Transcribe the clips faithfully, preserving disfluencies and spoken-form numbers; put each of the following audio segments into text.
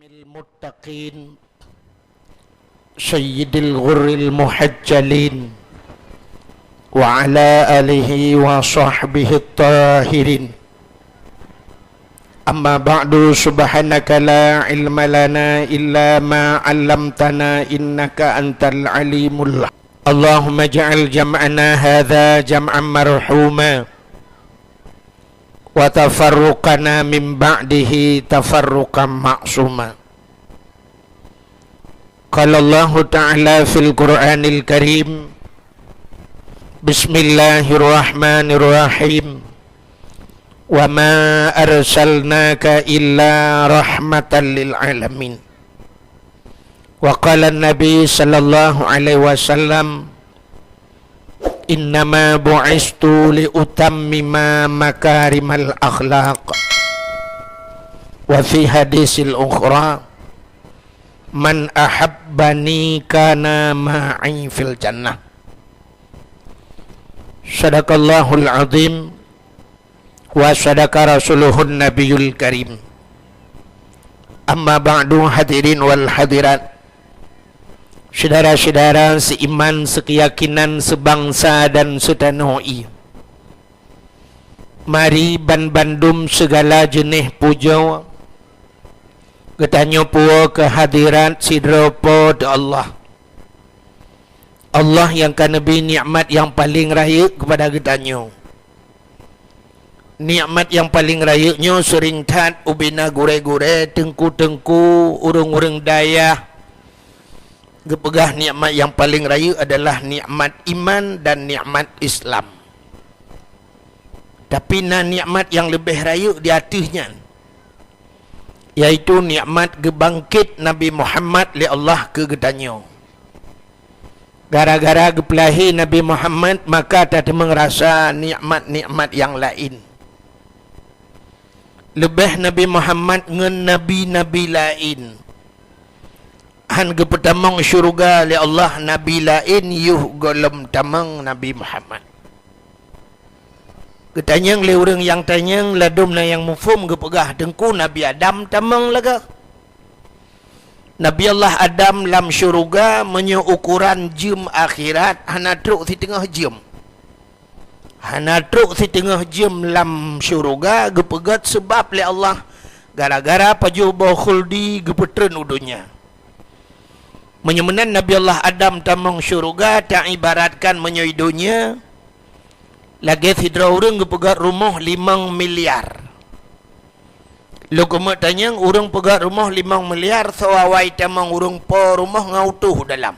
المتقين سيد الغر المحجلين وعلى آله وصحبه الطاهرين. أما بعد، سبحانك لا علم لنا إلا ما علمتنا إنك أنت العليم الحكيم. اللهم اجعل جمعنا هذا جمعا مرحوما وتفرقنا من بعده تفرقا معصوما. قال الله تعالى في القرآن الكريم، بسم الله الرحمن الرحيم، وما أرسلناك إلا رحمة للعالمين. وقال النبي صلى الله عليه وسلم، إنما بعثت لأتمم مكارم الأخلاق. وفي حديث الأخرى، من أحبني كان معي في الجنة. صدق الله العظيم. Wa sadaqa rasuluhun nabiyul karim. Amma ba'du, hadirin wal hadirat, syedara-syedara seiman, seukeuyakinan, seubangsa dan seutanoh ie. Mari ban bandum seugala jeuneh pujoe geutanyoe puwoe keu hadirat sidroe Po teu Allah. Allah nyang ka neubri nikmat nyang paleng rayeuk keupada geutanyoe. Nikmat nyang paleng rayeuk nyoe seuring that ubena gurée-gurée, teungku-teungku, ureuëng-ureuëng dayah geupeugah nikmat nyang paleng rayeuk adalah nikmat iman dan nikmat Islam. Tapi na nikmat nyang leubeh rayeuk di ateueh nyan, yaitu nikmat geubangket Nabi Muhammad lé Allah keu geutanyoe. Gara-gara geupeulahé Nabi Muhammad, maka tateumeung rasa nikmat-nikmat nyang laén. Leubeh Nabi Muhammad ngon nabi-nabi laén hán geupeutamong syeuruga lé Allah, nabi laén yoh gohlom tamong Nabi Muhammad. Geutanyong lé ureuëng nyang tanyong, ladôm na nyang muphom geupeugah, "Teungku, Nabi Adam tamong lagée?" Nabi Allah Adam lam syeuruga meunyoe ukoran jeuem akhirat hana trok siteungoh jeuem. Hana trok siteungoh jeuem lam syeuruga geupeugét seubab lé Allah gara-gara pajoh boh khuldi geupeutreun u donya. Meunyoe meunan Nabi Allah Adam tamong syeuruga, taibaratkan meunyoe i donya lagée sidroe ureuëng geupeugét rumoh limong miliar. Lôn keumeuk tanyong, ureuëng peugét rumoh limong miliar, soe awai tamong ureuëng po rumoh ngon utôh dalam?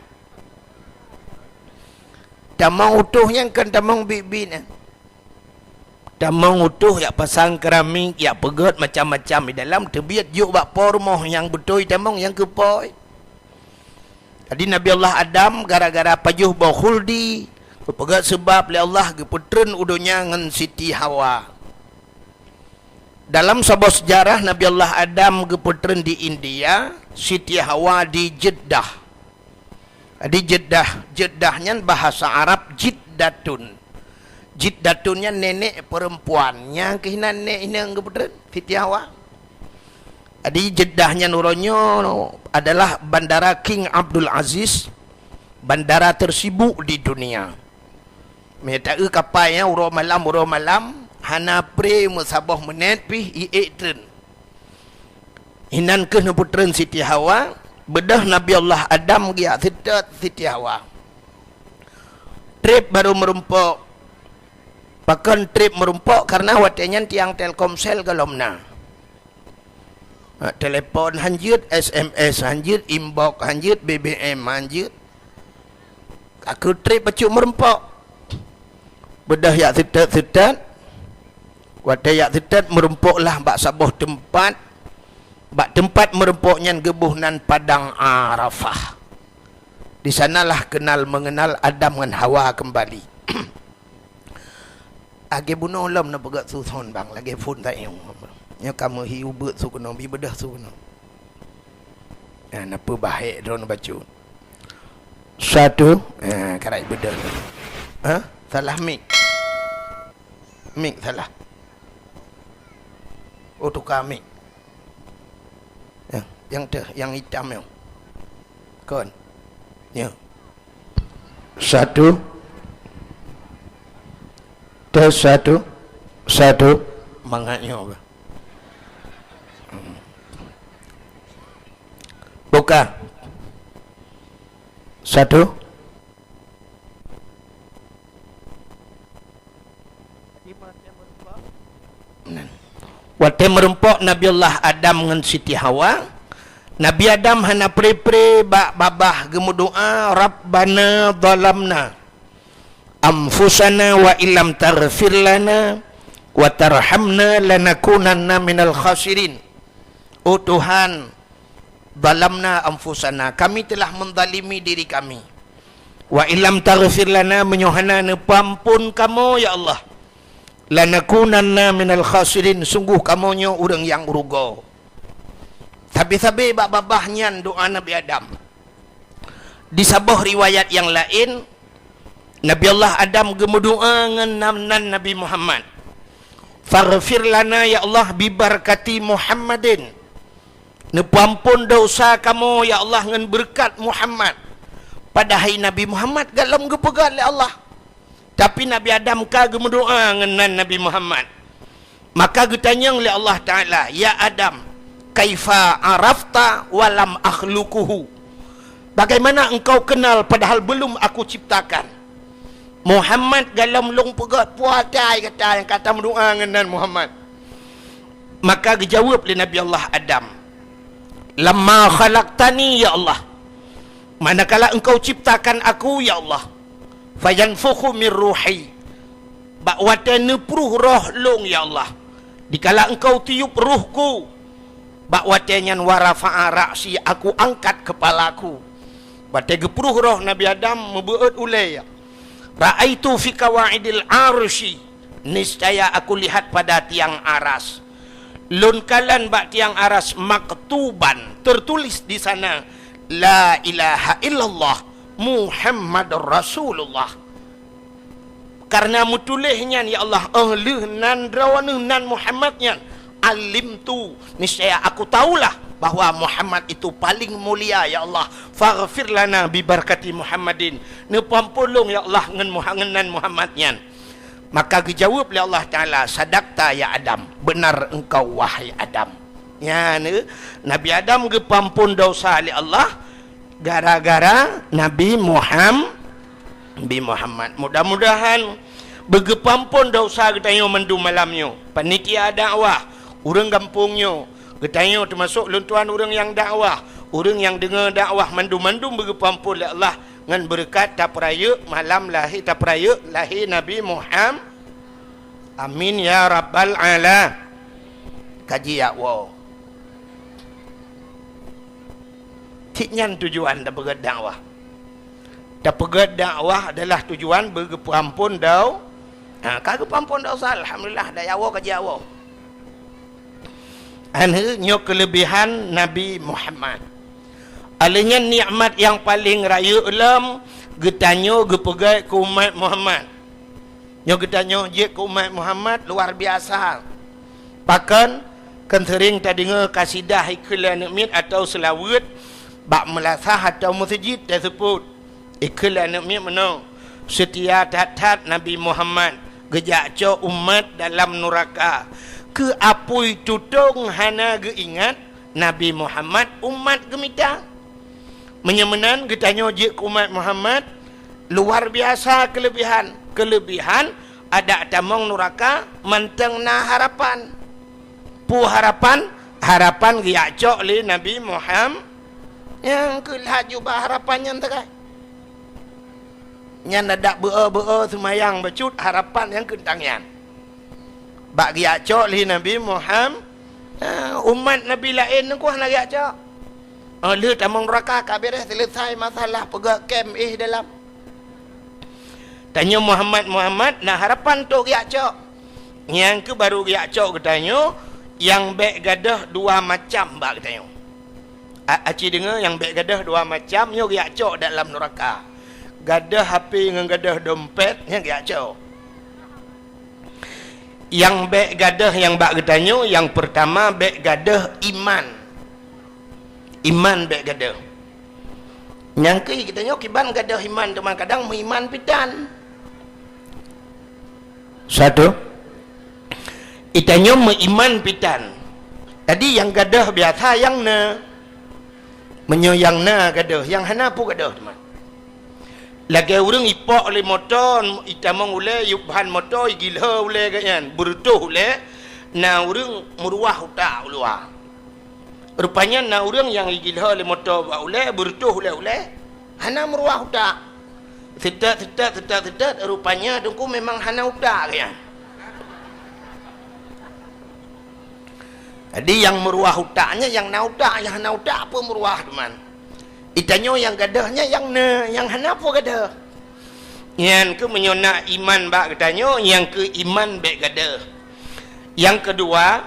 Tamong utôh nyan kon tamong biet-biet nyan. Tamong utôh jak pasang keramik, jak peugét macam-macam di dalam, teubiet jok bak po rumoh nyang beutôi tamong nyang keu po. Jadi Nabi Allah Adam gara-gara pajoh boh khuldi, geupeugét seubab lé Allah geupeutreun u donya ngon Siti Hawa. Dalam saboh seujarah, Nabi Allah Adam geupeutreun di India, Siti Hawa di Jeddah. Di Jeddah, Jeddah nyan bahasa Arab Jiddatun. Jiddatun nyan nenek perempuan nyang keuh inan nek inong geupeutreun, Siti Hawa. Jadi Jeddah nyan uroe nyoe adalah bandara King Abdul Aziz, bandara tersibuk di dunia. Meutaeu kapai nyan uroe malam, uroe malam, hana pré meusaboh meunet pih i ék treun. Inan keuh neupeutreun Siti Hawa, beudôh Nabi Allah Adam geujak seutôt Siti Hawa. Treb barô meurumpok. Pakon treb meurumpok? Kareuna watée nyan tiang Telkomsel gohlom na. Ha, telepon hanjeuet, S M S hanjeuet, inbox hanjeuet, B B M hanjeuet. Ka keuh treb bacut meurumpok. Beudôh jak seutôt-seutôt. Watée jak seutôt meurumpok lah bak saboh teumpat. Bak teumpat meurumpok nyan geuboh nan Padang Arafah. Di sanalah kenal mengenal Adam ngon Hawa keumbali. Lagée bunoe lom neupeugét su thon bang, lagée phon tayong. Nyoe kamoe hi ubeuet su keunoe, bi beudôh su keunoe. Nah, neupeubahek droe neubacut. Satu, eh, karai beudôh. Ha? Salah mik. Mik salah. Oh, tuka mik. Ya. Nyang teuh, nyang itam nyoe. Kon. Nyoe. Satu. Tes satu. Satu. Mangat nyoe. Buka. Satu. Watée meurumpok Nabi Allah Adam ngon Siti Hawa, Nabi Adam hana pre-pre bak babah geumeudoá, "Rabbana zalamna anfusana wa illam taghfir lana wa tarhamna lanakunanna minal khasirin." Oh Tuhan, zalamna anfusana, kami telah menzalimi diri kami. Wa illam taghfir lana, meunyoe hana neupeuamphon kamoe, ya Allah, lanakunanna minal khasirin, sungguh kamoe nyoe ureuëng nyang rugoe. Sabe-sabe bak babah nyan doá Nabi Adam. Di saboh riwayat nyang laén, Nabi Allah Adam geumeudoá ngon nan, nan Nabi Muhammad. "Faghfir lana ya Allah bibarakati Muhammadin." Neupeuamphon desya kamoe ya Allah ngon beureukat Muhammad. Padahai Nabi Muhammad galom geupeugét lé Allah. Tapi Nabi Adam ka geumeudoá ngon nan Nabi Muhammad. Maka geutanyong lé Allah Taala, "Ya Adam, kaifa arafta wa lam akhluquhu?" Bagaimana engkau kenal padahal belum aku ciptakan? Muhammad galom lôn peugét, peue atai gata nyang ka tameudoá ngon nan Muhammad? Maka geujaweueb lé Nabi Allah Adam, "Lamma khalaqtani ya Allah, manakala engkau ciptakan aku ya Allah, fayanfukhu mir ruhi, bak watée neupruh roh lôn ya Allah, dikala engkau tiup rohku, bak watée nyan wa rafa'a ra'si, aku angkat kepalaku." Watée geupruh roh Nabi Adam, meubeuet ulée, "Ra'aitu fi qawaidil arsy, niscaya aku lihat pada tiang aras. Lôn kalon bak tiang aras maktuban, tertulis di sana, 'La ilaha illallah Muhammadur Rasulullah.'" Karena meutuléh nyan, ya Allah, óh lheueh nan droeneuh nan Muhammad nyan, alimtu, niscaya aku tahulah bahwa Muhammad itu paling mulia, ya Allah. Faghfir lana bibarakati Muhammadin. Neupeuamphon lôn, ya Allah, ngon Muha-, ngon nan Muhammad nyan. Maka geujaweueb lé Allah Taala, "Sadaqta ya Adam, benar engkau wahai Adam." Nyan, Nabi Adam geupeuamphon desya lé Allah gara-gara Nabi Muham-, Nabi Muhammad. Mudah-mudahan beugeupeuamphon desya geutanyoe mandum malam nyoe. Panitia dakwah, ureuëng gampông nyoe, geutanyoe teumasok lôn tuan ureuëng nyang dakwah, ureuëng nyang deungoe dakwah, mandum-mandum beugeupeuamphon lé Allah ngon beureukat tapeurayeuk malam lahé, tapeurayeuk lahé Nabi Muham-, amin ya rabbal ala-, kaji yak woe. Cit nyan tujuan tapeugét dakwah. Tapeugét dakwah adalah tujuan beugeupeuamphon dau-, ha, ka geupeuamphon desya, alhamdulillah, dak yak woe kaji yak woe. Aneuëk nyoe keulebihan Nabi Muhammad. Alheuh nyan nikmat nyang paleng rayeuk lom geutanyoe geupeugét keu umat Muhammad. Nyoe geutanyoe jeuet keu umat Muhammad luar biasa. Pakon? Kan seuring tadeungoe kasidah ikheun lé aneuëk miet atawa seulaweuet bak meulasah atawa meuseujid taseupôt. Ikheun lé aneuëk miet meunoe, "Seutia that-that Nabi Muhammad geujak cok umat dalam nuraka. Keu apui tutong hana geuingat, Nabi Muhammad umat geumita." Meunyoe meunan geutanyoe jeuet keu umat Muhammad, luar biasa keulebihan. Keulebihan adak tamong nuraka mantong na harapan. Peue harapan? Harapan geujak cok lé Nabi Muhammad. Nyang keuh laju bak harapan nyan teukai. Nyan adak beu-o-beu-o seumayang bacut harapan nyang keuntang nyan. Bak geujak cok lé Nabi Muhammad, eh, umat Nabi laén nyan ku hana geujak cok. Oh, lheueh tamong nuraka ka beres, selesai masalah peugah kem éh dalam. Tanyoe Muhammad, Muhammad, na harapan trok geujak cok. Nyang keuh baru geujak cok geutanyoe, nyang bék gadôh dua macam bak geutanyoe. A-, aci deungoe, nyang bék gadôh dua macam nyoe geujak cok dalam nuraka. Gadôh H P ngon gadôh dompet, nyan geujak cok. Nyang bék gadôh nyang bak geutanyoe, nyang peurtama bék gadôh iman. Iman bék gadôh. Nyang keu geutanyoe kiban gadôh iman, teuma kadang meuiman pih tan. Satu. Geutanyoe meuiman pih tan. Jadi nyang gadôh biasa nyang na. Meunyoe nyang na gadôh, nyang hana peue gadôh teuma. Lagée ureuëng ipok lé moto, itamong ulée, yup ban moto, igilho ulée geuh nyan, beureutoh ulée, na ureuëng meuruwah utak u luwa. Rupanya na ureuëng nyang igilho lé moto bak ulée, beureutoh ulée-ulée, hana meuruwah utak. Seutôt, seutôt, seutôt, seutôt, rupanya teungku memang hana utak geuh nyan. Jadi nyang meuruwah utak nyan nyang na utak, nyang hana utak peue meuruwah teuma. Geutanyoe nyang gadôh nyan nyang na, nyang hana peue gadôh. Nyan keuh meunyoe na iman bak geutanyoe, nyang keu iman bék gadôh. Nyang keudua,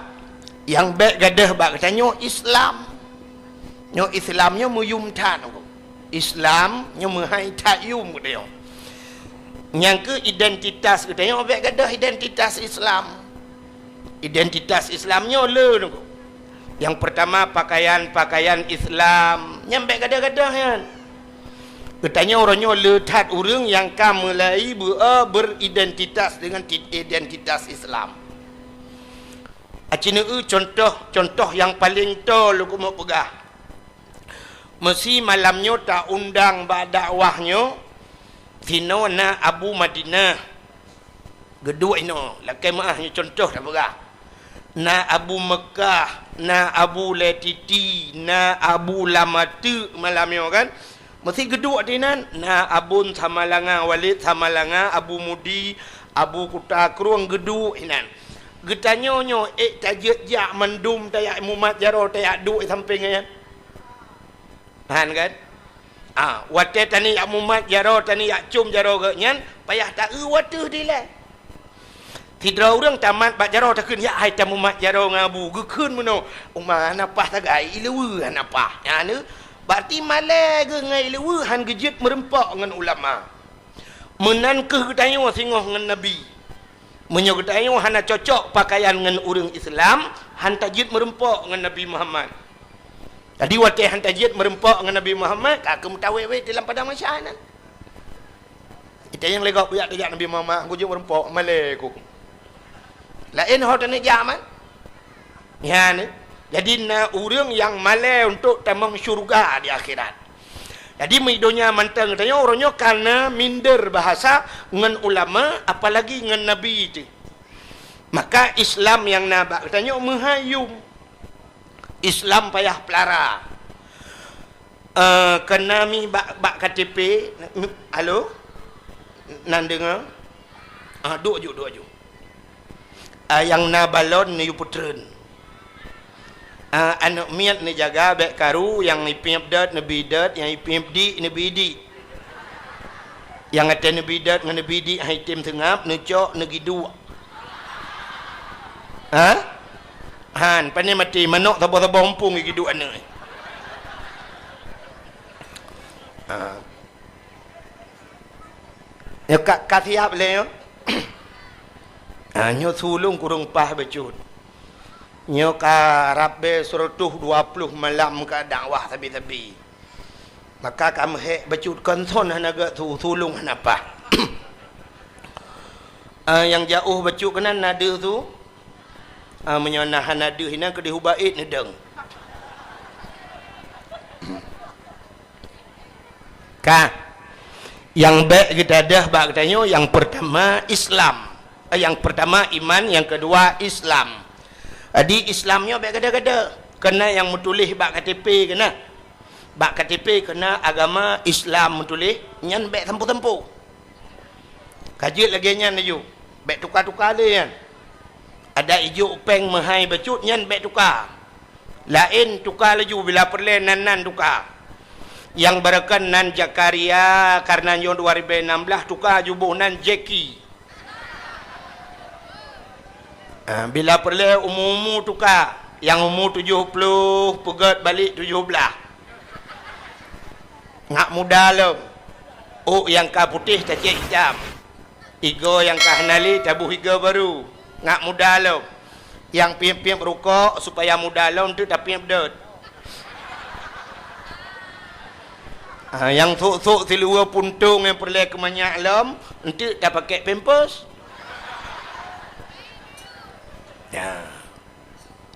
nyang bék gadôh bak geutanyoe Islam. Nyoe Islam nyoe meuyum that. Islam nyoe meuhai that yum geutanyoe. Nyang keu identitas geutanyoe bék gadôh identitas Islam. Identitas Islam nyoe le nyoe. Nyang peurtama pakaian-pakaian Islam, nyan bék gadôh-gadôh nyan. Geutanyoe uroe nyoe le that ureuëng nyang ka mulai beu-, eh, beridentitas dengan ti-, identitas Islam. Aci neueu contoh, contoh nyang paleng toe lôn keumeung peugah. Meusi malam nyoe ta-undang bak dakwah nyoe, sinoe na Abu Madinah, geuduek inoe, lakée meuáh nyoe contoh tapeugah. Na Abu Meukah, na Abu Letiti, na Abu Lamateuk malam nyoe kan. Meusi geuduek dinan, na Abon Samalanga, Walid Samalanga, Abu Mudi, Abu Kuta Krueng geuduek inan. Geutanyoe nyoe ék tajeuet jak mandum tajak mumat jaroe tajak duek sampéng nyan. Paham kan? Ah, watée tanyoe jak mumat jaroe, tanyoe jak com jaroe geuh nyan, payah taeu wateuh dilée. Sidroe ureuëng tamat bak jaroe takheun, "Jak hai tamumat jaroe ngon Abu." Geukheun meunoe, "Uma hana paih sagai, ileue hana paih." Nyan, berarti malée geuh ngon ileue han geujeuet meureumpok ngon ulama. Meunan kheueh geutanyoe singoh ngon Nabi. Meunyoe geutanyoe hana cocok pakaian ngon ureuëng Islam, han tajeuet meureumpok ngon Nabi Muhammad. Jadi watée han tajeuet meureumpok ngon Nabi Muhammad, ka keuh meutawét-wét di lam padang mahsyar nyan. Ita nyang lé gob jak tajak Nabi Muhammad, gujok meureumpok, malée ku. Laén ho tanyoe jak man. Nyan, jadi na ureuëng nyang malée untuk tamong syurga di akhirat. Jadi meudonya mantong tanyoe uroe nyoe kana minder bahasa ngon ulama, apalagi ngon Nabi teuh. Maka Islam nyang na bak tanyoe meuhai yum. Islam payah pelara. Eh, keu na mi bak, bak K T P, halo? Nan deungoe? Ah, duek ju, duek ju. Ah, nyang na balon neuyue peutreun. Ah, aneuëk miet neujaga bék karu, nyang ipiep dot neubi dot, nyang ipiep dik neubi dik. Nyang até neubi dot ngon neubi dik hai tem seungab, neucok neugiduek. Ha? Han, pane maté manok saboh-saboh mumpung geuduek aneuëk. Ha. Nyoe ka, ka siap lé nyoe. Ha, nyoe sulong kureueng paih bacut. Nyoe ka rabe seratus dua puluh malam ka dakwah sabe-sabe. Maka ka meuhek bacut kon son hana geusu, sulong hana paih. Ah, nyang jaoh bacut keunan na deuh su. Ah, meunyoe na hana deuh inan keudeh ubak ék neudong. Ka. Nyang bék geudadah bak geutanyoe, nyang peurtama Islam. Eh, nyang peurtama iman, nyang keudua Islam. Jadi Islam nyoe bék gada-gada. Keunan nyang meutuléh bak K T P keunan. Bak K T P keunan agama Islam meutuléh, nyan bék sampoe-sampoe. Ka jeuet lagée nyan laju, bék tuka-tuka lé nyan. Adak ijok péng meuhai bacut nyan bék tuka. Laén tuka laju bila peureulée nan-nan tuka. Nyang beureukan nan Zakaria, kareuna nyoe dua ribu enam belas tuka laju boh nan Jeki. Ah, bila peureulée umu-umu tuka, nyang umu tujoh ploh peugét balek tujoh blaih. Ngat muda lom. Ôk nyang ka putéh tacét itam. Igoe nyang ka hana lé taboh igoe barô. Ngat muda lom. Nyang piep-piep rukok supaya muda lom teuk tapiep dot. Ha, nyang sôk-sôk siluweue puntông nyang peureulèe keu manyak lom, eunteuk tapakèk pampers. Ya.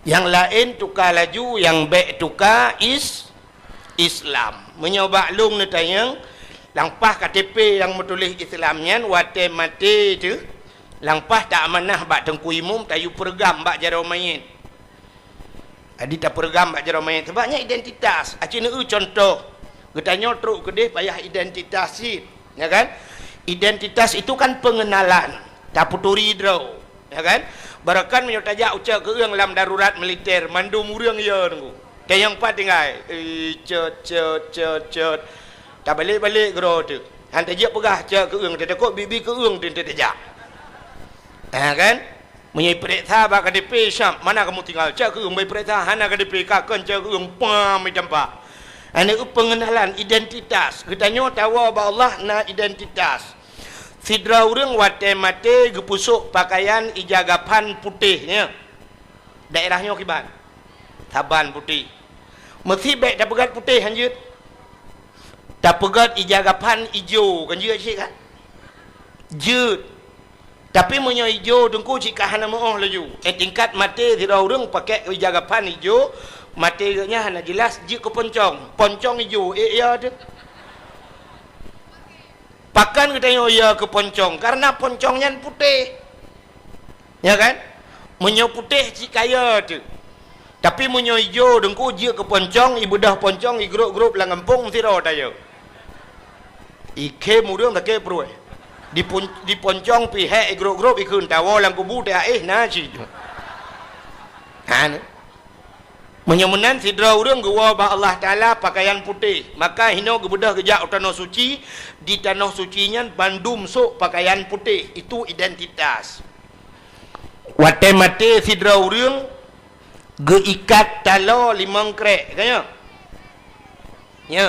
Nyang laén tuka laju, nyang bèk tuka is-, Islam. Meunyoe bak lôn neutanyong, lam paih K T P nyang meutuléh Islam nyan watèe maté teuh, lam paih taamanah bak teungku imum, tayue peureugam bak jaroe manyét. Jadi tapeureugam bak jaroe manyét, sabab nyan identitas. Aci neueu cuntoh, geutanyoe trok keudeh payah identitas cit, ya kan? Identitas itu kan pengenalan, tapeuturi droe, ya kan? Barokan meunyoe tajak ucok keueung lam darurat militer, mandum ureueng yo nunggu. Tanyong pat tinggai, eh, cot, cot, cot, cot. Tabalek-balek keudroe teuh. Han tajak peugah cok keueung, tatakot bibi keueung teuh tajak. Ha kan? Meunyoe ipeuriksa bak K T P, siap, mana kamu tinggal? Cok keueung bak ipeuriksa, hana K T P, ka kon cok keueung, pam, itampak. Hana pengenalan identitas. Geutanyoe tawoe bak Allah na identitas. Sidroe ureueng watèe maté geupeusôk pakaian ija gapan putéh, nyan. Daerah nyoe kiban? Saban putéh. Meusi bèk tapeugöt putéh, han jeuet. Tapeugöt ija gapan ijo, kan jeuet cit kan? Jeuet. Tapi meunyoe ijo teungku cit ka hana meu'oh laju. Eh, tingkat maté sidroe ureueng pakèk ija gapan ijo, maté geuh nyan hana jeulaih, jeuet keu poncong. Poncong ijo, eh, ya teuh. Pakon geutanyoe ya keu poncong? Karena poncong nyan putéh. Ya kan? Meunyoe putéh cit ka ya teuh. Tapi meunyoe ijo teungku jeuet keu poncong, ibeudôh poncong, igrôp-grôp lam gampông, sidroe taya. Ikhém ureueng sakét pruet. Dipon-, diponcong pih hék igrôp-grôp, ikheun tawoe lam kubu teuh, eh, na cit. Ha, ni. Meunyoe meunan sidroe ureueng geuwoe bak Allah Taala pakaian putéh, maka hinoe geubeudôh geujak u tanoh suci, di tanoh suci nyan bandum sôk pakaian putéh, itu identitas. Watèe maté sidroe ureueng geuikat taloe limong krék, ka nyo? Nyo.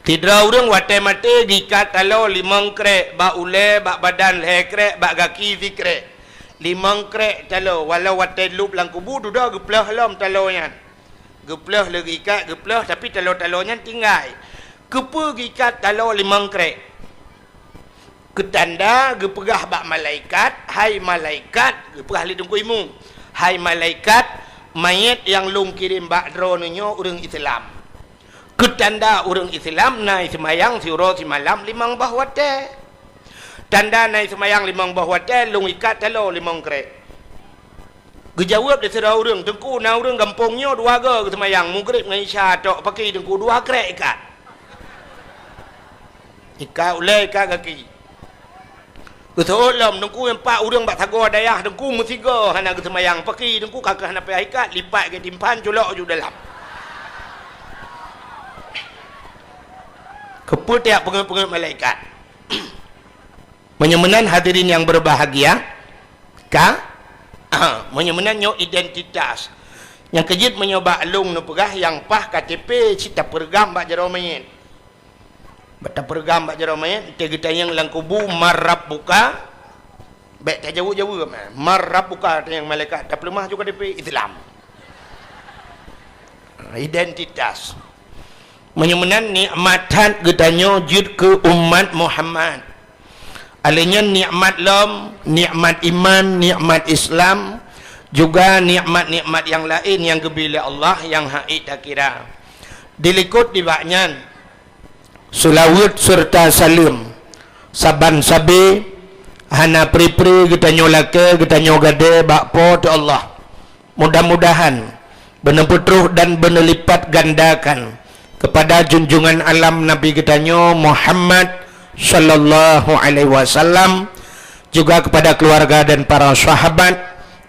Sidroe ureueng watèe maté geuikat taloe limong krék, bak ulèe, bak badan lhèe krék, bak gaki sikrék. Limong krék taloe, walau watèe lôb lam kubu dudoe geuplôh lom taloe nyan. Geuplôh lé geuikat, geuplôh, tapi taloe-taloe nyan tinggai. Keupeue geuikat taloe limong krék? Keutanda geupeugah bak malaikat, "Hai malaikat," geupeugah lé Teungku Imum, "Hai malaikat, manyét nyang lôn kirém bak droeneuh nyoe ureueng Islam." Keutanda ureueng Islam na seumayang siuroe simalam limong boh watèe. Tanda na seumayang limong boh watèe, lôn ikat taloe limong krék. Geujaweueb lé sidroe ureueng, "Teungku, na ureueng gampông nyoe dua goe geuseumayang, Maghrib ngon Isya tok, pakri Teungku dua krék ikat." Ikat ulèe, ikat gaki. Geuseuôt lom, "Teungku, nyan pat ureueng bak sagoe dayah, Teungku, meusigoe hana geuseumayang, pakri Teungku, ka keuh hana payah ikat, lipat geutimpan, culok ju dalam." Keupeue tajak peungeuet-peungeuet malaikat? Meunyoe meunan hadirin nyang berbahagia, ka? Meunyoe meunan nyoe identitas. Nyang keujeuet meunyoe bak lôn neupeugah nyang paih K T P cit tapeureugam bak jaroe manyét. Bak tapeureugam bak jaroe manyét, teuh geutanyong lam kubu, "Man rabbuka?" Bèk tajaweueb-jaweueb, "Man rabbuka?" tanyong malaikat, tapeuleumah ju K T P Islam. Identitas. Meunyoe meunan nikmat that geutanyoe jeuet keu umat Muhammad. Alèh nyan nikmat lom, nikmat iman, nikmat Islam, juga nikmat-nikmat nyang laén nyang geubri lé Allah nyang hana ék takira. Dilikot nibak nyan, seulaweuet seureuta saleuem saban sabe hana pri-pri geutanyoe lakèe, geutanyoe gadôh bak Po teu Allah. Mudah-mudahan beuneupeutroh dan beuneulipatgandakan keupada junjungan alam Nabi geutanyoe Muhammad sallallahu alaihi wasallam, juga keupada keuluwarga dan para sahabat,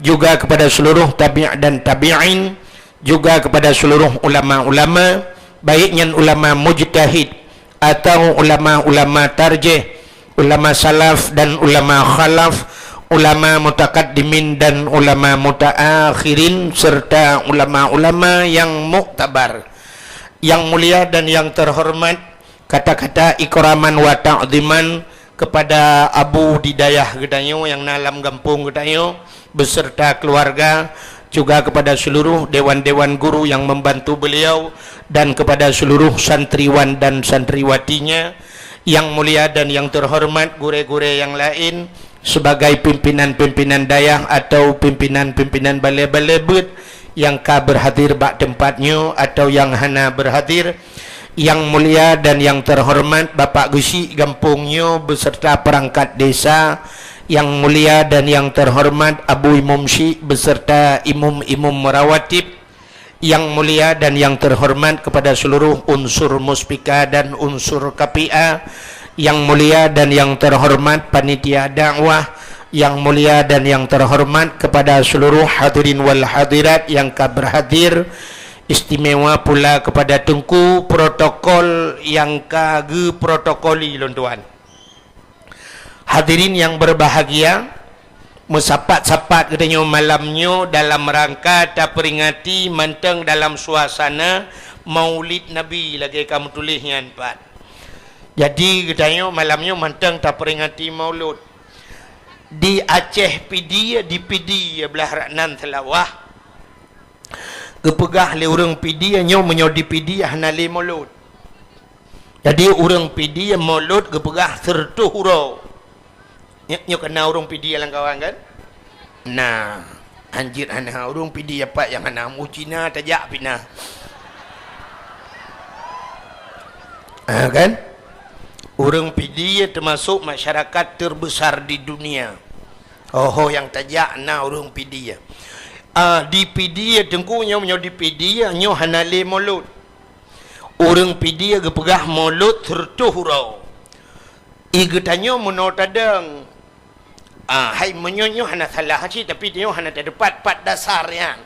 juga keupada seuluruh tabi' dan tabi'in, juga keupada seuluruh ulama-ulama, baik nyan ulama mujtahid atawa ulama-ulama tarjih, ulama salaf dan ulama khalaf, ulama mutakaddimin dan ulama mutaakhirin, serta ulama-ulama yang muktabar. Yang mulia dan yang terhormat, kata-kata ikraman wa ta'ziman kepada Abu di dayah geutanyoe nyang na lam gampông geutanyoe beserta keluarga, juga kepada seluruh dewan-dewan guru yang membantu beliau dan kepada seluruh santriwan dan santriwatinya, yang mulia dan yang terhormat gurée-gurée yang lain, sebagai pimpinan-pimpinan dayah atau pimpinan-pimpinan balée-balée beuet nyang ka berhadir bak teumpat nyoe atau nyang hana berhadir, yang mulia dan yang terhormat Bapak Geuchik gampông nyoe beserta perangkat desa, yang mulia dan yang terhormat Abu Imum Syik beserta imum-imum rawatib, yang mulia dan yang terhormat kepada seluruh unsur muspika dan unsur K P A, yang mulia dan yang terhormat panitia dakwah, yang mulia dan yang terhormat kepada seluruh hadirin wal hadirat yang ka berhadir, istimewa pula kepada teungku protokol yang ka geuprotokoli lôn tuan. Hadirin yang berbahagia, meusapat-sapat geutanyoe malam nyoe dalam rangka taperingati mantong dalam suasana Maulid Nabi lagée ka meutuléh nyan pat. Jadi geutanyoe malam nyoe mantong taperingati Maulud. Di Aceh Pidie, di Pidie blah rak nan Seulawah, geupeugah lé ureuëng Pidie nyoe meunyoe di Pidie hana lé Maulud. Jadi ureuëng Pidie Maulud geupeugah sireutoh uroe. Nyoe, nyoe ka na ureuëng Pidie lam kawan kan? Na, anjir hana ureuëng Pidie pat nyang hana, u Cina tajak pih na. Ah, kan? Ureuëng Pidie termasuk masyarakat terbesar di dunia. Oho nyang tajak na ureuëng Pidie. Ah, di Pidie teungku nyoe, nyoe di Pidie nyoe hana lé Maulud. Ureuëng Pidie geupeugah Maulud sireutoh uroe. I geutanyoe meunoe tadong. Ah, hai meunyoe nyoe hana salah cit, tapi nyoe hana teupat pat dasar nyan.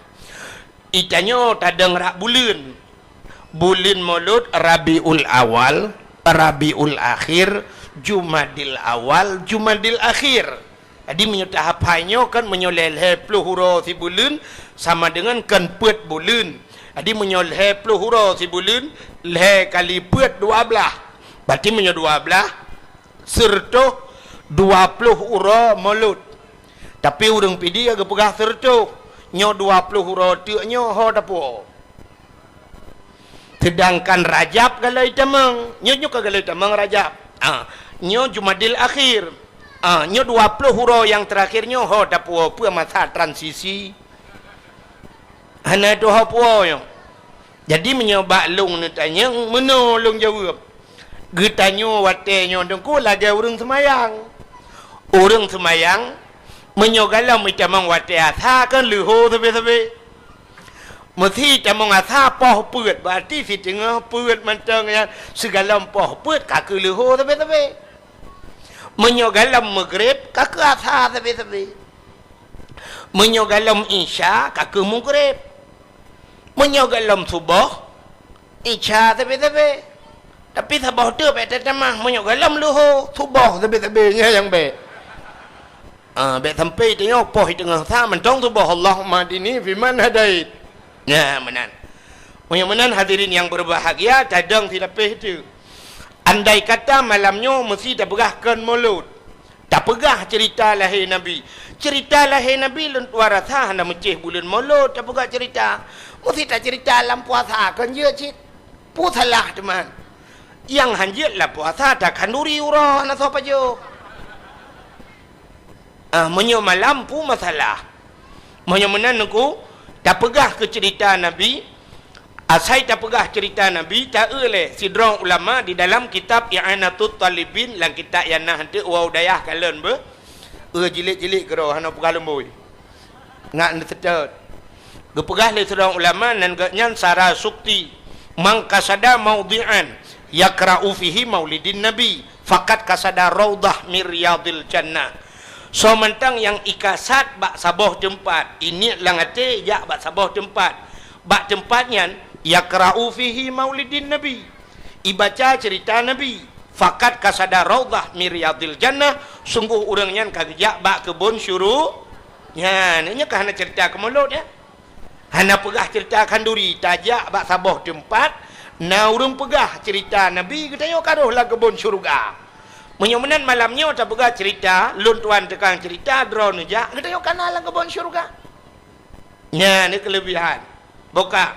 I tanyoe tadong rak buleuen. Buleuen Maulud Rabiul Awal, Rabiul Akhir, Jumadil Awal, Jumadil Akhir. Jadi meunyoe tahap hai nyoe kan meunyoe lhée-lhée ploh uroe sibuleuen sama dengan kan peuet buleuen. Jadi meunyoe lhée ploh uroe sibuleuen, lhée kali peuet dua blaih. Berarti meunyoe dua blaih, sireutoh dua ploh uroe Maulud. Tapi ureuëng Pidie geupeugah sireutoh, nyoe dua ploh uroe teuk nyoe ho tapuwoe. Seudangkan Rajab galai tamong, nyoe, nyoe ka galai tamong Rajab. Ah, nyoe Jumadil Akhir. Ah, nyoe dua ploh uroe nyang teurakhir nyoe ho tapuwoe peue masa transisi. Hana tuho puwoe nyoe. Jadi meunyoe bak lôn neutanyong, meunoe lôn jaweueb. Geutanyoe watée nyoe teungku lagée ureuëng seumayang. Ureuëng seumayang, meunyoe galom itamong watée asa kan leuho sabe-sabe. Meusi tamong asa poh peuet, berarti siteungoh peuet mantong nyan sigalom poh peuet ka keu leuho sabe-sabe. Meunyoe galom Maghrib ka keu asa sabe-sabe. Meunyoe galom Isya ka keu Maghrib. Meunyoe galom suboh, Isya sabe-sabe. Tapi saboh teuk bék tatamah, meunyoe galom leuho, suboh sabe-sabe nyan nyang bék. Ah, bék sampai tanyoe poh teungoh sa mantong suboh, Allahumma hdini fiman hadait. Nah, meunan. Meunyoe meunan hadirin yang berbahagia, tadong silapéh teuk. Andai kata malam nyoe meusi tapeugah kon Maulud. Tapeugah cerita lahé Nabi. Cerita lahé Nabi lôn tuan rasa hana meucéh buleuen Maulud tapeugah cerita. Meusi tacerita lam puasa kon jeuet cit. Peue salah teuma? Nyang hanjeuet lam puasa takhanduri uroe hana soe pajoh. Ah, meunyoe malam peue masalah? Meunyoe meunan teungku, tapeugah keu cerita Nabi, asai tapeugah cerita Nabi, ta-eu lé sidroe ulama di dalam kitab I'anatut Talibin, lam kitab nyang na hanteuk wau dayah kalon beuh, eu jilid-jilid keudroe hana peugah lumbôi. Ngat neuseutôt. Geupeugah lé sidroe ulama nan geuhnyan Sara Sukti, "Man qasada maudhi'an yakra'u fihi maulidin Nabi, faqad qasada raudhah min riyadil jannah." Soe mantong nyang ikasad bak saboh teumpat, iniet lam até jak bak saboh teumpat, bak teumpat nyan yakra'u fihi maulidin Nabi, ibaca cerita Nabi, faqad qasada raudhah min riyadil jannah, sungguh ureuëng nyan ka geujak bak keubon syuru-, nyan, nyoe ka hana cerita keu Maulud, ya. Hana peugah cerita khanduri, tajak bak saboh teumpat, na ureuëng peugah cerita Nabi, geutanyoe ka rhoh lam keubon syeuruga. Meunyoe meunan malam nyoe tapeugah cerita, lôn tuan tukang cerita, droeneuh jak, geutanyoe ka na lam keubon syeuruga. Nyan ni keulebihan. Boh ka.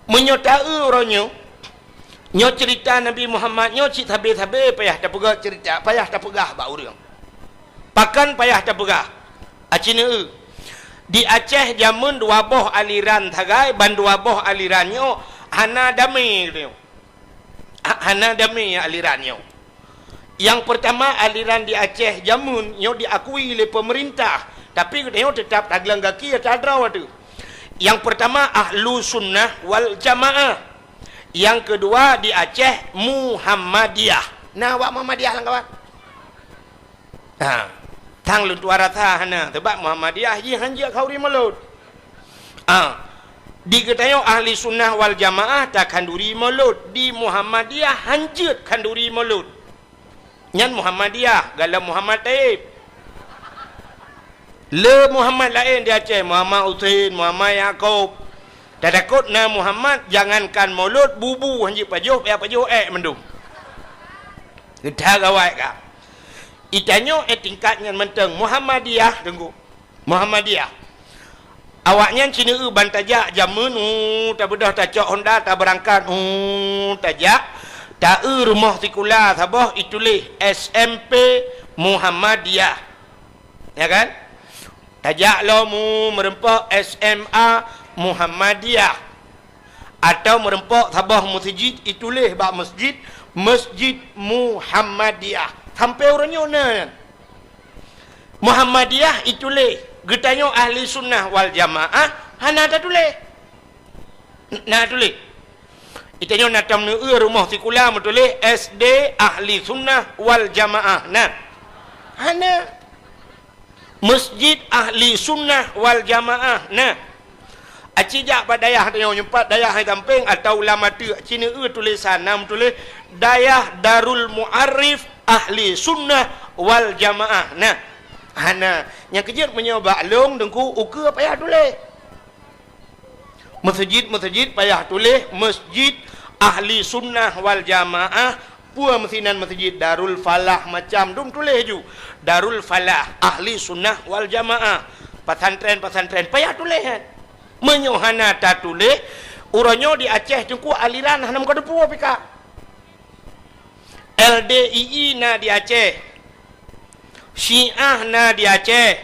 Meunyoe taeu uroe nyoe, nyoe ceurita Nabi Muhammad nyoe cit sabe-sabe payah tapeugah ceurita, payah tapeugah bak ureuëng. Pakon payah tapeugah? Aci neueu. Di Aceh jameun dua boh aliran sagai, ban dua boh aliran nyoe hana damé geutanyoe. Ha-, hana damé aliran nyoe. Nyang peurtama, aliran di Aceh jameun nyoe diakui lé peumeurintah, tapi geutanyoe teutab tagleueng gaki ata droe teuh. Nyang peurtama, Ahlu Sunnah wal Jamaah. Nyang keudua di Aceh, Muhammadiyah. Na awak Muhammadiyah lam kawan? Ha, tang lôn tuan rasa hana, sabab Muhammadiyah jih hanjeuet khanduri Maulud. Ha, di geutanyoe Ahli Sunnah wal Jamaah takhanduri Maulud, di Muhammadiyah hanjeuet khanduri Maulud. Nyan Muhammadiyah, galom Muhammad Taib. Le Muhammad laén di Aceh, Muhammad Husein, Muhammad Yakub. Tatakot na Muhammad, jangankan Maulud, bubu hanjeuet pajoh, payah pajoh ék mandum. Geutanyoe gawai ka. Itanyoe, eh, tingkat nyan mantong Muhammadiyah, Teungku. Muhammadiyah. Awaknyan ci neueu ban tajak jameun, uh, tabeudôh tacok honda, tabeurangkat, uh, tajak, taeu rumoh sikula saboh ituléh S M P Muhammadiyah. Ya kan? Tajak lom, uh, meureumpok S M A Muhammadiyah. Atawa meureumpok saboh meuseujid ituléh bak meuseujid, Masjid Muhammadiyah. Sampoe uroe nyoe na nyan. Muhammadiyah ituléh, geutanyoe Ahli Sunnah wal Jamaah hana tatuléh. Na tuléh. Itanyoe na tom neueu rumoh sikula meutuléh S D Ahli Sunnah wal Jamaah. Na. Hana. Masjid Ahli Sunnah wal Jamaah. Na. Aci jak bak dayah tanyoe, nyoe pat dayah hai sampéng atawa lam ateueh, ci neueu tulésan, na meutuléh Dayah Darul Mu'arif Ahli Sunnah wal Jamaah. Na. Hana. Nyang keujeuet meunyoe bak lôn Teungku, ukeue payah tuléh. Meuseujid-meuseujid payah tuléh Masjid Ahli Sunnah wal Jamaah, peue meusinan meuseujid Darul Falah macam dum tuléh ju. Darul Falah Ahli Sunnah wal Jamaah. Pesantren-pesantren payah tuléh nyan. Meunyoe hana tatuléh, uroe nyoe di Aceh Teungku aliran hana meukateupue pih ka. L D I I na di Aceh. Syiah na di Aceh.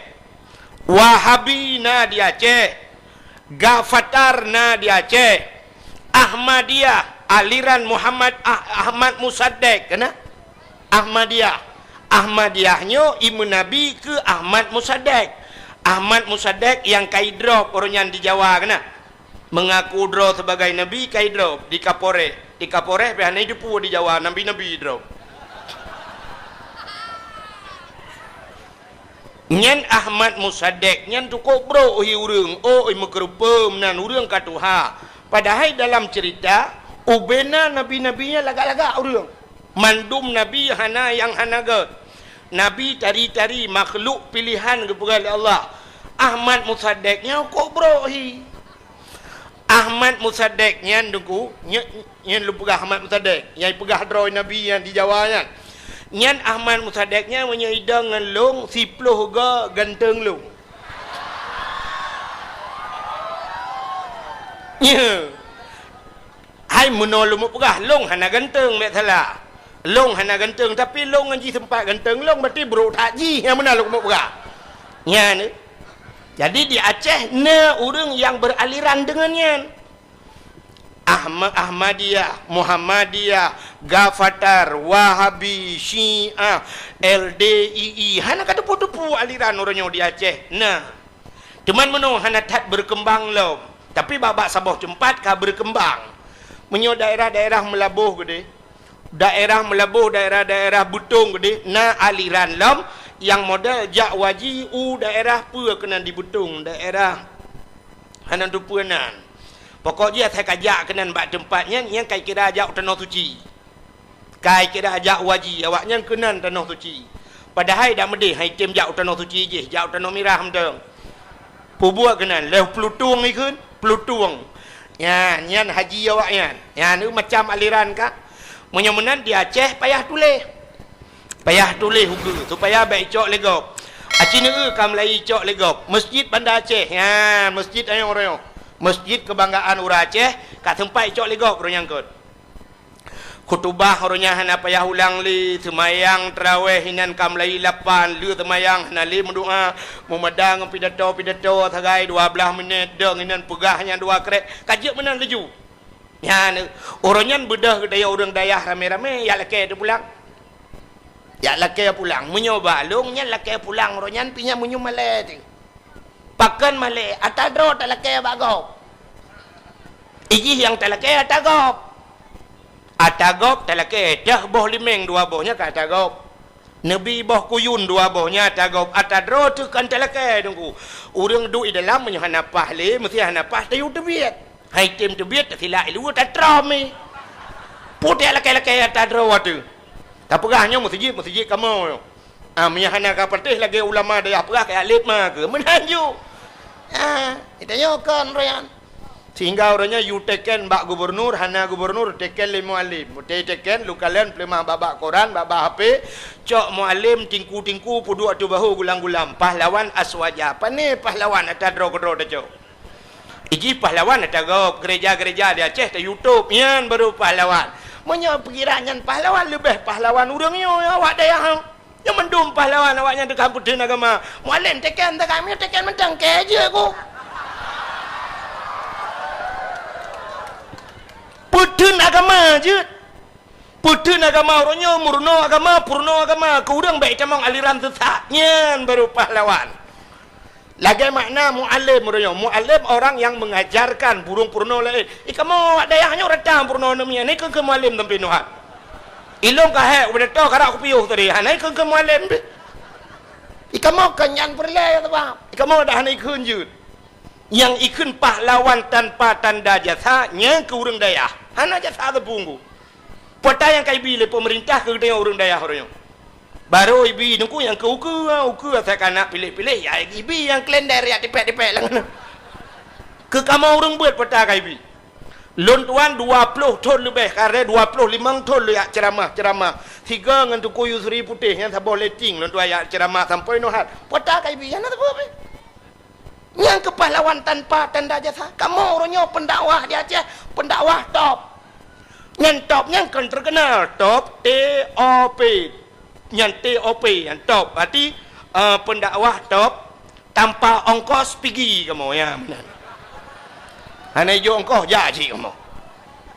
Wahabi na di Aceh. Gafatar na di Aceh. Ahmadiyah, aliran Muhammad Ah-, Ahmad Musaddek, kena? Ahmadiyah. Ahmadiyah nyoe imeunabi keu Ahmad Musaddek. Ahmad Musaddek nyang ka idrop uroe nyan di Jawa, kena? Meungaku droe sibagai nabi ka idrop di Kapolres. Di Kapolres pih hana jiteupeue di Jawa nabi-nabi droe. Nyan Ahmad Musaddek nyan tukok brok hi ureuëng, oi meukeureupeue meunan ureuëng ka tuha. Padahai dalam ceurita, ubena nabi-nabi nyan lagak-lagak ureuëng. Mandum nabi hana nyang hana gét. Nabi tari-tari makhluk pilihan geupeugah lé Allah. Ahmad Musaddek nyan kok brok hi. Ahmad Musaddek nyan Teungku, nyan, nyan lôn peugah Ahmad Musaddek, nyang peugah droe nabi nyan di Jawa nyan. Nyan Ahmad Musaddek nyan meunyoe idong ngon lôn, siploh go ganteng lôn. Nyo. Hai meunoe lôn peugah, lôn hana ganteng, bék salah. Lôn hana ganteng, tapi lôn ngon jih seumpat ganteng lôn, berarti brok that jih nyang meunan lôn peugah. Nyan. Jadi di Aceh na ureuëng nyang beraliran deungon nyan. Ahma-, Ahmadiyah, Muhammadiyah, Gafatar, Wahabi, Syiah, L D I I. Hana ka teupeue-teupeue aliran uroe nyoe di Aceh. Nah, teuma meunoe hana that berkembang lom. Tapi bak-bak saboh teumpat ka berkembang. Meunyoe daerah-daerah Meulaboh keudeh, daerah Meulaboh, daerah-daerah Beutong keudeh, na aliran lom nyang model jak waji u daerah peue keunan di Beutong, daerah hana teupeue nan. Pokok jih asai ka jak keunan bak teumpat nyan, nyan kai kira jak u Tanoh Suci. Kai kira jak waji awaknyan keunan Tanoh Suci. Padahai dak meudeh hai tem jak u Tanoh Suci jih, jak u Tanoh Mirah mantong. Peubuet keunan lheueh Plutung ikheun, Plutung. Nyan, nyan haji awaknyan. Nyan macam aliran ka. Meunyoe meunan di Aceh payah tuléh. Payah tuléh ukeue supaya bék icok lé gob. Aci neueu ka meulayi cok lé gob. Masjid Banda Aceh. Nyan, masjid ayong royong. Masjid keubanggaan ureuëng Aceh, ka teumpat cok lé gob roh nyang kot. Khutubah roh nyan hana payah ulang lé, seumayang taraweh inan ka meulayi lapan, lheueh seumayang hana lé meudoá, meumada ngon pidato-pidato sagai dua blaih minét, dong inan peugah nyan dua krek, ka jeuet meunan laju. Nyan, uroe nyan beudôh geutanyoe ureuëng dayah ramé-ramé, jak lakée teupulang. Jak lakée pulang. Meunyoe bak lôn nyan lakée pulang uroe nyan pih nyan meunyoe malée teuh. Pakon malée, ata droe talakée bak gob. Ijih nyang talakée ata gob. Ata gob talakée, teuh boh limeng dua boh nyan ka ata gob. Neubi boh kuyun dua boh nyan ata gob. Ata droe teuh kon talakée, Teungku. Ureuëng duek di dalam meunyoe hana paih lé, meusti hana paih tayue teubiet. Hai tem teubiet, tasilak i luwa, tatrom i. Putéh lakée-lakée ata droe teuh. Tapeugah nyoe meuseujid, meuseujid kamoe nyoe. Ah, meunyoe hana ka patéh lagée ulama dayah peugah, kajak lét ma keu. Meunan ju. Ah, geutanyoe kon roh nyan. Sehingga uroe nyoe yue teken bak gubernur, hana gubernur teken lé mualim. Meuté teken, leukalon peuleumah bak-bak koran, bak-bak H P, cok mualim tingku-tingku peuduek ateueh bahô gulam-gulam. Pahlawan aswaja. Pané pahlawan ata droe keudroe tacok. Ijih pahlawan ata gob, gereja-gereja di Aceh ta YouTube, nyan baru pahlawan. Meunyoe pikiran nyan pahlawan, leubeh pahlawan ureuëng nyoe awak dayah. Nyoe mandum pahlawan awak nyan teuka peutheun agama. Mualim teken teuka, meunyoe teken mantong kée jeuet ku. Peutheun agama jeuet. Peutheun agama uroe nyoe, meurunoe agama, peurunoe agama, keu ureuëng bék itamong aliran sesat. Nyan baru pahlawan. Lagée makna mualim uroe nyoe. Mualim orang yang mengajarkan, burung peurunoe laén. Ikamoe awak dayah nyoe rata peurunoe neumia, na ikheun keu mualim sampoe nyoe. Ilôn ka hék ubé toh karap kupiôh tadi, hana ikheun keu mualim pih. Ikamoe kon nyan peureulée ya sabab. Ikamoe dah hana ikheun jeuet. Nyang ikheun pahlawan tanpa tanda jasa, nyan keu ureuëng dayah. Hana jasa teupunggu. Peue ata nyang ka ibi lé peumeurintah keu geutanyoe ureuëng dayah uroe nyoe? Barô ibi Teungku nyang keu ukeue, ukeue asai ka na piléh-piléh, ya ibi nyang kalender ya tipék-tipék lam. Keu kamoe ureuëng beuet peue ata ka ibi. Lôn tuan dua ploh thon leubeh, kareh dua ploh limong thon lôn jak ceuramah-ceuramah. Sigoe ngon Teungku Yusri Putéh nyang saboh letting lôn tuan jak ceuramah sampoe nyoe that. Peue ata ka ibi, hana sapeue pih. Nyang keu pahlawan tanpa tanda jasa. Kamoe uroe nyoe pendakwah di Aceh, pendakwah top. Nyan top nyan kon terkenal, top, T O P. Nyan T O P, nyan top. Berarti, eh, pendakwah top tanpa ongkos pigi kamoe, ya, meunan. Hana ijok ongkos, jak cit kamoe.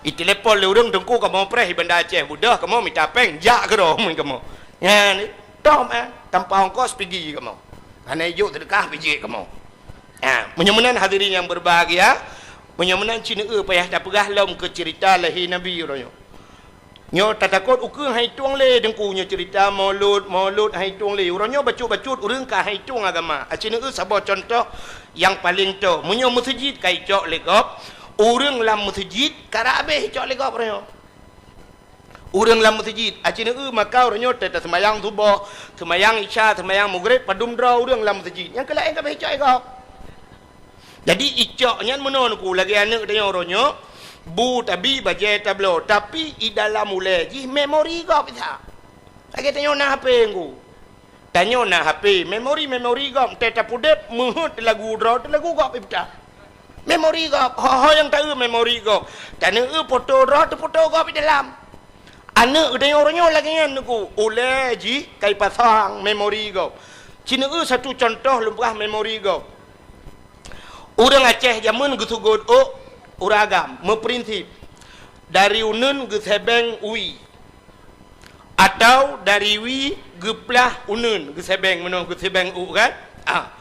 Itelepon lé ureuëng Teungku kamoe preh di Banda Aceh, beudôh kamoe mita péng, jak keudroe kamoe. Nyan, top, eh, tanpa ongkos pigi kamoe. Hana ijok seudeukah pih jeuet kamoe. Ha, meunyoe meunan hadirin nyang berbahagia, meunyoe meunan ci neueu payah tapeugah lom keu ceurita lahé Nabi uroe nyoe. Nyoe tatakot ukeue han itueng lé Teungku nyoe ceurita Maulud, Maulud han itueng lé. Uroe nyoe bacut-bacut ureuëng ka han itueng agama. Aci neueu saboh cuntoh nyang paleng toe. Meunyoe meuseujid ka icok lé gob, ureuëng lam meuseujid karap habéh icok lé gob uroe nyoe. Ureuëng lam meuseujid, aci neueu maka uroe nyoe teuh taseumayang suboh, seumayang isya, seumayang maghrib, padum droe ureuëng lam meuseujid. Nyang keu laén ka beh icok lé gob. Jadi icok nyan meunoe Teungku, lagée aneuëk tanyoe uroe nyoe, bu tabi bajée tabloe, tapi i dalam ulée jih memori gob isa. Lagée tanyoe na H P Teungku. Tanyoe na H P, memori-memori gob, teuh tapeudeuet meuheuet lagu droe teuh lagu gob ipeugah. Memori gob, ho-ho nyang taeu memori gob. Taneueu foto droe teuh foto gob di dalam. Aneuëk geutanyoe uroe nyoe lagée nyan Teungku, ulée jih ka ipasang memori gob. Ci neueu satu cuntoh lôn peugah memori gob. Ureuëng Aceh jameun geuseugot ôk ureuëng agam, meuprinsip dari uneuen geusebeng wie. Atau dari wie geuplah uneuen, geusebeng meunoe geusebeng ôk kan? Ah,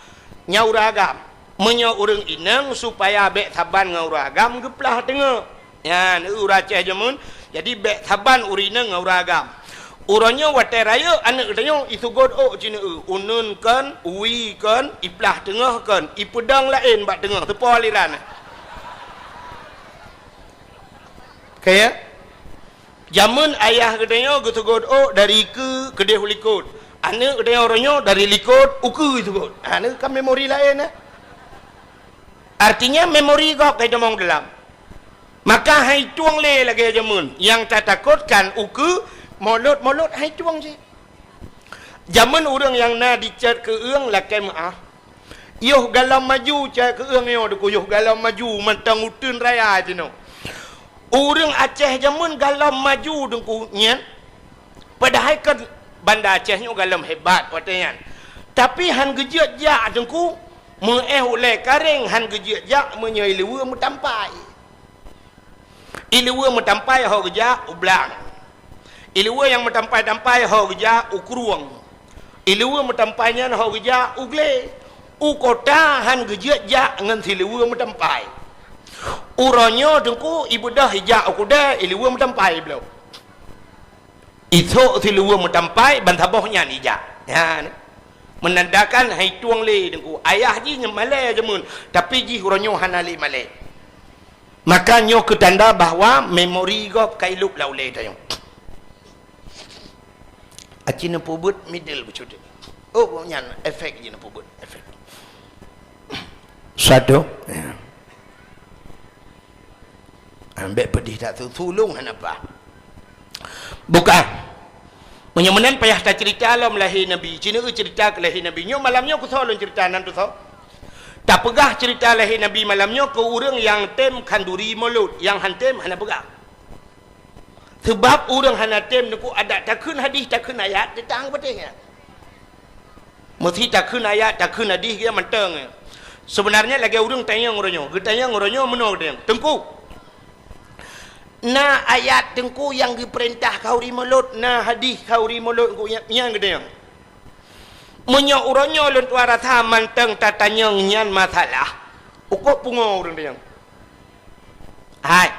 nyan ureuëng agam. Meunyoe ureuëng inong supaya bék saban ngon ureuëng agam geuplah teungoh. Nyan ureuëng Aceh jameun, jadi bék saban ureuëng inong ngon ureuëng agam. Uroe nyoe watée rayeuk aneuëk geutanyoe iseugot ôk ci neueu, uneuen kon, wie kon, iplah teungoh kon, ipeudong laén bak teungoh, teupo aliran. Kaya? Jameun ayah geutanyoe geuseugot ôk dari keue keudeh u likot. Aneuëk geutanyoe uroe nyoe dari likot u keue seugot. Ha, nyoe kan memori laén, eh? Artinya memori gob ka itamong dalam. Maka han itueng lé lagée jameun. Nyang tatakot kan u keue, Maulud-Maulud han itueng cit. Jameun ureuëng nyang na dicet keu-eueng lakée meuáh. Yoh galom maju cet keu-eueng nyoe, Teungku, yoh galom maju mantong uteuen raya jinoe. Ureuëng Aceh jameun galom maju, Teungku, nyan. Padahai kan Banda Aceh nyoe galom hebat watée nyan. Tapi hán geujeuet jak, Teungku, meuéh ulée karéng hán geujeuet jak meunyoe ileue meutampai. Ileue meutampai ho geujak u blang. Ileue nyang meutampai-tampai ho geujak u krueng. Ileue meutampai nyan ho geujak u glé. U kota hán geujeuet jak ngon sileue meutampai. Uroe nyoe Teungku ibeudôh ijak u keudée ileue meutampai bloe. Isok siluweue meutampai ban saboh nyan ijak. Nyan. Meunandakan hai tueng lé Teungku. Ayah jih nyan malée jameun, tapi jih uroe nyoe hana lé malée. Maka nyoe keu tanda bahwa memori gob ka ilop lam ulée tanyoe. Aci neupeubuet middle beucut. Oh, nyan efek jih neupeubuet, efek. Satu. Ya. Ambek pedih that su-, sulung hana paih. Bukan. Meunyoe meunan payah taceurita lom lahé Nabi. Ci neueu ceurita keu lahé Nabi. Nyoe malam nyoe keusoe lôn ceurita nan tusoe. Tapeugah ceurita lahé Nabi malam nyoe keu ureuëng nyang tem khanduri mulod, nyang han tem hana peugah. Seubab ureuëng hana tem Teungku adat takheun hadih, takheun ayat, teutang patéh nyan. Meusi takheun ayat, takheun hadih, geuh mantong. Sebenarnya lagée ureuëng tanyong uroe nyoe. Geutanyong uroe nyoe meunoe geutanyong, "Teungku, na ayat Teungku nyang geupeurintah khanduri mulod, na hadih khanduri mulod Teungku nyan?" Nyan geutanyong. Meunyoe uroe nyoe lôn tuan rasa mantong tatanyong nyan masalah, ukok pungo ureuëng tanyong. Hai.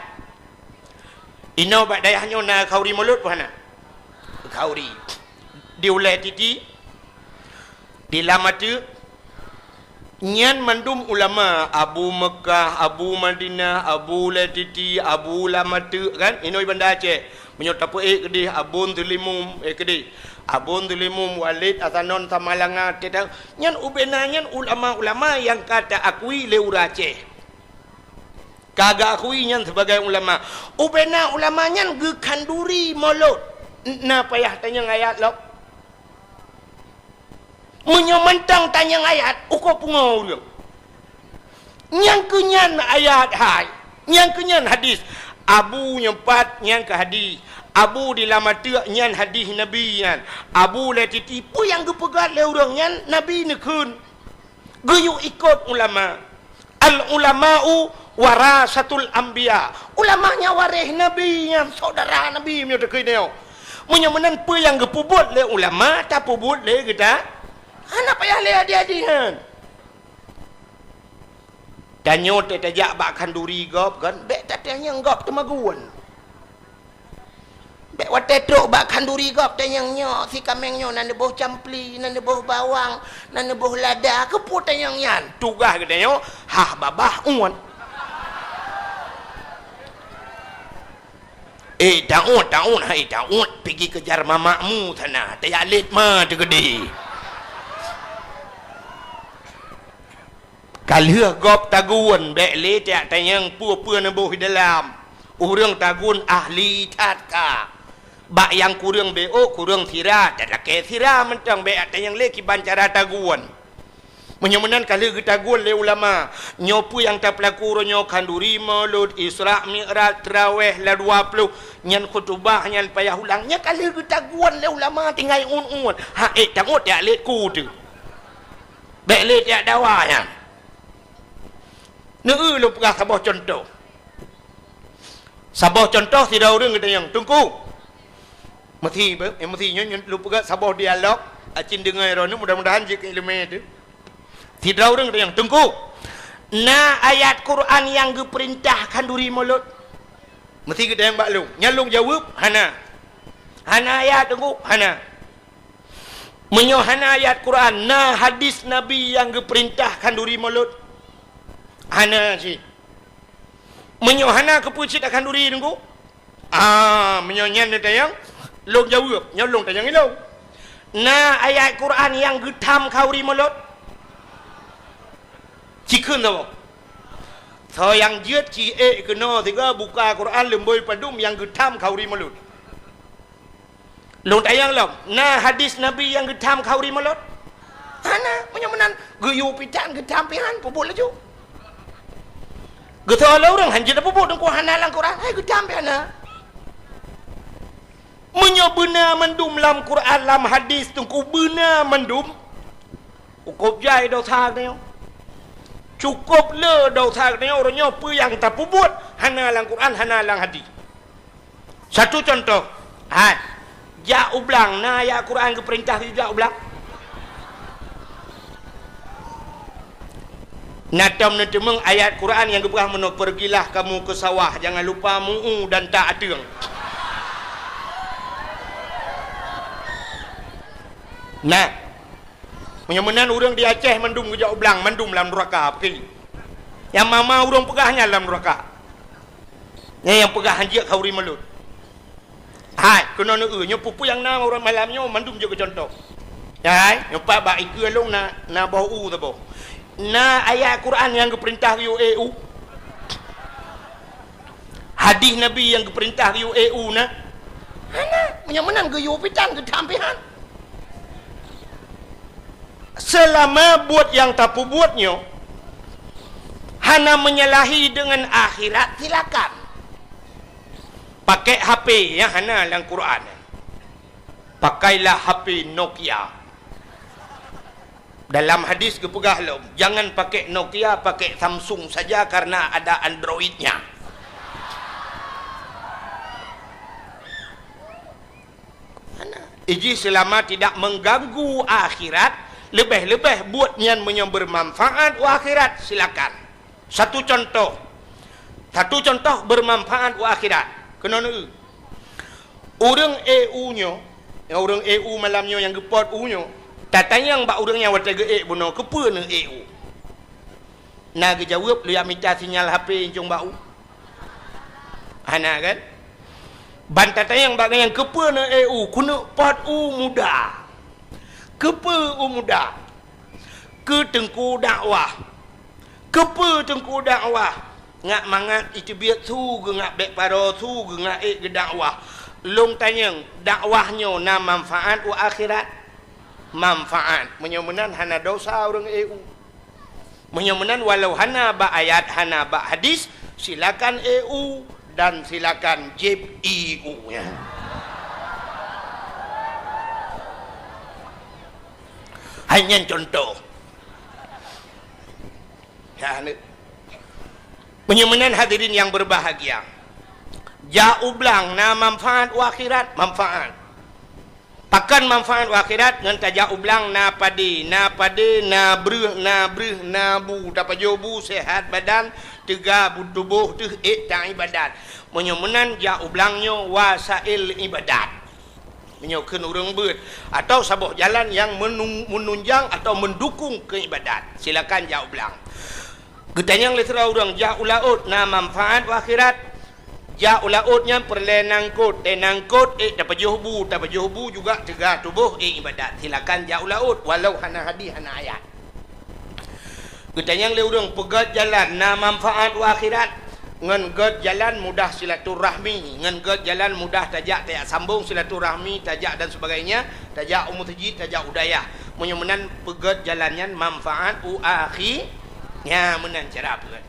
Inoe bak dayah nyoe na khanduri mulod peu hana? Khanduri. Di ulée titi, di lam ateuk, nyan mandum ulama, Abu Meukah, Abu Madinah, Abu Ulée Titi, Abu Lam Ateuk, kan? Inoe Banda Aceh. Meunyoe tapeuék keudeh Abon Teulimum, eh, keudeh. Abon Teulimum, Walid Hasanon Samalanga, teuta-, nyan ubena nyan ulama-ulama nyang ka taakui lé ureuëng Aceh. Ka geuakui nyan sibagai ulama. Ubena ulama nyan geukhanduri mulod. N-, na payah tanyong ayat lom. Meunyoe mantong tanyong ayat, uko pungo ureuëng. Nyang keu nyan ayat hai, nyang keu nyan hadis. Abu nyang pat nyan keu hadis. Abu di lam ateuk nyan hadis Nabi nyan. Abu Ulée Titi, peue nyang geupeugah lé ureuëng nyan Nabi neukheun. Geuyue ikot ulama. Al-ulama'u warasatul anbiya. Ulama nyan waréh Nabi nyan, saudara Nabi meunyoe takheun nyoe. Meunyoe meunan peue nyang geupeubuet lé ulama, tapeubuet lé geuta. Hana payah lé adi-adi nyan. Tanyoe teuh tajak bak khanduri gob kan, bék tatanyong gob teumagun. Bék watée trok bak khanduri gob tanyong nyoe, si kaméng nyoe na neuboh campli, na neuboh bawang, na neuboh lada, keupeue tanyong nyan? Tugaih geutanyoe, hah babah uet. Eh, taot, taot, hai taot, pigi keujar mamakmu sana, tajak lét ma teugeudeh. Ka lheueh gob tagun, bék lé tajak tanyong peue-peue neuboh di dalam. Ureuëng tagun ahli that ka. Bak nyang kureueng B O, kureueng sira, talakée sira mantong, bék tanyong lé kiban cara tagun. Meunyoe meunan ka lheueh geutagun lé ulama, nyoe peue nyang tapeulaku uroe nyoe, khanduri, mulod, Isra, Mi'raj, Traweh, la dua ploh, nyan khutubah, nyan payah ulang. Nyan ka lheueh geutagun lé ulama, tinggai uet-uet. Ha, eh, taot tajak lét ku teuh. Bék lé tajak dawa nyan. Neueu lôn peugah saboh cuntoh. Saboh cuntoh sidroe ureuëng geutanyong, "Teungku." Meusi, eh, meusi nyoe, nyoe lôn peugah saboh dialog, acin deungoe droeneuh, mudah-mudahan jeuet keu iéleumé teuh. Sidroe ureuëng geutanyong, "Teungku, na ayat Quran nyang geupeurintah khanduri mulod?" Meusi geutanyong bak lôn. Nyan lôn jaweueb, "Hana." "Hana ayat, Teungku?" "Hana." "Meunyoe hana ayat Quran, na hadis Nabi nyang geupeurintah khanduri mulod?" "Hana cit." "Meunyoe hana, keupeue cit takhanduri, Teungku?" Ah, meunyoe nyan neutanyong, lôn jaweueb, nyoe lôn tanyong ilôn. Na ayat Quran nyang geutham khanduri mulod? Cikheun saboh. Soe nyang jeuet ci ék keunoe sigoe buka Quran leumbôi padum nyang geutham khanduri mulod. Lôn tanyong lom, na hadis Nabi nyang geutham khauri mulod? Hana, meunyoe meunan geuyue pitan geutham pihan, peubuet laju. Geutho lé ureuëng hanjeuet peubuet teungku hana lam Quran, hai geutham pihan na. Meunyoe beuna mandum lam Quran, lam hadis teungku beuna mandum, cukôp jai dosa geutanyoe. Cukôp le dosa geutanyoe, uroe nyoe peue nyang tapeubuet hana lam Quran, hana lam hadis. Satu contoh, hai, jak u blang, na ayat Quran geupeurintah jak u blang? Na tom neuteumeung ayat Quran nyang geupeugah meunoe, "Pergilah kamu ke sawah, jangan lupa mu'u dan tak ateueng." Nah, meunyoe meunan ureuëng di Aceh mandum geujak u blang, mandum lam nuraka, peuki. Nyang mama ureuëng peugah nyan lam nuraka. Nyan nyang peugah hanjeuet khauri mulod. Hai, keunoe neueu, nyoe peue-peue nyang na uroe malam nyoe mandum jeuet keu contoh. Hai, nyoe pat bak ikeue lôn na, na boh u saboh. Na ayat Quran nyang geupeurintah geuyue ék u? Hadis Nabi nyang geupeurintah geuyue ék u na? Hana, meunyoe meunan geuyue pitan geutham pihan. Seulama buet nyang tapeubuet nyoe hana menyalahi deungon akhirat, silakan. Pakai H P nyang hana lam Quran. Pakailah H P Nokia. Dalam hadis geupeugah lom, "Jangan pakai Nokia, pakai Samsung saja karena ada Android-nya." Hana. Iji seulama tidak mengganggu akhirat, leubeh-leubeh buet nyan meunyoe bermanfaat u akhirat, silakan. Satu contoh. Satu contoh bermanfaat u akhirat. Keunoe neueu. Ureuëng ék u nyoe, nyang ureuëng ék u malam nyoe nyang geupot u nyoe, tatanyong bak ureuëng nyang watée geuék bunoe, "Keupeue neuék u?" Na geujaweueb, "Lôn jak mita sinyal H P incong bak u." Hana kan? Ban tatanyong bak gobnyan, "Keupeue neuék u?" "Keuneuk pot u muda." "Keupeue u muda?" "Keu teungku dakwah." "Keupeue teungku dakwah?" "Ngat mangat iteubiet su geungat bék paro su geungat ék geudakwah." Lôn tanyong, dakwah nyoe na manfaat u akhirat? Manfaat. Meunyoe meunan hana dosa ureuëng ék u. Meunyoe meunan, walau hana bak ayat, hana bak hadis, silakan ék u dan silakan jieb ie u nyan. Hai nyan contoh. Ya, ni. Meunyoe meunan hadirin yang berbahagia, jak u blang na manfaat u akhirat, manfaat. Pakon manfaat u akhirat? Ngon tajak u blang na padé, na padé, na breueh, na breueh, na bu, tapajoh bu, sehat badan, teuga bu tuboh teuh ék taibadat. Meunyoe meunan jak u blang nyoe wasail ibadat. Meunyoe kheun ureuëng beuet, atawa saboh jalan nyang menung-, menunjang atawa mendukung keu ibadat, silakan jak u blang. Geutanyong lé sidroe ureuëng, jak u laôt na manfaat u akhirat? Jak u laôt nyan peureulée nangkot, eh nangkot, eh tapajoh bu, tapajoh bu juga teuga tuboh, eh ibadat. Silakan jak u laôt, walau hana hadis, hana ayat. Geutanyong lé ureuëng, peugét jalan na manfaat u akhirat? Ngon gét jalan mudah silaturahmi, ngon gét jalan mudah tajak, tajak sambong silaturahmi, tajak dan sebagainya, tajak u meuseujid, tajak u dayah. Meunyoe meunan peugét jalan nyan manfaat u akhi-, nya meunan cara peugét.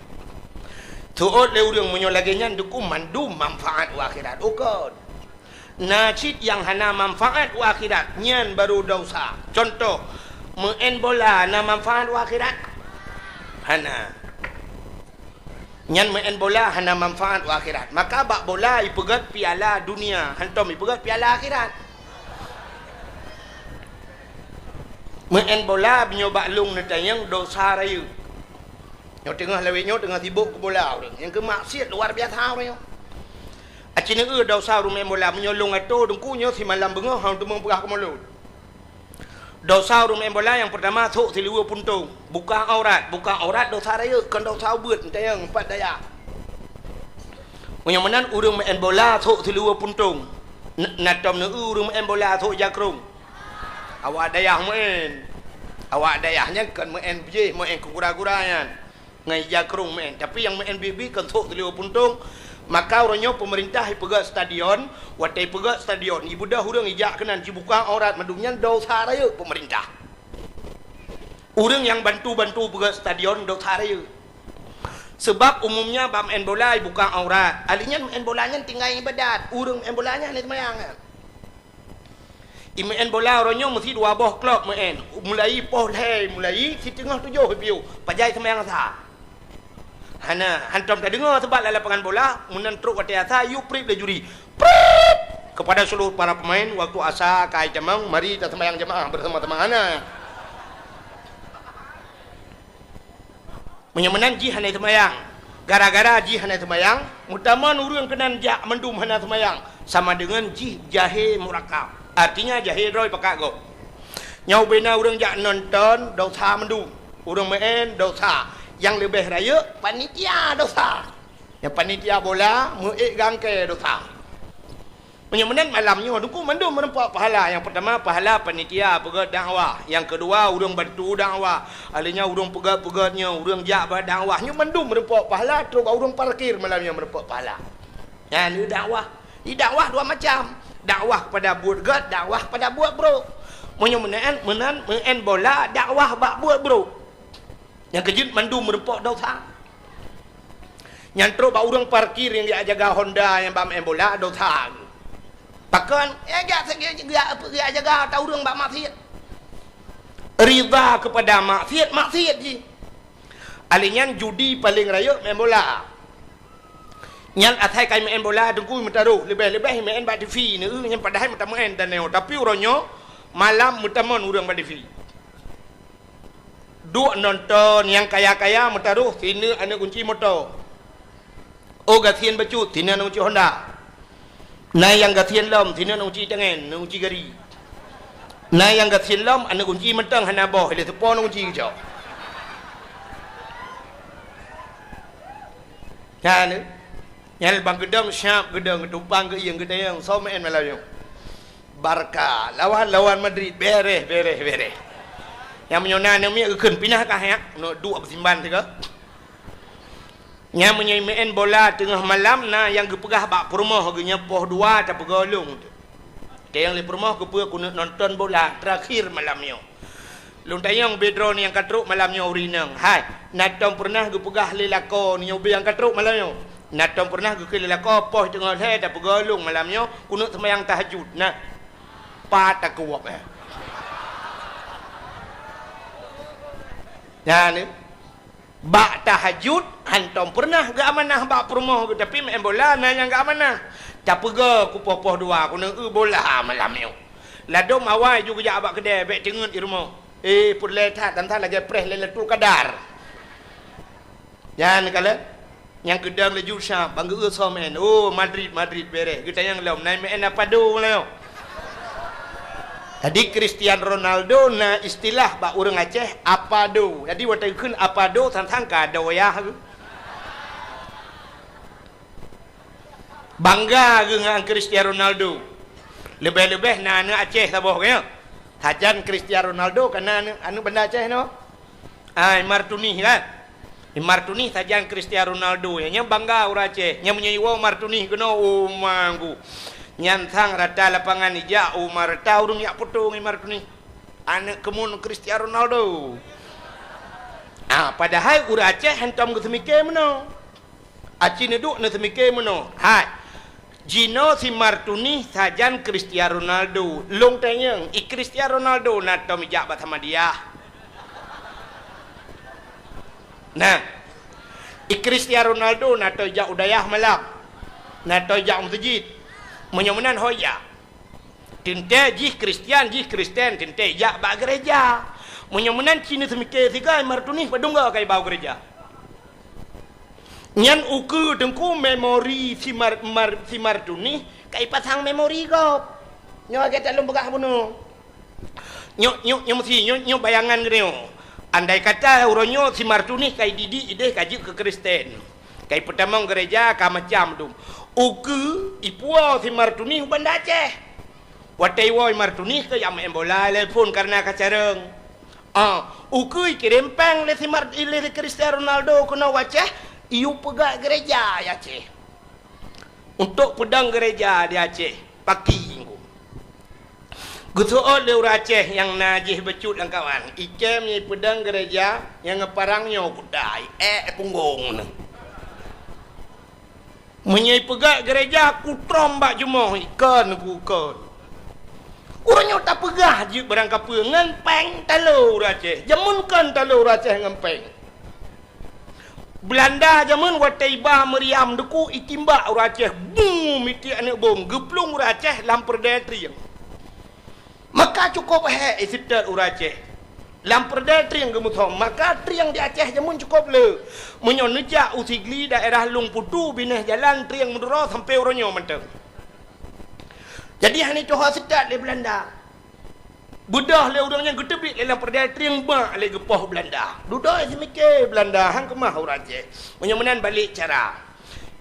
Teuôt lé ureuëng meunyoe lagée nyan dukung mandum manfaat u akhirat. Ukon. Na cit nyang hana manfaat u akhirat, nyan baru dosa. Contoh, meu'en bola na manfaat u akhirat? Hana. Nyan meu'en bola hana manfaat u akhirat. Maka bak bola ipeugét piala dunia, hantom ipeugét piala akhirat. Meu'en bola meunyoe bak lông neutanyong dosa rayeuk. Nyoe teungoh lawét nyoe teungoh sibok keu bola ureuëng. Nyang keu maksiat luar biasa ureuëng nyoe. Aci neueu dosa ureuëng meu'en bola, meunyoe lông atô teungku nyoe simalam beungoh hana teumeung peugah keu mulod. Dosa ureuëng meu'en bola nyang peurtama, sôk siluweue puntông. Buka aurat, buka aurat dosa rayeuk, kon dosa ubeut, neutanyong pat dayah. Meunyoe meunan ureuëng meu'en bola sôk siluweue puntông. N-, na tom neueu ureuëng meu'en bola sôk jakrong. Awak dayah meu'en. Awak dayah nyan kon meu'en beujéh, meu'en keu gura-gura nyan. Ngon ija krông meu'en. Tapi nyang meu'en bi-bi kon sôk siluweue puntông, Maka uroe nyoe peumeurintah ipeugét stadion, watée ipeugét stadion, ibeudôh ureuëng ijak keunan jibuka aurat mandum nyan desya rayeuk peumeurintah. Ureuëng nyang bantu-bantu peugét stadion desya rayeuk. Seubab umumnya bak meu'en bola ibuka aurat, ahli nyan meu'en bola nyan tinggai ibadat, ureuëng meu'en bola nyan hana seumayang. Imeu'en bola uroe nyoe meusi dua boh klok meu'en. Mulai poh lhée, mulai siteungoh tujoh piôh, pajan seumayang asai. Hana, hántom tadeungoe seubab lam lapangan bola, meunan trok watée asai, yue prip lé juri. Prip! Kepada seluruh para pemain, waktu asai ka itamong, mari taseumayang jamaah bersama-sama. Hana. Meunyoe meunan jih hana seumayang. Gara-gara jih hana seumayang, meutamong ureuëng keunan jak mandum hana seumayang, sama deungon jih jahé murakab. Artinya jahé droe pakat gob. Nyoe ubena ureuëng jak nonton, desya mandum. Ureuëng meu'en, desya. Nyang leubeh rayeuk, panitia desya. Nyang panitia bola, meu'ék gangkée desya. Meunyoe meunan malam nyoe, Teungku, mandum meureumpok pahala. Nyang peurtama, pahala panitia peugét dakwah. Nyang keudua, ureuëng bantu dakwah. Ahli nyan ureuëng peugét-peugét nyoe, ureuëng jak bak dakwah. Nyoe mandum meureumpok pahala, trok bak ureuëng parkir malam nyoe meureumpok pahala. Nyan dakwah. Di dakwah dua macam. Dakwah kepada buet gét, dakwah kepada buet brok. Meunyoe meunan, meunan, meu'en bola, dakwah bak buet brok. Nyang keujeuet mandum meureumpok desya. Nyang trok bak ureuëng parkir nyang jak jaga Honda nyang bak meu'en bola desya. Pakon? Eh, jak, jak, jak, jak jaga ata ureuëng bak maksiet. Ridha kepada maksiet, maksiet jih. Ahli nyan judi paleng rayeuk meu'en bola. Nyan asai ka imeu'en bola Teungku meutaroh, leubeh-leubeh imeu'en bak TV neu, nyan padahai meutameu'en dan nyoe. Tapi uroe nyoe malam meutamong ureuëng bak TV. Duek nonton, nyang kaya-kaya meutaroh sineuk aneuëk gunci moto. Oh, gasien bacut, sineuk aneuëk gunci Honda. Na nyang gasien lom, sineuk aneuëk gunci tangen, aneuëk gunci gari. Na nyang gasien lom, aneuëk gunci mantong hana boh, ilée teupo aneuëk gunci geucok. Nyan, nyan bang geudong siap geudong, geutumpang geuieng geutanyong, soe meu'en malam nyoe. Barca lawan, lawan Madrid, bereh, bereh, bereh. Nyang meunyoe na aneuëk miet geukheun pinah kah nyak, nyoe duek beusimban sigoe. Nyang meunyoe meu'en bola teungoh malam na nyang geupeugah bak peurumoh geuh nyoe poh dua tapeugolong. Teunyong lé peurumoh geupeue keuneuk nonton bola terakhir malam nyoe. Lôn tanyong bak droeneuh nyang ka trok malam nyoe ureuëng inong. Hai, na tom peureunah geupeugah lé lakoe nyoe ubé nyang ka trok malam nyoe? Na tom peureunah geukheun lé lakoe poh teungoh lhée tapeugolong malam nyoe keuneuk seumayang tahajud? Nah, pat takuwok, eh. Nyan, eh. Bak tahajud, hantom peureunah geuamanah bak peurumoh geuh, tapi meu'en bola na nyang geuamanah. Tapeugo kupoh-poh dua, keuneuk eu bola malam nyoe. Ladom awai ju geujak bak keudée, bék teungeut i rumoh. Eh, peureulée that, dan that lagée preh Lailatul Qadar. Nyan kalon, nyang keudong laju sa, bang geu-eu soe meu'en. Oh, Madrid, Madrid bereh. Geutanyong lom, na meu'en apa do lom? Jadi, Cristiano Ronaldo na istilah bak ureuëng Aceh, apa do. Jadi, watée geukheun apa do, sang-sang ka do yah. Bangga geuh ngon Cristiano Ronaldo. Leubeh-leubeh na aneuëk Aceh saboh, kan, ya? Sajan Cristiano Ronaldo ka na aneuëk, aneuëk Banda Aceh nyoe. Ah, Imar Tunih, kan? Imar Tunih sajan Cristiano Ronaldo, ya. Nyan bangga ureuëng Aceh. Nyan meunyoe iwoe Imar Tunih keunoe, oh, manggu. Nyan sang rata lapangan ijak, oh, ma rata ureuëng jak poto ngon Imar Tunih. Aneuëk keumun Cristiano Ronaldo. Ah, padahai ureuëng Aceh hantom geuseumiké meunoe. Aci neuduek neuseumiké meunoe, hai, jinoe si Imar Tunih sajan Cristiano Ronaldo. Lôn tanyong, i Cristiano Ronaldo na tom ijak bak Samadiyah? Nah, i Cristiano Ronaldo na tom ijak u dayah malam? Na tom ijak u meuseujid? Meunyoe meunan ho ijak. Teuntée jih Kristian, jih Kristen, teuntée jak bak gereja. Meunyoe meunan ci neuseumiké sigoe Imar Tunih padum goe ka iba u gereja. Nyan ukeue Teungku memori si Imar, Imar, si Imar Tunih ka ipasang memori gob. Nyoe lagée that lôn peugah bunoe. Nyoe, nyoe, nyoe meusi, nyoe, nyoe bayangan geutanyoe. Andai kata uroe nyoe si Imar Tunih ka ididik ideh ka jeuet keu Kristen. Ka ipeutamong gereja ka macam dum. Ukeue ipuwoe si Imar Tunih u Banda Aceh. Watée iwoe Imar Tunih keu jak meu'en bola lé phon kareuna ka carông. Ah, ukeue ikirém péng lé si Mar-, lé Cristiano Ronaldo keunoe u Aceh, iyue peugah gereja i Aceh. Untuk peudong gereja di Aceh, paki. Geuseuôt lé ureuëng Aceh nyang na jih bacut lam kawan, "Icém nyoe peudong gereja nyang geuparang nyoe kutai, ék punggong neuh. Meunyoe peugét gereja kutrom bak jumoh, ikon ku kon." Ureuëng nyoe tapeugah jeuet barang kapeue ngon péng talo ureuëng Aceh. Jameun kon talo ureuëng Aceh ngon péng. Beulanda jameun watée iba meuriam deuku itimbak ureuëng Aceh, bum, mitiek aneuëk bom, geuplueng ureuëng Aceh lam peureudée trieng. Maka cukôp hék iseutôt ureuëng Aceh. Lam peureudée trieng geumusom, maka trieng di Aceh jameun cukôp le. Meunyoe neujak u Sigli daerah Lueng Putu binéh jalan trieng meuduro sampoe uroe nyoe mantong. Jadi hana tuha seutôt lé Beulanda. Beudôh lé ureuëng nyan geuteubiet lé lam peureudée trieng bak lé geupoh Beulanda. Dudoe seumiké Beulanda han keumah ureuëng Aceh. Meunyoe meunan balék cara.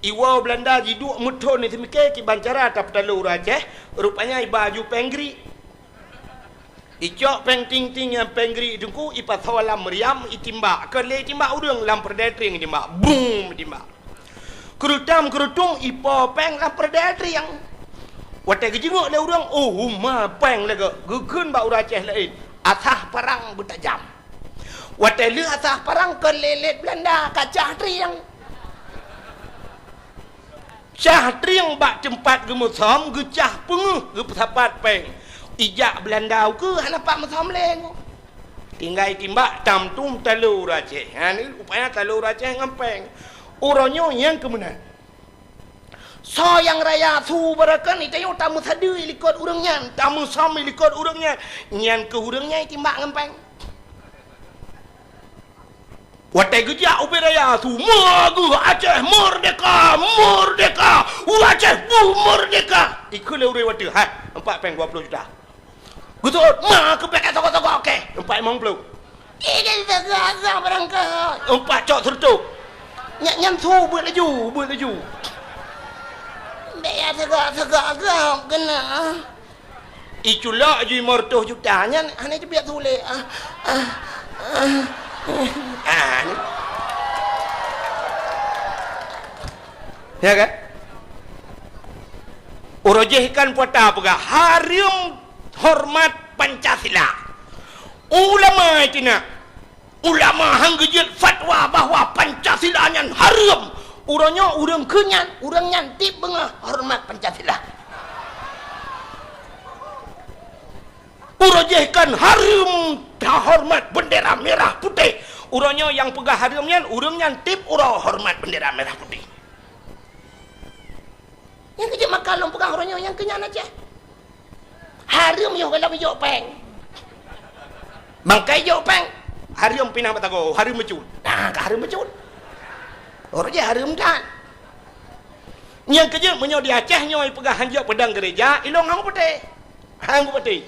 Iwoe Beulanda jiduek meuthon seumiké kiban cara tapeutalo ureuëng Aceh, rupanya iba aju péng grik. Icok péng ting-ting nyang péng grik teungku ipasoe lam meuriam itimbak. Kon lé itimbak ureuëng lam peureudée trieng itimbak. Bum itimbak. Keurutam-keurutung ipo péng lam peureudée trieng. Watée geujingok lé ureuëng, "Oh, uma péng lagée," geukheun bak ureuëng Aceh laén, "Asah parang beutajam." Watée lheueh asah parang kon lé lét Beulanda kacah trieng. Cah trieng bak teumpat geumusom geucah peungeuh geupeusapat péng. Ijak Beulanda ukeue hana pat musom lé nyoe. Tinggai timbak tam tum talo ureuëng Aceh. Ha, ni rupanya talo ureuëng Aceh ngon péng. Uroe nyoe nyang keumeunan. Soe nyang raya su barokon, ita nyoe tameusadeue likot ureuëng nyan, tameusom likot ureuëng nyan. Nyan keuh ureuëng nyan itimbak ngon péng. Watée geujak ubé raya su, "Meugeue Aceh merdeka, merdeka, Aceh bu merdeka." Ikheun lé ureuëng watée, "Hai, empat péng dua puluh juta." Geuseuôt, "Ma keubiet sogok-sogok keh, empat limong puluh." "Ih, dan sogok-sogok barangkaho." Empat cok seureutôh. Nyan, nyan su beuet laju, beuet laju. "Bék ya sogok-sogok gob keunoe." Iculok ju lima reutôh juta nyan hana jibiet su lé. Ah, ah, ah, ah, ni. Ya kan? Uroe jih kan puata peugah hareuem horeumat Pancasila. Ulama itu nak Ulama han geujeuet fatwa bahwa Pancasila nyan hareuem. Uroe nyoe ureuëng keu nyan, ureuëng nyan tieb beungoh horeumat Pancasila. Uroe jih kan hareuem tahoreumat bendera merah putih. Uroe nyoe nyang peugah hareuem nyan, ureuëng nyan tieb uroe horeumat bendera merah putih. Nyang keu jeuet maka lôn peugah uroe nyoe nyang keu nyan Aceh. Hareuem yoh gohlom ijok péng. Bangkai ijok péng, hareuem pinah batago, hareuem meucut. Nah, ka hareuem meucut. Uroe jih hareuem that. Nyang keu jeuet meunyoe di Aceh nyoe ipeugah hanjeuet peudong gereja, ilong han kupatéh. Han kupatéh.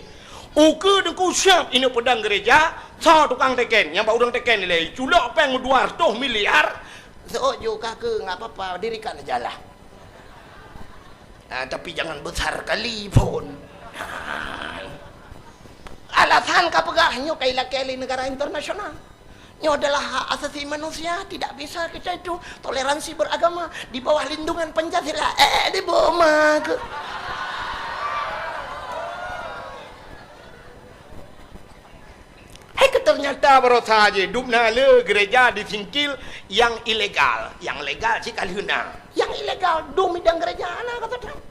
Ukeue Teungku siab ineuk peudong gereja, soe tukang teken, nyang bak ureuëng teken ilée, culok péng dua reutôh miliar, seuôt ju ka keu, nggak apa-apa, dirikan aja lah. Ah, tapi jangan besar kali pun. Ah. Alasan ka peugah nyoe ka ilakée lé negara internasional. Nyoe adalah hak asasi manusia, tidak bisa kita itu toleransi beragama di bawah lindungan Pancasila. Eh, di boma ke? Hai ke ternyata barosa je dum na le gereja di Singkil yang ilegal, yang legal cit ka lheueh na. Yang ilegal dum idang gereja na kata Trump.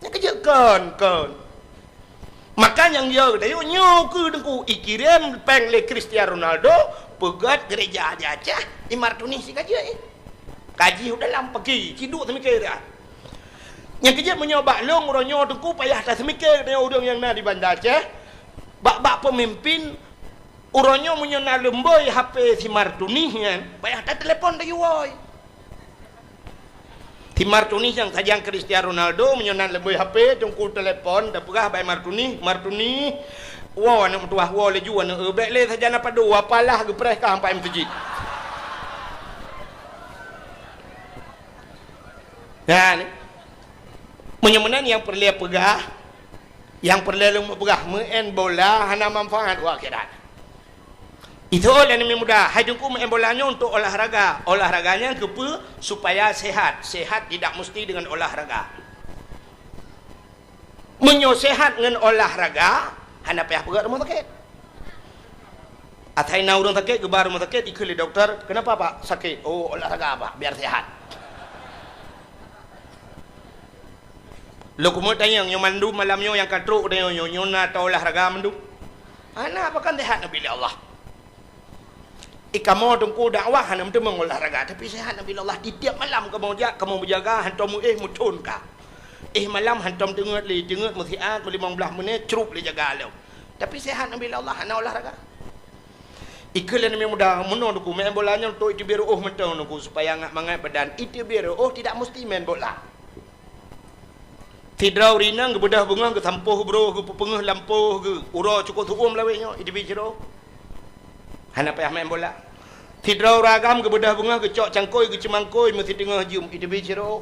Nyang keu jeuet kon, kon. Maka nyang yo tayue nyoe keu Teungku ikirém péng lé Cristiano Ronaldo peugét gereja di Aceh, i Martuni si ka jeuet. Kaji u dalam pagi, ciduek seumiké dah. Nyang keu jeuet meunyoe bak lôn uroe nyoe Teungku payah taseumiké tanyoe ureuëng nyang na di Banda Aceh, bak-bak peumimpin, uroe nyoe meunyoe na leumboi H P si Martuni nyan, payah tatelepon tayue woe. Si Martuni nyang sajan Cristiano Ronaldo meunyoe na leumboi H P Teungku telepon tapeugah bak Martuni, "Martuni, woe aneuëk meutuwah, woe laju aneuëk, bék lé sajan apa do, apalah geupreh ka ampai meuseujid." Nah, ni. Meunyoe meunan nyang peureulée peugah, nyang peureulée lôn peugah, meu'en bola hana manfaat u akhirat. Itu lé aneuk muda, hai Teungku meu'en bola nyoe untuk olahraga. Olahraga nyan keupeue? Supaya sehat. Sehat tidak mesti dengan olahraga. Meunyoe sehat ngon olahraga, hana payah peugöt rumoh sakét. Asai na ureuëng sakét, geuba rumoh sakét, ikheun lé dokto, "Kenapa, Pak, sakit?" "Oh, olahraga, Pak, biar sehat." Lôn keumeung tanyong, nyoe mandum malam nyoe nyang ka trok tanyoe nyoe, nyoe na taolahraga mandum? Hana, pakon sehat neubi lé Allah. Eh, kamoe Teungku dakwah hana meuteumé olahraga, tapi sehat neubi lé Allah. Tiep-tiep malam kamoe jak, kamoe meujaga, hantom éh meuthon ka. Éh malam hantom teungeut lé, teungeut meusiat, meulimong blaih menit, crup lé jaga lom. Tapi sehat neubi lé Allah, hana olahraga. Ikheun lé aneuk muda, meunoe Teungku, meu'en bola nyoe untuk iteubiet reu'oh mantong Teungku, supaya ngat mangat badan. Iteubiet reu'oh tidak mesti main bola. Sidroe ureuëng inong geubeudôh beungoh, geusampôh broh, geupeupeungeuh lampôh geuh, uroe cukôp seu-uem lawét nyoe, iteubiet sidroe. Hana payah main bola. Sidroe ureuëng agam geubeudôh beungoh, geucok cangkôi, geuceumangkôi, meusiteungoh jeuem, iteubiet sidroe.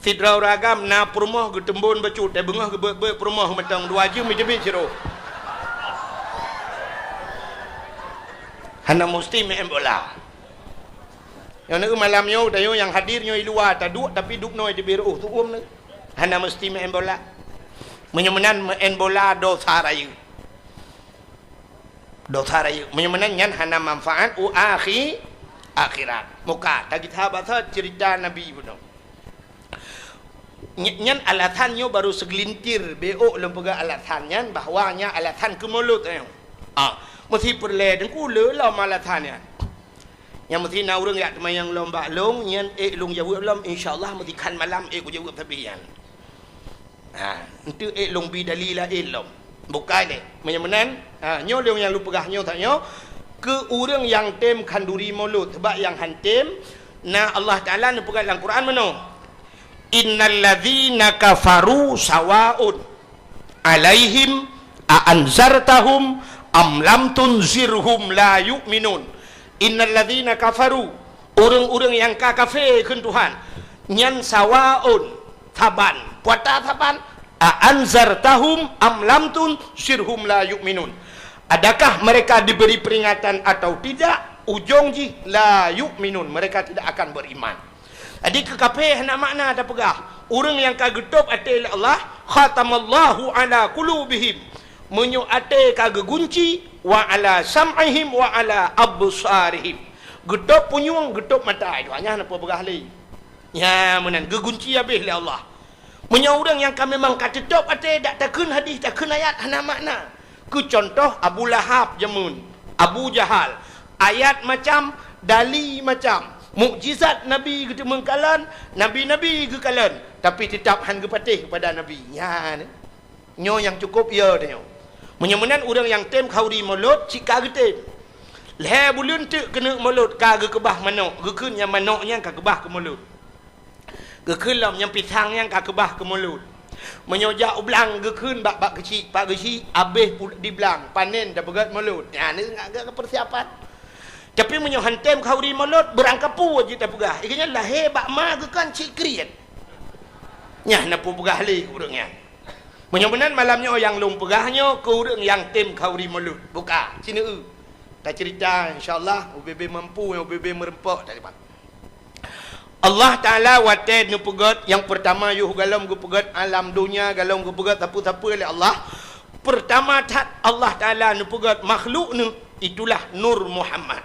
Sidroe ureuëng agam na peurumoh, geuteumbon bacut, teubeungoh geubeuet-beuet peurumoh mantong, dua jeuem, iteubiet sidroe. Hana mesti main bola. Nyoe neueu malam nyoe, tanyoe nyang hadir nyoe i luwa taduek, tapi dubnoe iteubiet reu'oh, seu-uem neueu. Hana meusti meu'en bola. Meunyoe meunan meu'en bola dosa rayeuk. Dosa rayeuk. Meunyoe meunan nyan hana manfaat u akhi-, akhirat. Muka, tagita basa cerita Nabi bunoe. Ny-, nyan alasan nyoe baru segelintir, beu'ok lôn peugah alasan nyan, bahwa nyan alasan keu mulod nyoe. Ah, meusti peureulée Teungku le lom alasan nyan. Nyang meusti na ureuëng jak teumayang lom bak lôn, nyan ék lôn jaweueb lom, insya Allah meusti khan malam ék kujaweueb sabe nyan. Ha, enteuk ék lôn bi dali laén lom. Bukai lé. Meunyoe meunan, ha, nyoe lôn nyang lôn peugah nyoe that nyoe, keu ureuëng nyang tem khanduri mulod, sabab nyang han tem, na Allah Taala neupeugah lam Quran meunoe, "Innal ladzina kafaru sawaun alaihim a anzartahum am lam tunzirhum la yu'minun." Innal ladzina kafaru, ureuëng-ureuëng nyang ka kafé kheun Tuhan, nyan sawaun, saban. Peue ata saban? A anzartahum am lam tunzirhum la yu'minun. Adakah mereka diberi peringatan atau tidak? Ujong jih, la yu'minun, mereka tidak akan beriman. Jadi keu kafé hana makna tapeugah. Ureuëng nyang ka geutôb até lé Allah, "Khatamallahu ala qulubihim." Meunyoe até ka geugunci, "wa ala sam'ihim wa ala absarihim." Geutôb punyueng, geutôb mata. Itu hanya hana peue peugah lé. Nya meunan, geugunci habéh lé Allah. Meunyoe ureuëng nyang ka memang ka teutôb até, dak takheun hadis, takheun ayat, hana makna. Keu cuntoh, Abu Lahab jameun, Abu Jahal, ayat macam, dali macam, mukjizat Nabi geuteumeung kalon, nabi-nabi geukalon, tapi teutap han geupatéh keupada Nabi. Nyan, nyoe nyang cukôp yo tanyoe. Meunyoe meunan ureuëng nyang tem khanduri mulod, cit ka geutem. Lhée buleuen teuk keuneuk mulod ka geukeubah manok, geukheun nyang manok nyan ka keubah keu mulod. Geukheun lom nyang pisang nyan ka keubah keu mulod. Meunyoe jak u blang geukheun bak, bak geuchik, pak geuchik, abéh pu-, di blang, panen tapeugét mulod. Nyan ngon, ngon persiapan. Tapi meunyoe han tem khanduri mulod, beurangkapeue jeuet tapeugah. Ikeu nyan lahé bak ma geukheun cit kriet. Nyan na peue peugah lé ureuëng nyan. Meunyoe meunan malam nyoe nyang lôn peugah nyoe keu ureuëng nyang tem khanduri mulod. Buka, sineue. Tacerita insya Allah, ubé-bé mampu, ubé-bé meureumpok tadi, Pak. Allah Taala watée neupeugét nyang peurtama yoh galom geupeugét alam donya, galom geupeugét sapeue-sapeue lé Allah. Peurtama that Allah Taala neupeugét makhluk neuh, itulah Nur Muhammad.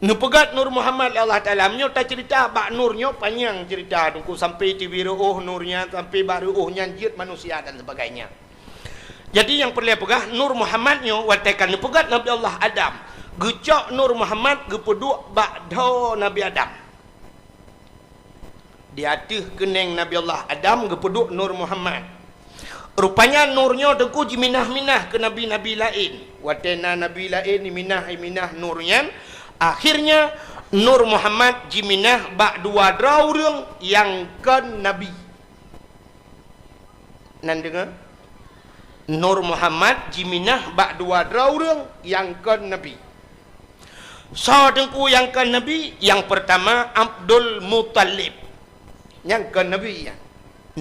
Neupeugét Nur Muhammad lé Allah Taala. Meunyoe tacerita bak Nur nyoe panyang cerita, Teungku, sampai teubiet reu'oh Nur nyan, sampai bak reu'oh nyan jeuet manusia dan sebagainya. Jadi nyang peureulée peugah, Nur Muhammad nyoe watée ka neupeugét Nabi Allah Adam, geucok Nur Muhammad geupeuduek bak dhoe Nabi Adam. Di ateueh keuneng Nabi Allah Adam geupeuduek Nur Muhammad. Rupanya Nur nyoe Teungku jiminah-minah keu nabi-nabi laén. Watée na nabi laén jiminah-minah Nur nyan, akhirnya Nur Muhammad jiminah bak dua droe ureuëng nyang kon nabi. Nan deungoe? Nur Muhammad jiminah bak dua droe ureuëng nyang kon nabi. Soe Teungku nyang kon nabi? Nyang peurtama Abdul Muthalib. Nyang kon nabi nyan.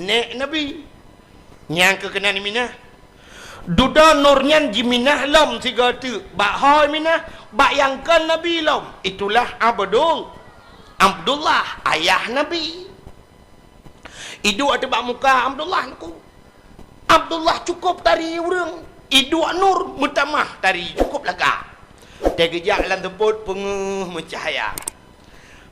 Nék nabi. Nyang keu keunan minah. Dudoe nur nyan jiminah lom sigoe teuk, bak ho minah, bak nyang kon Nabi lom. Itulah Abdul, Abdullah, ayah Nabi. Iduek ateueh bak muka Abdullah nyan ku. Abdullah cukôp tari ureuëng. Iduek nur meutamah tari cukôp lagak. Teugeujak lam seupôt peungeuh meucahya.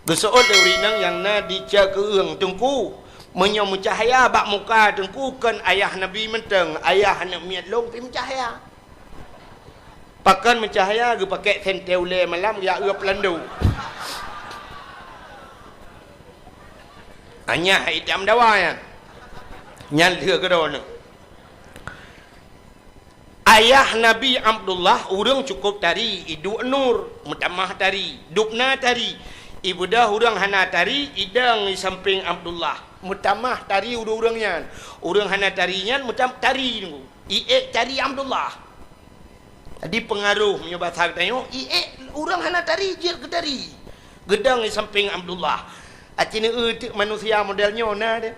Geuseuôt lé ureuëng inong nyang na di ceukeung teungku. Meunyoe meucahya bak muka teungku kon ayah Nabi mantong, ayah aneuëk miet lôn pih meucahya. Pakon meucahya geupakèk sentée ulée malam jak eu peulandu. Anyah itam dawa nyan. Nyan lheueh keudroe nyoe. Ayah Nabi Abdullah ureuëng cukôp tari, iduek nur, meutamah tari, dubna tari. Ibeudôh ureuëng hana tari, idong di sampéng Abdullah, meutamah tari ureuëng-ureuëng nyan. Ureuëng hana tari nyan meutam-, tari nunggu. Iék tari Abdullah. Jadi peungaroh meunyoe basa geutanyoe, iék ureuëng hana tari jeuet keu tari. Geudong di sampéng Abdullah. Aci neueu teuk manusia model nyoe na deh.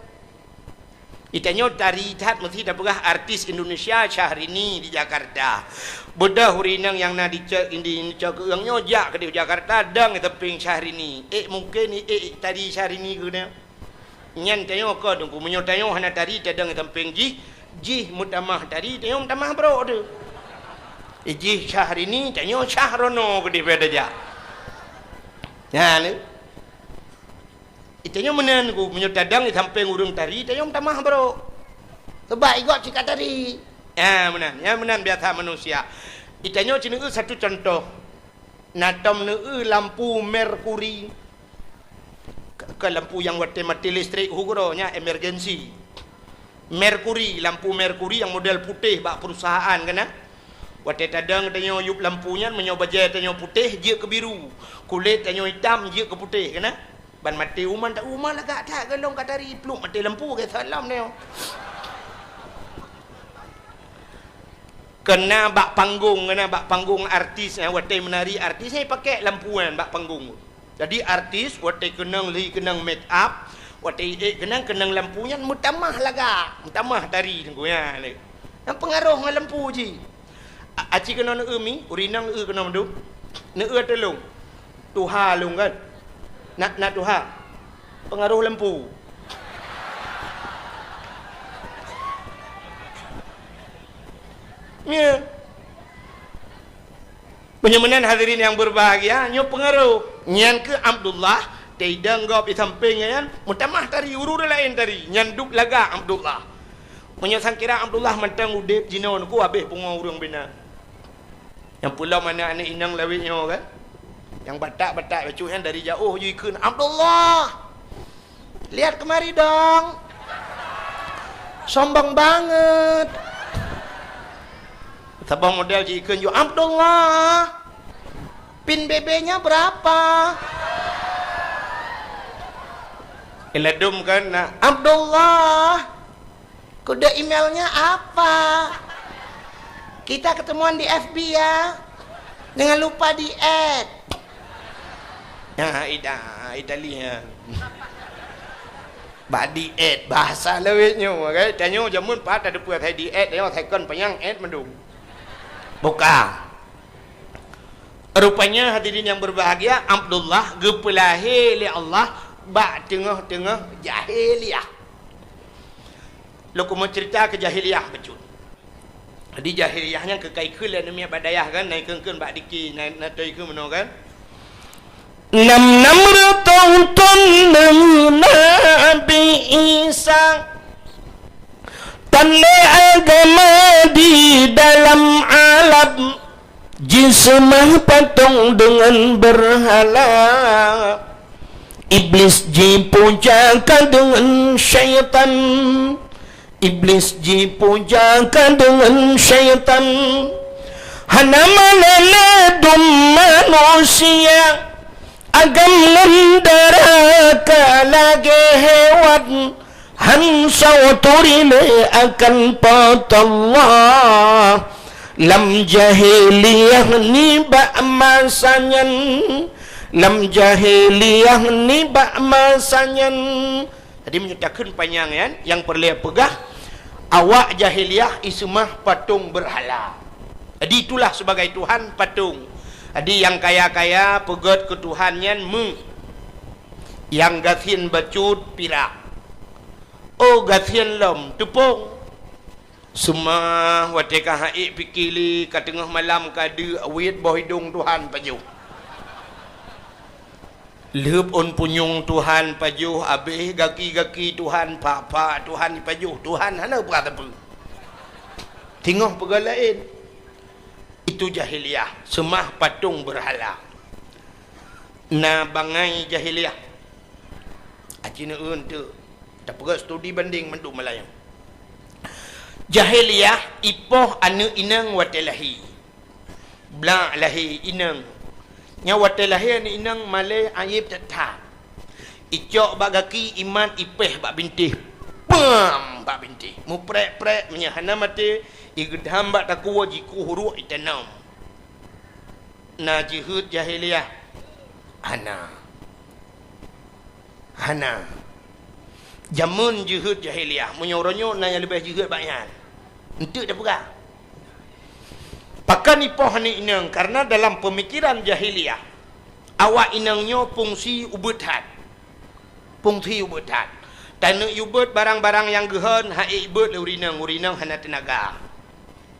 Itanyoe tari that meusti tapeugah artis Indonesia Syahrini di Jakarta. Beudôh ureuëng inong nyang na di ce-, di, di ceukeung nyoe jak keudeh Jakarta dong di sampéng Syahrini. Eh, mungken iék tari Syahrini keuneuk. Nyan tanyoe kon teungku, meunyoe tanyoe hana tari tadong di sampéng jih, jih meutamah tari, tanyoe meutamah brok teuh. Eh, jih Syahrini, tanyoe Syahrono keudeh beda jak. Nyan. Itanyoe meunan ku, meunyoe tadong di sampéng ureuëng tari, itanyoe meutamah brok. Sebab igob cit ka tari. Ya, meunan. Ya, meunan biasa manusia. Itanyoe ci neueu satu contoh. Na tom neueu lampu merkuri. Ke, ke lampu nyang watée maté listrik hu keudroe nyan emergency. Merkuri, lampu merkuri nyang model putéh bak perusahaan kana. Watée tadong tanyoe yup lampu nyan, meunyoe bajée tanyoe putéh jeuet keu biru, kulét tanyoe itam jeuet keu putéh kana. Ban maté uma, tak uma lagak that golom ka tari pluek maté lampu ke salam nyoe. Kena bak panggung, kena bak panggung artis, eh, watée meunari artis, eh, pakèk lampu nyan bak panggung. Jadi artis watée keunong lhi keunong make up, watée iék keunong, keunong lampu nyan meutamah lagak, meutamah tari teungku nyan lé. Nyan peungaroh ngon lampu jih. A-, aci keunoe neueu mi, ureuëng inong neueu keunoe mandum. Neueu ateueh lôn. Tuha lôn kan. Na, na tuha. Peungaroh lampu. Ya. Meunyoe meunan hadirin nyang beubahgia, nyoe peungaroh. Nyan keuh Abdullah, teidong gob di sampéng nyan, meutamah tari, ureuëng laén tari, nyan duek lagak Abdullah. Meunyoe sangkira Abdullah mantong udeb jinoe nyoe ku habéh pungo ureuëng bina. Nyang peulom aneuëk-aneuëk inong lawét nyoe kan? Nyang batak-batak bacut nyan dari jaoh jikheun, "Abdullah! Lihat kemari dong! Sombong banget!" Saboh model jikheun ju, "Abdullah! Pin B B-nya berapa?" Iladum kan, nah, "Abdullah!" Kode emailnya apa? Kita ketemuan di F B ya. Jangan lupa di-add. Ya, ida, Itali ya. Bak di-add, bahasa lawét nyoe, kan? Tanyoe jameun pat ada peue asai di-add, nyoe asai kon panyang add mandum. Buka. Rupanya hadirin yang berbahagia, Abdullah geupeulahé lé Allah bak teungoh-teungoh jahiliyah. Lôn keumeung cerita keu jahiliyah bacut. Jadi jahiliyah nyan keu ka ikheun lé aneuk miet bak dayah kan, na ikheun-kheun bak diki, na, na toe ikheun meunoe kan. Nam-nam reutôh thôn deungon Nabi Isa, tan lé agama di dalam alam. Jiseumah patong deungon beurhala. Iblis jipuja ka deungon syaitan. Iblis jipuja ka deungon syaitan. Hana malée lé dum manusia. Agam ngon dara ka lagée hewan. Han soe turi lé akan Po teu Allah. Lam jahiliyah nibak masa nyan, lam jahiliyah nibak masa nyan. Jadi meunyoe takheun panyang nyan, nyang peureulée peugah, Awak jahiliyah iseumah patong beurhala. Jadi itulah sebagai tuhan patong. Jadi nyang kaya-kaya peugét keu tuhan nyan méuh. Nyang gasien bacut pirak. Oh gasien lom teupông. Seumah watée ka ha'ék pike lé ka teungoh malam ka deuk awét boh idong tuhan pajoh. Lheueb ôn punyueng tuhan pajoh, abéh gaki-gaki tuhan, pak-pak tuhan pajoh, tuhan hana peugah sapeue. Teungoh peugah laén. Itu jahiliyah, seumah patong beurhala. Na bangai jahiliyah. Aci neueun teuk. Tapeugah studi bandeng mandum malam nyoe. Jahiliyah ipoh aneuëk inong watée lahé. Blak lahé inong. Nyan watée lahé aneuëk inong malée ayeb that-that. Icok bak gaki imat ipéh bak bintéh. Pam! Bak bintéh. Muprek-prek meunyoe hana maté, igeudam bak takue jikueh uruek itanom. Na jeuhet jahiliyah? Hana. Hana. Jameun jeuhet jahiliyah, meunyoe uroe nyoe na nyang leubeh jeuhet bak nyan. Enteuk tapeugah. Pakon ipoh aneuëk inong, karena dalam peumikiran jahiliyah, awak inong nyoe fungsi ubeut that. Fungsi ubeut that. Taneuk yue beuet barang-barang nyang geuhon, ha'ék ibeuet lé ureuëng inong, ureuëng inong hana teunaga.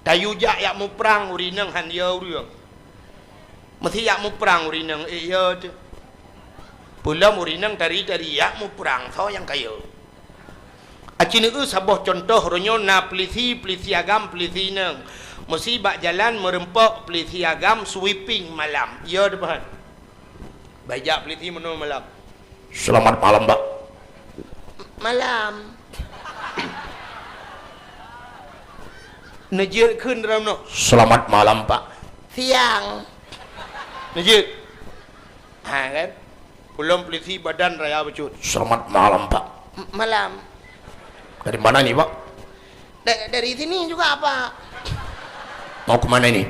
Tayue jak yak muprang, ureuëng inong han yo ureuëng. Meusi yak muprang ureuëng inong, ék yo teuh. Peulom ureuëng inong tari-tari yak muprang, soe nyang ka yo. Aci neueu saboh cuntoh, uroe nyoe na peulisi, peulisi agam, peulisi inong. Meusi bak jalan meureumpok peulisi agam sweeping malam. Yo teuh, Pak. Bak jak peulisi meunoe malam. Selamat malam, Pak. Malam. Neujeuet kheun dalam noh. Selamat malam, Pak. Siang. Neujeuet. Ha, kan? Peulom peulisi badan raya bacut. Selamat malam, Pak. M-, malam. Dari mana ni, Pak? Da-, dari sini juga, Pak. Mau ke mana ini?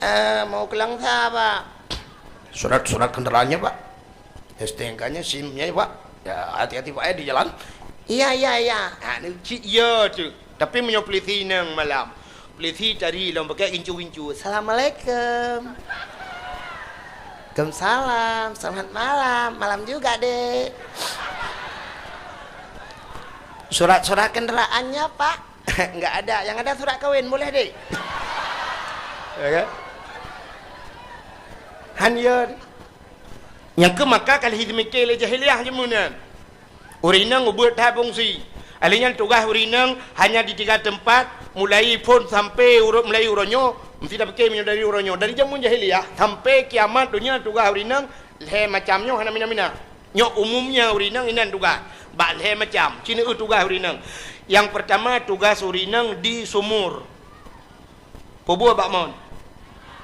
Eh, mau ke Langsa, Pak. Surat-surat kendaraannya, Pak. S T N K-nya, SIM-nya, Pak. Ya, hati-hati, Pak, ya, di jalan. Iya, iya, iya. Ha, ni cit ya tu. Tapi meunyoe peulisi inong malam, peulisi tari lom pakai gincu-gincu. Assalamualaikum. Waalaikumsalam. Selamat malam. Malam juga, Dek. Surat-surat kendaraannya, Pak? Enggak ada. Yang ada surat kawin. Boleh, Dek? Ya kan? Han ya. Nyang keu maka ka lheueh teumike lé jahiliyah jameun nyan. Ureuëng inong ubeuet that fungsi. Ahli nyan tugaih ureuëng inong hanya di tiga teumpat, mulai phon sampai uroe, mulai uroe nyoe, meusti tapike meunyoe dari uroe nyoe. Dari jameun jahiliyah sampai kiamat donya tugaih ureuëng inong lhée macam nyoe hana mina-mina. Nyoe umumnya ureuëng inong inan tugaih. Bak lhée macam, ci neueu tugaih ureuëng inong. Nyang peurtama tugaih ureuëng inong di sumur. Peue buet bak mon?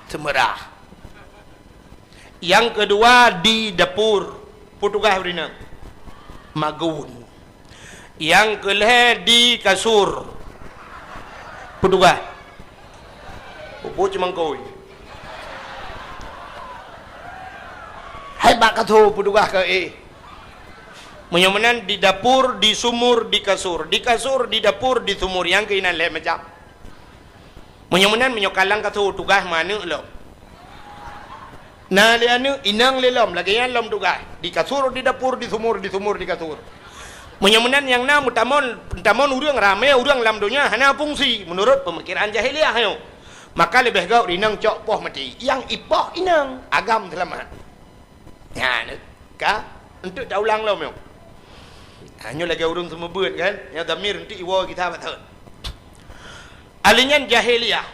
Seumeurah. Nyang keudua di dapur, peue tugaih ureuëng inong? Magun. Nyang keulhée di kasur, peue tugaih? Peue buet cumangkôi? Hai bak kasur, peue tugaih keu éh? Meunyoe meunan di dapur, di sumur, di kasur. Di kasur, di dapur, di sumur. Nyang keuh inan lhée macam. Meunyoe meunan, meunyoe ka lam kasur tugaih meuaneuk lom. Na lé aneuk, inong lé lom, lagée nyan lom tugaih. Di kasur, di dapur, di sumur, di sumur, di kasur. Meunyoe meunan nyang na meutamon, meutamon ureuëng ramé ureuëng lam donya hana fungsi meunurot peumikiran jahiliyah nyoe. Maka leubeh gét inong cok poh maté. Nyang ipoh inong, agam seulamat. Nyan ka, enteuk taulang lom nyoe. Ha, nyoe lagée ureuëng seumeubeuet kan, nyang damir enteuk iwoe gita batot. Ahli nyan jahiliyah.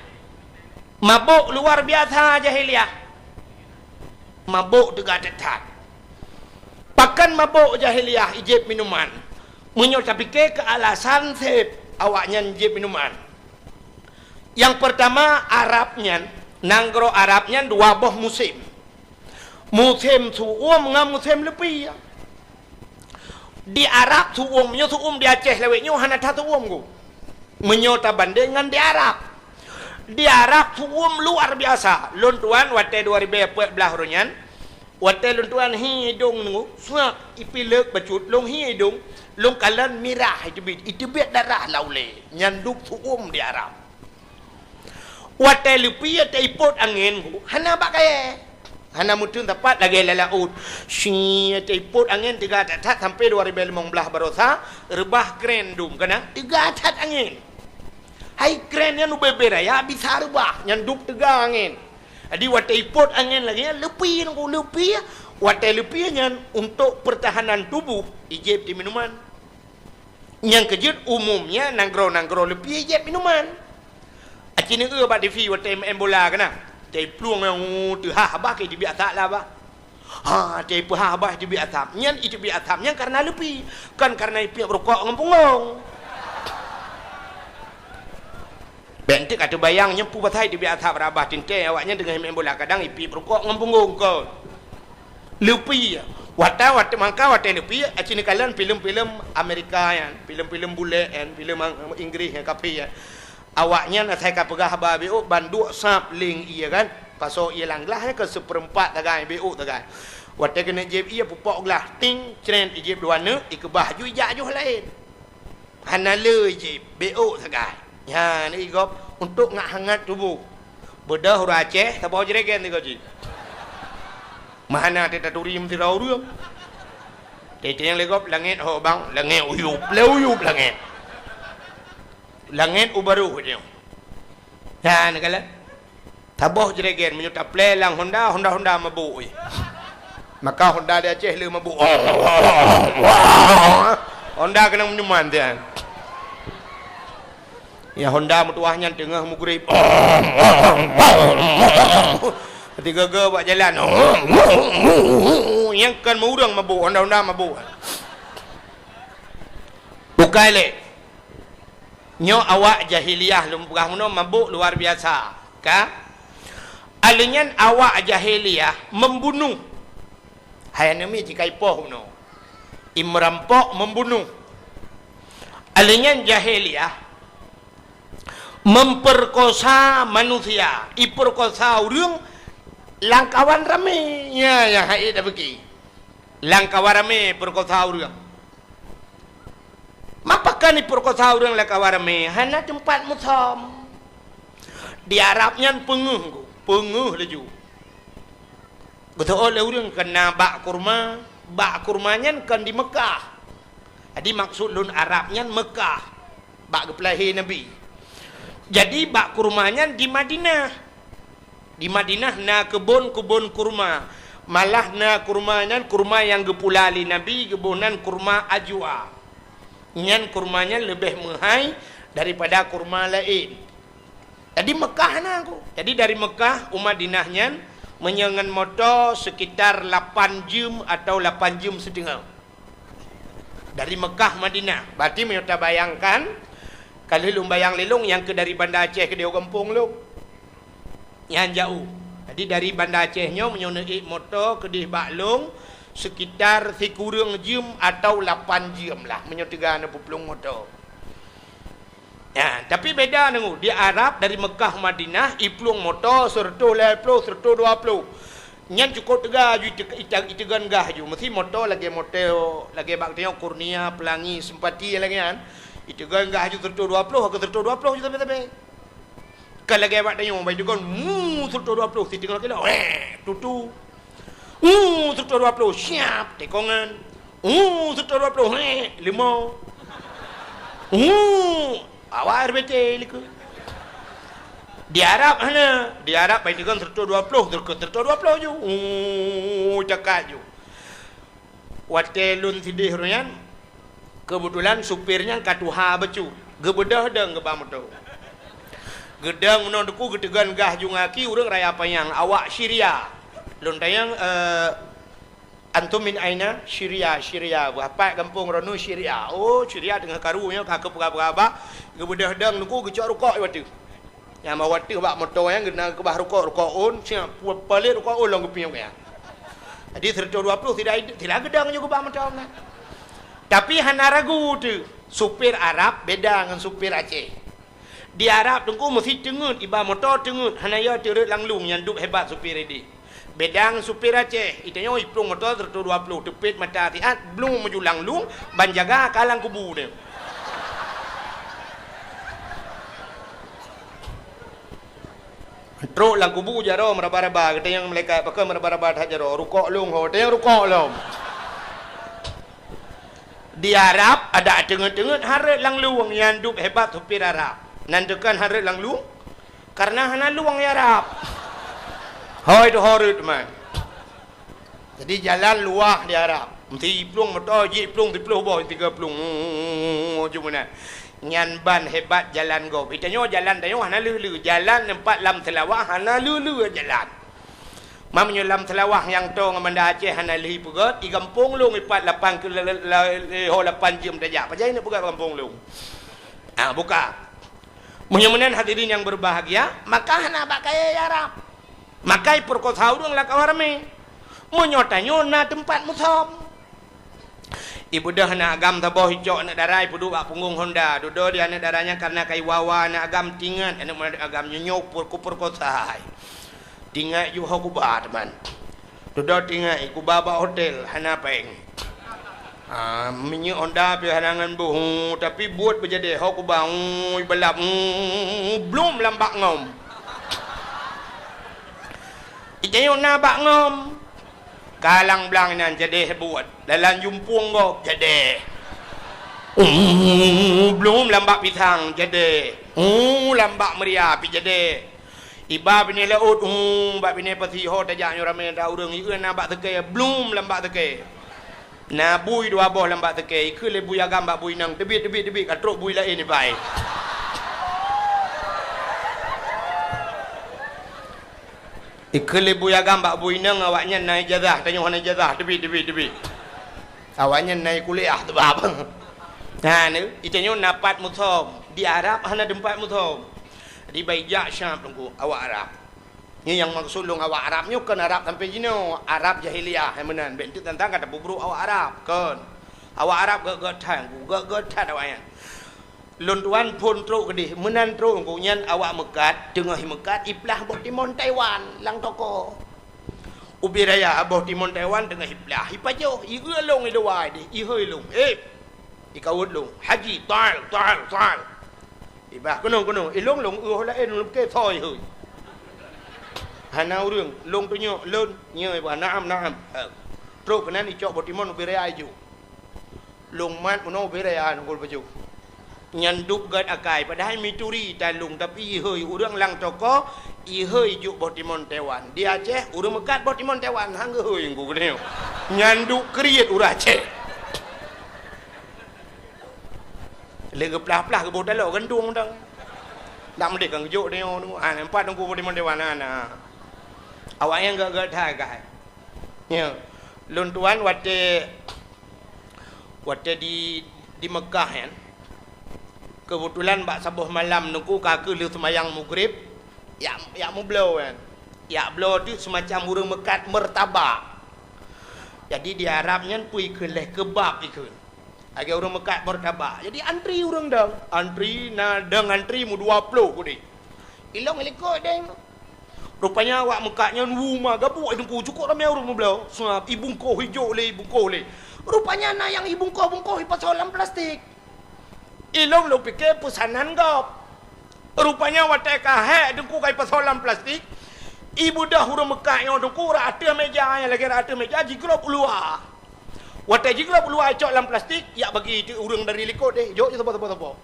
Mabök luar biasa jahiliyah. Mabök teuga that-that. Pakon mabök jahiliyah ijép minuman? Meunyoe tapike keu alasan seb awaknyan jép minuman. Nyang peurtama, Arab nyan, nanggroe Arab nyan dua boh musém. Musém su'uem ngon musém leupie. Di Arab su'uem, meunyoe su'uem di Aceh lawét nyoe hana that su'uem ku. Meunyoe tabandeng ngon di Arab. Di Arab su'uem luar biasa. Lôn tuan watée dua ribée peuet blaih uroe nyan, Watée lôn tuan hi idong nyoe, suak ipilek bacut, lôn hi idong, lôn kalon mirah iteubiet, iteubiet darah lam ulée, nyan dub su'um di Arab. Watée leupie teupot angén, hana bak kayée. Hana meuteun sapat lagée lam laôt. Shi, teupot angén teuga that-that sampoe dua ribée limong blaih baroesa, reubah kren dum kana, teuga that angén. Hai kren nyan ubé-bé raya bisa reubah, nyan dub teuga angén. Jadi watée ipot angén lagée nyan, leupie nyoe, leupie. Watée leupie nyan untuk pertahanan tubuh, ijieb di minuman. Nyang keujeuet umumnya nanggroe-nanggroe leupie ijieb minuman. Aci neueu bak T V watée main bola kana. Tei plueng nyang teuhah bah ke iteubiet asap lah bah. Ha, tei peuhah bah iteubiet asap. Nyan iteubiet asap nyan karena leupie, kon karena ipiep rukok ngon punggong. Bék enteuk ka teubayang nyoe peue pasai iteubiet asap rabah teuntée awaknyan teungoh main bola kadang ipiep rukok ngon punggong kon. Leupie. Watée, watée mangka watée leupie, aci neukalon filem-filem Amerika nyan, filem-filem bulek nyan, filem Ang-, Inggris nyan, kafé nyan. Awaknyan asai ka peugah haba béuk, ban duek sab leng ié kan. Pasoe ié lam glah nyan keu seupeurempat sagai béuk sagai. Watée keuneuk jieb ié pupok glah, ting, cret, ijieb dua neuk, ikeubah ju ijak joh laén. Hana le jieb, béuk sagai. Nyan igop untuk ngat hangat tuboh. Beudôh ureuëng Aceh saboh jregen sigoe jih. Meuhana teutaturi meusidroe ureuëng. Teuntée lé gob langét ho bang, langét uyueb, lé uyueb langét. Langét u barôh nyoe. Nyan kalon. Saboh jregen meunyoe taplé lam Honda, Honda-Honda mabôk, eh. Maka Honda di Aceh le mabôk. Honda keunong minuman tian. Ya Honda meutuwah nyan teungoh mugrib. Tiga-ga bak jalan. Nyang kon meureueng mabôk, Honda-Honda mabôk. Bukai lé. Nyoe awak jahiliyah lôn peugah meunoe mabôk luar biasa, ka? Aleuh nyan awak jahiliyah membunuh. Hai aneuk miet jikaipoh meunoe. Imerampok membunuh. Aleuh nyan jahiliyah memperkosa manusia, iperkosa ureuëng lam kawan ramé. Nya, nya hai dak beuki. Lam kawan ramé perkosa ureuëng. Mapakon iperkosa ureuëng lam kawan ramé, hana teumpat musöm. Di Arab nyan peungeuh, peungeuh laju. Geuteuôt lé ureuëng keu na bak kurma, bak kurma nyan kon di Meukah. Jadi maksud lôn Arab nyan Meukah, bak geupeulahé Nabi. Jadi bak kurma nyan di Madinah. Di Madinah na keubon-keubon kurma. Malah na kurma nyan kurma nyang geupula lé Nabi, geuboh nan kurma ajwa. Nyan kurma nyan leubeh meuhai daripada kurma laén. Jadi Meukah na ku. Jadi dari Meukah u Madinah nyan meunyoe ngon moto sekitar lapan jeuem atau lapan jeuem siteungoh. Dari Meukah Madinah. Berarti meunyoe tabayangkan, ka lheueh lôn bayang lé lôn nyang keu dari Banda Aceh keudéh u gampông lôn. Nyan jaoh. Jadi dari Banda Aceh nyoe meunyoe neuék moto keudéh bak lôn sekitar sikureueng jeuem atau lapan jeuem lah meunyoe teuga neupeuplong moto. Ya, tapi beda nunggu. Di Arab dari Meukah Madinah, iplueng moto seureutôh lhée ploh, seureutôh dua ploh. Nyan cukôp teuga ju ite-, ite-, iteugon gah ju. Meusi moto lagée moto, lagée bak tanyoe Kurnia, Pelangi, Sempati lagée nyan. Iteugon gah ju seureutôh dua ploh, ke seureutôh dua ploh ju sabe-sabe. Ka lagée bak tanyoe, bai iteugon, mu, seureutôh dua ploh, siteungoh kilo, weh, tutu. Uh, seureutôh dua ploh, siap, tekongan. Uh, seureutôh dua ploh, heh, limong. Uh, awai R B T likot. Di Arab hana, di Arab bai teukon seureutôh dua ploh, teukon seureutôh dua ploh ju. Uh, cakak ju. Watée lôn sideh uroe nyan, keubeutulan supir nyan ka tuha bacut. Geubeudôh dong geuba moto. Geudong meunoe teungku geuteugon gah ju ngaki ureuëng raya panyang, awak Syria. Lôn tanyong, eh, "Antum min aina?" "Syria, Syria." "Beuapat gampông droeneuh?" "Syria." "Oh, Syria teungoh karu nyoe ka keupeugah-peugah bah." Geubeudôh dong teungku geucok rukok di ateueh. Nyang bak ateueh bak moto nyan geukeubah rukok, rukok ôn, siap pu-, palet rukok ôn lom geupiôh nyan. Jadi seureutôh dua ploh sira, sira geudong nyoe geuba moto nyan. Tapi hana ragu teuh, supir Arab beda ngon supir Aceh. Di Arab teungku meusi teungeut, iba moto teungeut, hana yo teureuet lam lueng nyan dub hebat supir ideh. Peudang supir Aceh, itanyoe iplueng moto seratus dua puluh, teupet mata siat, blung meujulang lung, ban jaga ka lam kubu nyoe. Trok lam kubu jaroe meuraba-raba, geutanyong malaikat, "Pakon meuraba-raba that jaroe?" "Rukok lôn ho." "Tanyong rukok lom." Di Arab, adak teungeut-teungeut hareuet lam lueng, nyang dub hebat supir Arab. Nan teukan hareuet lam lueng, kareuna hana lueng di Arab. Hôi teuhoreuet man. Jadi, jalan luwah di Arab. Meusti iplueng moto, jiplueng siploh boh, tiga plueng. Ju meunan. Nyan ban hebat jalan gob. Itanyoe jalan tanyoe hana lheueh-lheueh. Jalan teumpat lam Seulawah hana lheueh-lheueh jalan. Meunyoe lam Seulawah nyang toe ngon Banda Aceh hana lheueh ipeugöt, i gampông lôn ipat lapan kilo, ho lapan jeuem tajak. Pajan neuk peugöt gampông lôn? Ah, buka. Meunyoe meunan hadirin nyang berbahagia, maka hana bak kayèe Arab. Maka ipeurkosa ureueng lam kawan ramé. Meunyoe tanyoe na teumpat musöm. Ibeudôh aneuk agam saboh, icok aneuk dara, ipeuduek bak punggong honda. Dudoe di aneuk dara nyan kareuna ka iwa-wa aneuk agam, tingat aneuk agam nyoe, nyoe peurekosa hai. Tingat ju ho kuba, teuma. Dudoe tingat, ikuba bak hotel, hana péng. Ah, minyeuk honda pih hana ngon boh, tapi buet beujadèh, ho kuba, ui, balap, blom lam bak ngom. Itanyoe na bak ngom. Kalang blang nyan jadèh buet. Dalam jumpung gob jadèh. Blom lam bak pisang jadèh. Lam bak meuria pih jadèh. Iba binéh laôt, bak binéh pasi ho tajak nyoe ramé that ureueng, ieu na bak seukée, blom lam bak seukée. Na bui dua boh lam bak seukée, ikheun lé bui agam bak bui inong, teubiet, teubiet, teubiet, ka trok bui laén iba. Ikheun lé bui agam bak bui inong, awaknyan na ijazah, tanyoe hana ijazah, teubiet, teubiet, teubiet. Awaknyan na kuliah teubab. Nah, ni, itanyoe na pat musöm, di Arab hana teumpat musöm. Jadi, bai jak Syam teungku, awak Arab. Nyoe nyang maksud lôn awak Arab nyoe kon Arab sampoe jinoe, Arab jahiliyah, hai meunan. Bèk enteuk tantang ka tapeubrôk awak Arab, kon. Awak Arab gèt-gèt that, gèt-gèt that awaknyan. Lôn tuan phôn trok keudéh, meunan trok gobnyan awak meukat, teungoh meukat iplah boh timon Taiwan lam toko. Ubé raya boh timon Taiwan teungoh iplah, ipajoh, ieu lôn i luwa deh, ihôi lôn. Eh, ikawot lôn, "Haji, tal, tal, tal." Ibah, "Keunoe, keunoe." Ilôn lôn, "Ueh laén lôn pike soe hôi." Hana ureueng, lôn tunyok, "Lôn." Nyoe ibah, "Naam, naam." Trok keunan icok boh timon ubé raya ijok. Lôn mat meunoe ubé raya ngon baju. Nyan dub gèt akai, padahai mituri tan lôn, tapi ihôi ureueng lam toko, ihôi jok boh timon Taiwan. Di Aceh, ureueng meukat boh timon Taiwan, han geuhôi ngon geuh nyoe. Nyan dub kriet ureueng Aceh. Lé geuplah-plah geuboh taloe gandong dang. Nak meudeh kan geujok nyoe, ha, empat teungku boh timon Taiwan, ha, na. Awaknyan gèt-gèt that akai. Nyoe, lôn tuan watèe Watèe di, di Meukah nyan, keubeutulan bak saboh malam teungku ka keuh lheueh seumayang Maghrib, jak, jak meubloe nyan. Jak bloe teuk seumacam ureueng meukat meurtabak. Jadi di Arab nyan peue ikheun lé keubab ikheun. Lagèe ureueng meukat meurtabak. Jadi antri ureueng dong. Antri na dong antri meudua ploh keudéh. Ilôn ilikot deh. Rupanya awak meukat nyan wu ma gabuk, eh, teungku, cukôp ramé ureueng meubloe. Seungab ibungkoh ijok lé, ibungkoh lé. Rupanya na nyang ibungkoh-bungkoh ipasoe lam plastik. Ilôn lôn pike peusanan gob. Rupanya watèe ka hék teungku ka ipasoe lam plastik, ibeudôh ureueng meukat nyoe teungku rot ateueh méja, nyang lagèe rot ateueh méja jiglôb u luwa. Watèe jiglôb u luwa icok lam plastik, jak bagi teuk ureueng dari likot deh, jok ju saboh-saboh.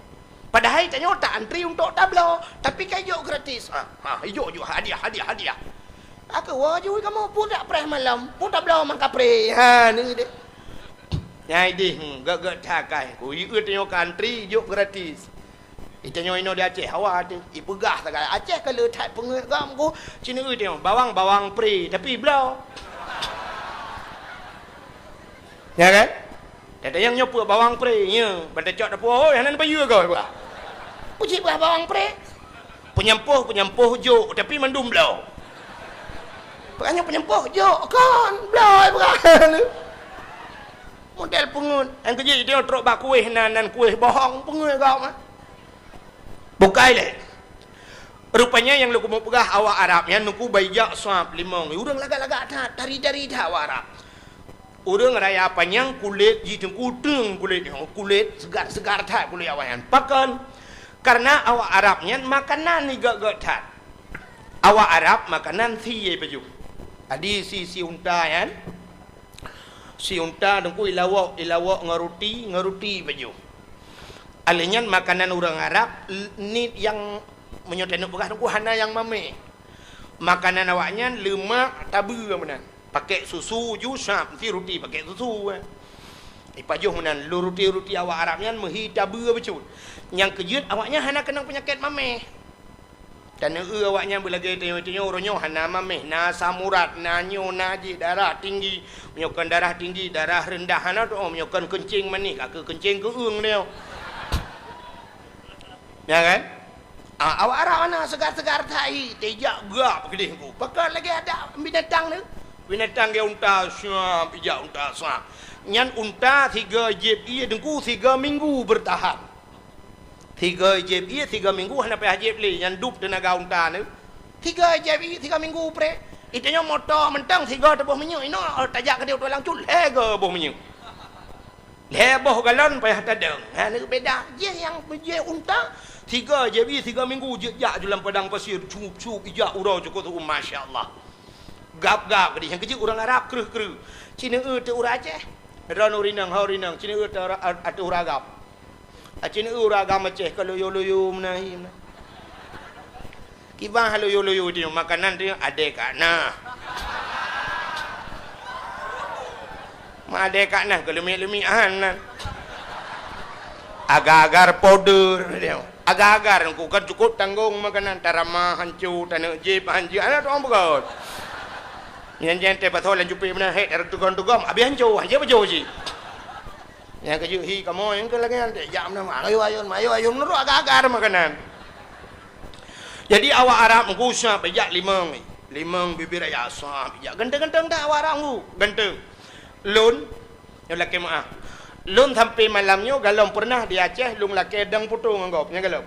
Padahai tanyoe ta-antri untuk tabloe, tapi ka ijok gratis. Ha, ha, ijok ju hadiah, hadiah, hadiah. Ka keuh woe ju kamoe, peue dak preh malam, peue tabloe mangkapreh. Ha, ni deh. Nyang ideh, hmm, gèt-gèt that akai. Ku ieu tanyoe ka antri, ijok gratis. Itanyoe inoe di Aceh, hawa teuh. Ipeugah sagai, Aceh ka le that peungeuet gam ku. Cina ieu tanyoe, bawang, bawang pre, tapi bloe. Ya kan? Teuntèe nyang nyoe peue bawang pre, nyoe. Ban tacok dapur, "Hoi, hana neupayeue kah, bah?" Peue cit bah bawang pre? Peunyampôh, peunyampôh jok, tapi mandum bloe. Peue nyoe peunyampôh jok, kon bloe, bukan. Model peungeuet. Nyang keujeuet, dia trok bak kueh nan, nan kueh bohong, peungeuet kah, mah. Bukai lé. Rupanya nyang lôn keumeung peugah awak Arab nyan teungku, bai jak sab limong. Ureuëng lagak-lagak that, tari-tari that awak Arab. Ureuëng raya panyang kulét jih teungku, teueng kulét nyoe, kulét seugar-seugar that kulét awak nyan. Pakon? Karena awak Arab nyan makanan igét-gét that. Awak Arab makanan sie pajoh. Jadi si, si unta nyan, si unta teungku ilawok, ilawok ngon ruti, ngon ruti pajoh. Alèh nyan makanan ureuëng Arab l-, ni nyang meunyoe taneuk peugah teungku hana nyang mamèh. Makanan awaknyan leumak tabeue meunan. Pakèk susu ju sab, meusti ruti pakèk susu, eh. Ipajoh meunan, lôn ruti-ruti awak Arab nyan meuhi tabeue bacut. Nyang keujeuet awaknyan hana keunong peunyakét mamèh. Taneuk eu awaknyan beulagèe tanyoe-tanyoe, uroe nyoe hana mamèh, na asam urat, na nyoe, na jih, darah tinggi. Meunyoe kon darah tinggi, darah reundah hana teu'oh, meunyoe kon keuncing manéh, ka keuh keuncing keueung nyoe. Ya kan? Ah, awak Arab hana seugar-seugar that hi, tijak gak keudeh teungku. Pakon lagèe adak binatang tu. Binatang gaya unta, siap, ijak unta, siap. Nyan unta sigoe jieb ié teungku, sigoe minggu bertahan. Sigoe jieb ié, sigoe minggu hana payah jieb lé, nyan dub teunaga unta tu. Sigoe jieb ié, sigoe minggu pré. Itanyoe moto mantong sigoe teuboh minyeuk, inoe tajak keudeh u tulang cut, lhèe goe boh minyeuk. Lhèe boh galon payah tadong. Ha, neu beda. Jih nyang jih unta, sigoe jieb ié, sigoe minggu jeuet jak ju lam padang pasir, cup-cup ijak uroe cukôp tu'uem, masya Allah. Gab-gab keudeh, nyang keujeuet ureuëng Arab kreueh-kreueh. Ci neu eu teuk ureuëng Aceh. Droeneuh ureuëng inong, ho ureuëng inong, ci neu eu teuk ureuëng, a-, ateueh ureuëng agam. Aci neu eu ureuëng agam Aceh ka loyo-loyo meunan hi meunan. Kiban loyo-loyo teungoh makanan teungoh adèe ka na. Ma adèe ka na keu leumik-leumik han nan. Agar-agar powder teungoh. Agar-agar ku kan cukup tanggong makanan, tarama hanco, taneuk jieb hanco, aneuk tuang beugöt. Nyan jantée pasoe lam jupée meunan, hék, tareuteugom-teugom, abéh hanco, hanco pajoh cit. Nyang keujeuet hi kamoe nyang keu lagèe nyan, jak meunan, ayo ayôn, ayo ayôn, meunurot agak-agak makanan. Jadi awak Arab meugusa bijak limong, limong bibir ayah sah bijak. Ganteng-ganteng that awak Arab meugu, ganteng. Lôn, nyoe lakèe meu'ah. Lôn sampai malam nyoe galom peureunah di Aceh lôn lakèe dong poto ngon gob, nyang galom.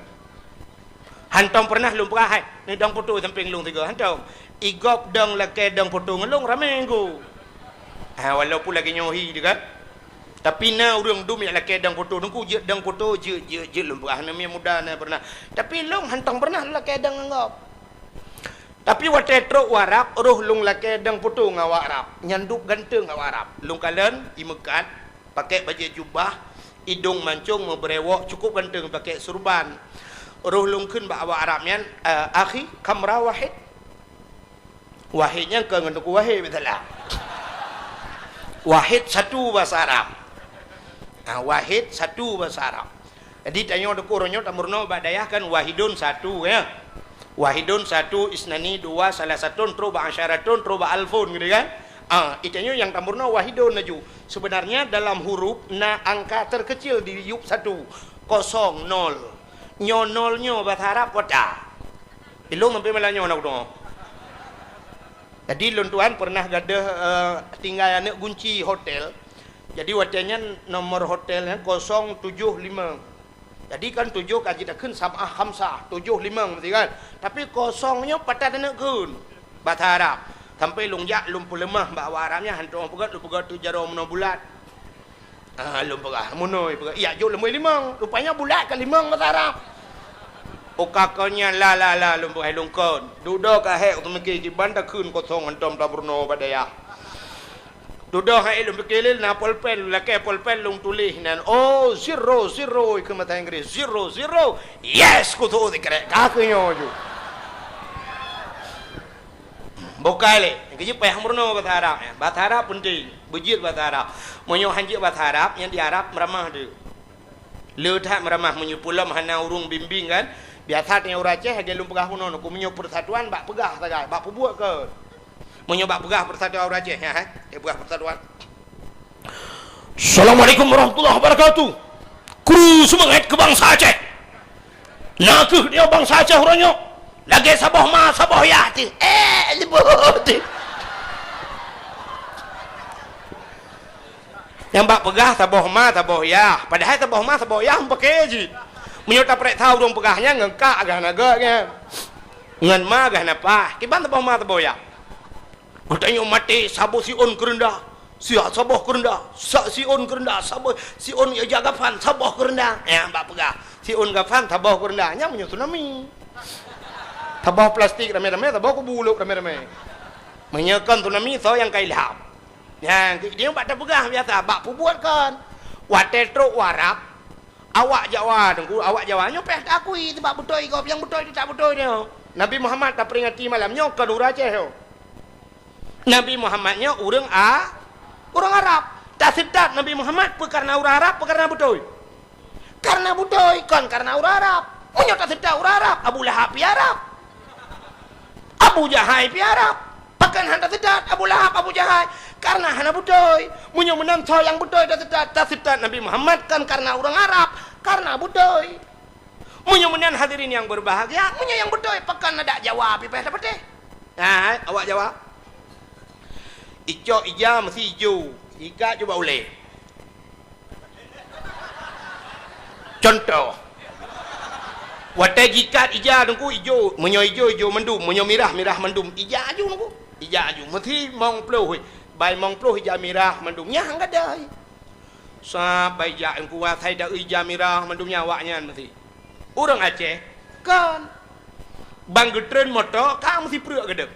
Hantom peureunah lôn peugah hai, neudong poto sampéng lôn sigoe, hantom. Igob dong lakèe dong poto ngon lôn ramé go. Ha, walaupun lagèe nyoe hi teuh kan. Tapi na ureuëng dum nyang lakèe dong poto, teungku jeuet dong poto, jeuet, jeuet, jeuet lôn peugah, na miet muda na peureunah. Tapi lôn hantom peureunah lôn lakèe dong ngon gob. Tapi watèe trok u Arab, roh lôn lakèe dong poto ngon awak Arab. Nyan dub ganteng awak Arab. Lôn kalon, imeukat, pakèk bajèe jubah, idong mancong, meubrewok, cukup ganteng pakèk surban. Roh lôn kheun bak awak Arab nyan, "Eh, akhi, kam ra wahid?" Wahid nyan kon ngon Teungku Wahid, beutôi lah. Wahid satu bahasa Arab. Ha, wahid satu bahasa Arab. Jadi tanyoe Teungku uroe nyoe tameurunoe bak dayah kan wahidun satu, ya. Wahidun satu, isnani dua, salasatun, trok bak asyaratun, trok bak alfun gitu kan. Ah, itanyoe nyang tameurunoe wahidun laju. Sebenarnya dalam huruf na angka terkecil di yup satu, kosong, nol. Nyoe nol nyoe bahasa Arab kota. Ilong sampai malam nyoe nak doa. Jadi lôn tuan pernah gadoh, eh, tinggai aneuk gunci hotel. Jadi watèe nyan nomor hotel nyan kosong tujoh lima. Jadi kan tujoh ka jitakheun sab'ah khamsah, tujoh limong meusti kan. Tapi kosong nyoe pat that taneuk kheun bahasa Arab. Sampai lôn jak lôn peuleumah bak awak Arab nyan, hantom peugah, lôn peugah tu jaroe meunoe bulat. Ah, lôn peugah, meunoe peugah. Iya, jok lôn limong. Rupanya bulat ka limong bahasa Arab. Oh, ka kon nyan la, la, la, lôn peugah lôn kon. Dudoe ka hék, teumiki kiban takheun kosong hantom tameurunoe bak dayah. Dudoe hai lôn pike lé na polpen, lakèe polpen lôn tuléh nan, "Oh, zero, zero," ikheun bahasa Inggris, "Zero, zero, yes," kutu sikrek, ka keu nyoe ju. Bukai lé, keujeuet payah meurunoe bahasa Arab, ya. Bahasa Arab penting, beujeuet bahasa Arab. Meunyoe han jeuet bahasa Arab, nyang di Arab meuramah deuh. Le that meuramah meunyoe peulom hana ureuëng bimbing kan. Biasa teuh ureuëng Aceh lagèe lôn peugah bunoe, ku meunyoe persatuan bak peugah sagai, bak peubuet kon. Meunyoe bak peugah persatuan ureuëng Aceh, ya, eh? Eh, peugah persatuan. Assalamualaikum warahmatullahi wabarakatuh. Kru seumangat keu bansa Aceh. Na kheueh nyoe bansa Aceh uroe nyoe. Lagèe saboh ma, saboh yah teuh. Eh, leubeh teuh. Nyang bak peugah saboh ma, saboh yah. Padahai saboh ma, saboh yah meupaké jih. Meunyoe tapareksa ureuëng peugah nyan ngon kak agak na gèt nyan. Ngon ma gah na paih, kiban saboh ma saboh yah. Geutanyoe maté saboh siôn keureundah, siat saboh keureundah, sa siôn keureundah, saboh siôn ija gafan saboh keureundah. Nyang bak peugah, siôn gafan saboh keureundah, nyan meunyoe tsunami. Saboh plastik ramé-ramé, saboh kubu lôk ramé-ramé. Meunyoe kon tsunami, soe nyang ka ilham? Nyan, keu-, nyan bak tapeugah biasa, bak peubuet kon. Watée trok u Arab, awak Jawa, Teungku, awak Jawa nyoe payah taakui, sabab beutôi gob, nyang beutôi teutab beutôi nyoe. Nabi Muhammad taperingati malam nyoe kon ureuëng Aceh nyoe. Nabi Muhammad nyoe ureuëng A-, ureuëng Arab. Taseutôt Nabi Muhammad peu kareuna ureuëng Arab, peu kareuna beutôi? Kareuna beutôi, kon kareuna ureuëng Arab. Meunyoe taseutôt ureuëng Arab, Abu Lahab pih Arab. Abu Jahai pih Arab. Pakon hana taseutôt Abu Lahab, Abu Jahai? Kareuna hana beutôi. Meunyoe meunan soe nyang beutôi taseutôt, taseutôt Nabi Muhammad kon kareuna ureuëng Arab, kareuna beutôi. Meunyoe meunan hadirin nyang berbahagia, meunyoe nyang beutôi, pakon adak Jawa pih payah tapatéh? Hai, awak Jawa. Icok ija meusi ijo, ikat jubah ulée. Cuntoh, watée jikat ija Teungku ijo, meunyoe ijo, ijo mandum, meunyoe mirah, mirah mandum, ija aju Teungku, ija aju. Meusi mong ploh, bai mong ploh ija mirah mandum, nyan han gadôh. Sabai jak Teungku asai da ija mirah mandum nyan awaknyan meusi. Ureuëng Aceh, kon. Ban geutreun moto ka meusi preuek gadôh.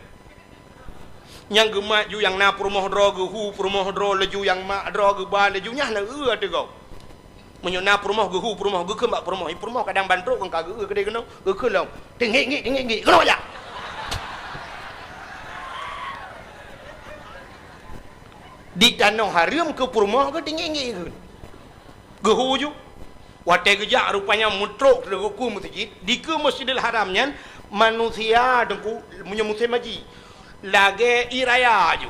Nyang geumat ju nyang na peurumoh droe geuhu peurumoh droe laju nyang mak droe geuba laju nyan na eu ateueh gob. Meunyoe na peurumoh geuhu peurumoh geukheun bak peurumoh, i peurumoh kadang ban trok kon ka geu-eu keudeh keunoe, geukheun lom. Teunggik-nggik, teunggik-nggik, keunoe jak. Di tanoh hareuem keu peurumoh geuh teunggik-nggik kheun. Geuhu ju. Watée geujak rupanya meutrok teungku meuseujid, dikeue Masjidil Haram nyan manusia Teungku meunyoe musém haji lagée ie raya ju.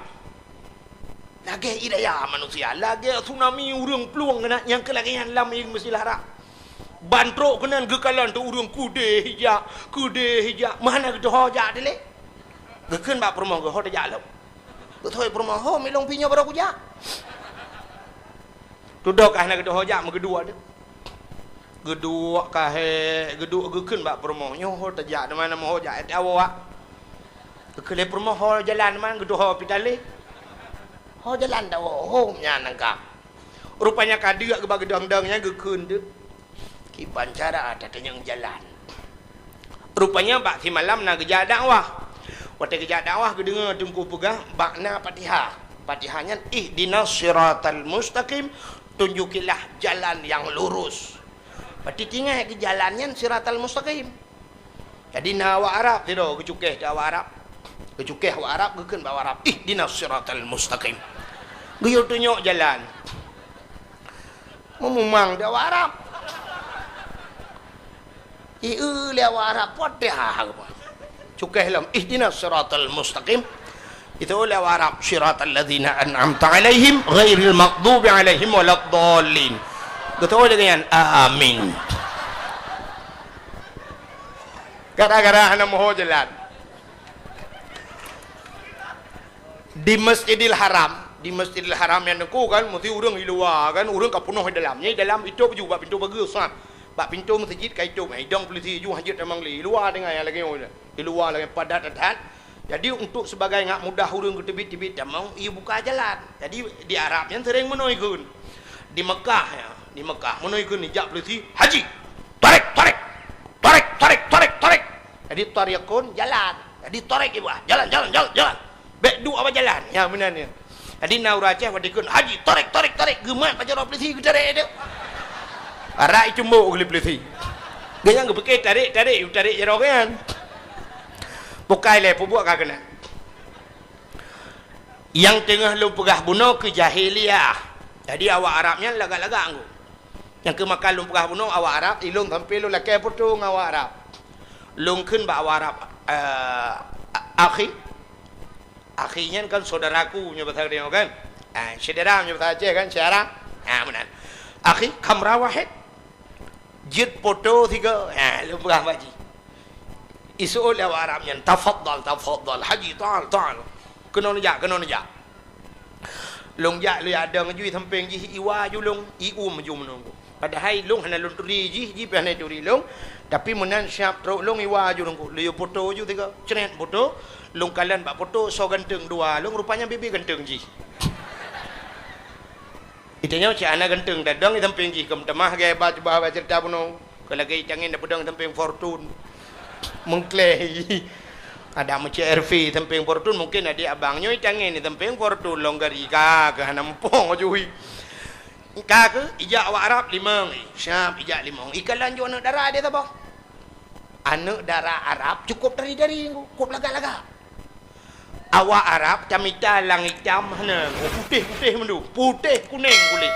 Lagée ie raya manusia, lagée tsunami ureuëng plueng keunan nyang keu lagée nyan lam ie Masjidil Haram. Ban trok keunan geukalon teuk ureuëng keudeh ijak, keudeh ijak, meuhana geutoho jak dilée. Geukheun bak peurumoh geuh ho tajak lom. Geutohôi peurumoh ho milong pinyoe baroe kujak. Tudok ka hana geutoho jak meugeuduek teuk. Geuduek ka hék, geuduek geukheun bak peurumoh, nyoe ho tajak, teuma na meuho jak ék awak. Geukheun lé peurumoh ho jalan man geutoho pih talé. Ho jalan dak ho nyan nangka. Rupanya ka deuk geuba geudong-dong nyan geukheun teuk. Kiban cara tatanyong jalan. Rupanya bak simalam na geujak dakwah. Watée geujak dakwah geudeungoe teungku peugah bak na Fatihah. Fatihah nyan ihdinas siratal mustaqim, tunjukilah jalan yang lurus. Berarti tinggai keu jalan nyan siratal mustaqim. Jadi na awak Arab sidroe geucukéh di awak Arab. Geucukéh awak Arab geukheun bak awak Arab, ihdinas siratal mustaqim. Geuyue tunyok jalan. Meumumang di awak Arab. Ieu lé awak Arab, Fatihah. Cukéh lom, ihdinas siratal mustaqim. Itu lé awak Arab, siratal ladzina an'amta alaihim, ghairil maghdubi alaihim waladdallin. Betul dengan amin. Gara-gara hana moho jalan. Di Masjidil Haram, di Masjidil Haram nyan teungku kan, meusti ureuëng i luwa kan, ureuëng ka peunoh i dalam. Nyan i dalam itôb ju bak pintoe pageue sat. Bak pintoe meuseujid ka itôb, idong peulisi ju hanjeuet tamong lé. I luwa teungoh nyang lagée nyoe, i luwa lagée padat that. Jadi untuk sebagai ngak mudah ureuëng geuteubiet-teubiet tamong, ibuka jalan. Jadi di Arab nyan sering meunoe kheun. Di Mekah ya, di Mekah meunoe kheun dijak peulisi, haji, tarek, tarek, tarek, tarek, tarek, tarek. Jadi tarikun jalan. Jadi tarek iba, jalan, jalan, jalan, jalan. Bék duek bak jalan. Ya, meunan ya. Jadi na ureuëng Aceh watée kheun, haji, tarek, tarek, tarek. Geumat pajoh droe peulisi geutarek tu. Arak icumbok geuh lé peulisi. Geuhnyan geupike tarek, tarek, tarek jaroe nyan. Bukai lé peubuet ka keunan. Nyang teungoh lôn peugah bunoe keu jahiliyah. Jadi awak Arab nyan lagak-lagak ngku. Nyang keu maka lôn peugah bunoe awak Arab, ilôn sampoe lôn lakée putôh ngon awak Arab. Lôn kheun bak awak Arab, eh, akhi. Akhi nyan kan saudaraku nyoe bahasa Aceh kan? Ah, syedara nyoe bahasa Aceh kan, syedara. Ah, meunan. Akhi, khamra wahid. Jeuet putôh sigoe. Ah, lôn peugah bak jih. Iseuôt lé awak Arab nyan, tafaddal, tafaddal. Haji, ta'al, ta'al. Keunoe neujak, keunoe neujak. Lôn jak, lôn jak dong ju i sampéng jih, iwa ju lôn, ium ju meununggu. Padahai lôn hana lôn turi jih, jih pih hana turi lôn. Tapi meunan siab trok lôn iwa ju Teungku. Lôn foto ju tiga. Cret foto. Lôn kalon bak foto soe ganteng dua lôn, rupanya bibi ganteng jih. Itanyoe cit hana ganteng, tadong i sampéng jih, keu meutamah gaya ba cuba ba ceurita bunoe. Keu lagèe itangen tapeudong i sampéng Fortune. Meukleh. Ada meucék R V i sampéng Fortune, mungken adék abang nyoe itangen i sampéng Fortune, lôn gari ka, keu hana muphom ju hi. Ka keuh, ijak awak Arab limong, eh, siab ijak limong. Ikalon ju aneuk dara di saboh. Aneuk dara Arab cukôp dari-dari, cukôp lagak-lagak. Awak Arab tamita lang itam hana, putéh-putéh mandum, putéh kunéng kulét.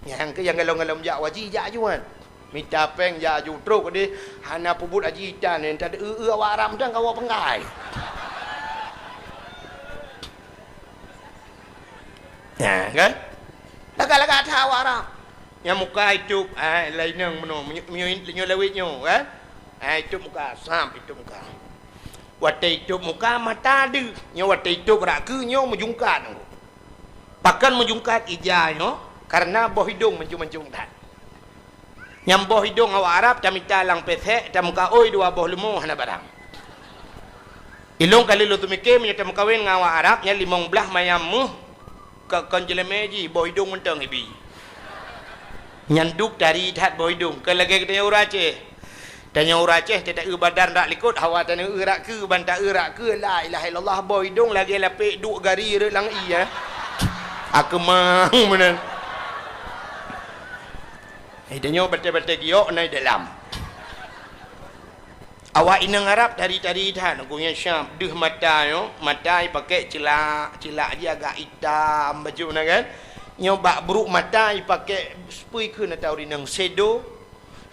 Nyang keu nyang galom-galom jak haji jak aju kan. Mita péng jak aju trok deh, hana peubuet haji tan, nyan tadeu-eu awak Arab dan kawa penggai. Nah, kan? Lagak-lagak that awak Arab. Nyang muka itôb, ah, laineng meunoe, meunyo-, meunyo-, meunyoe lawét nyoe, kan? Ah, itôb muka, sam itôb muka. Watèe itôb muka, mata deuh. Nyoe watèe itôb rak keue, nyoe meujungkat. Pakon meujungkat ija nyoe? Karena boh idông mancung-mancung that. Nyang boh idông awak Arab tamita lang pesek, tameukaôi dua boh leumo hana barang. Ilông ka lheueh lôn teumike meunyoe tameukawen ngon awak Arab nyan limong blaih mayam méuh, ka kon jeulemé jih, boh idông mantong ibi. Nyan duek tari that boh idông, kon lagèe geutanyoe ureueng Aceh. Tanyoe ureueng Aceh, ta-eu badan rak likot, hawa tanyoe eu rak keue, ban ta-eu rak keue, la ilaha illallah, boh idông lagèe lapek duek gari rot lam ie, eh. Akeumang meunan. Hai tanyoe batèe-batèe giok na i dalam. Awak inong Arab tari-tari that, gobnyan siab deuh mata nyoe, mata ipakèk cilak, cilak jih agak itam bacut na kan. Nyoe bak brôk mata ipakèk, peue kheun ata ureueng inong, sedo,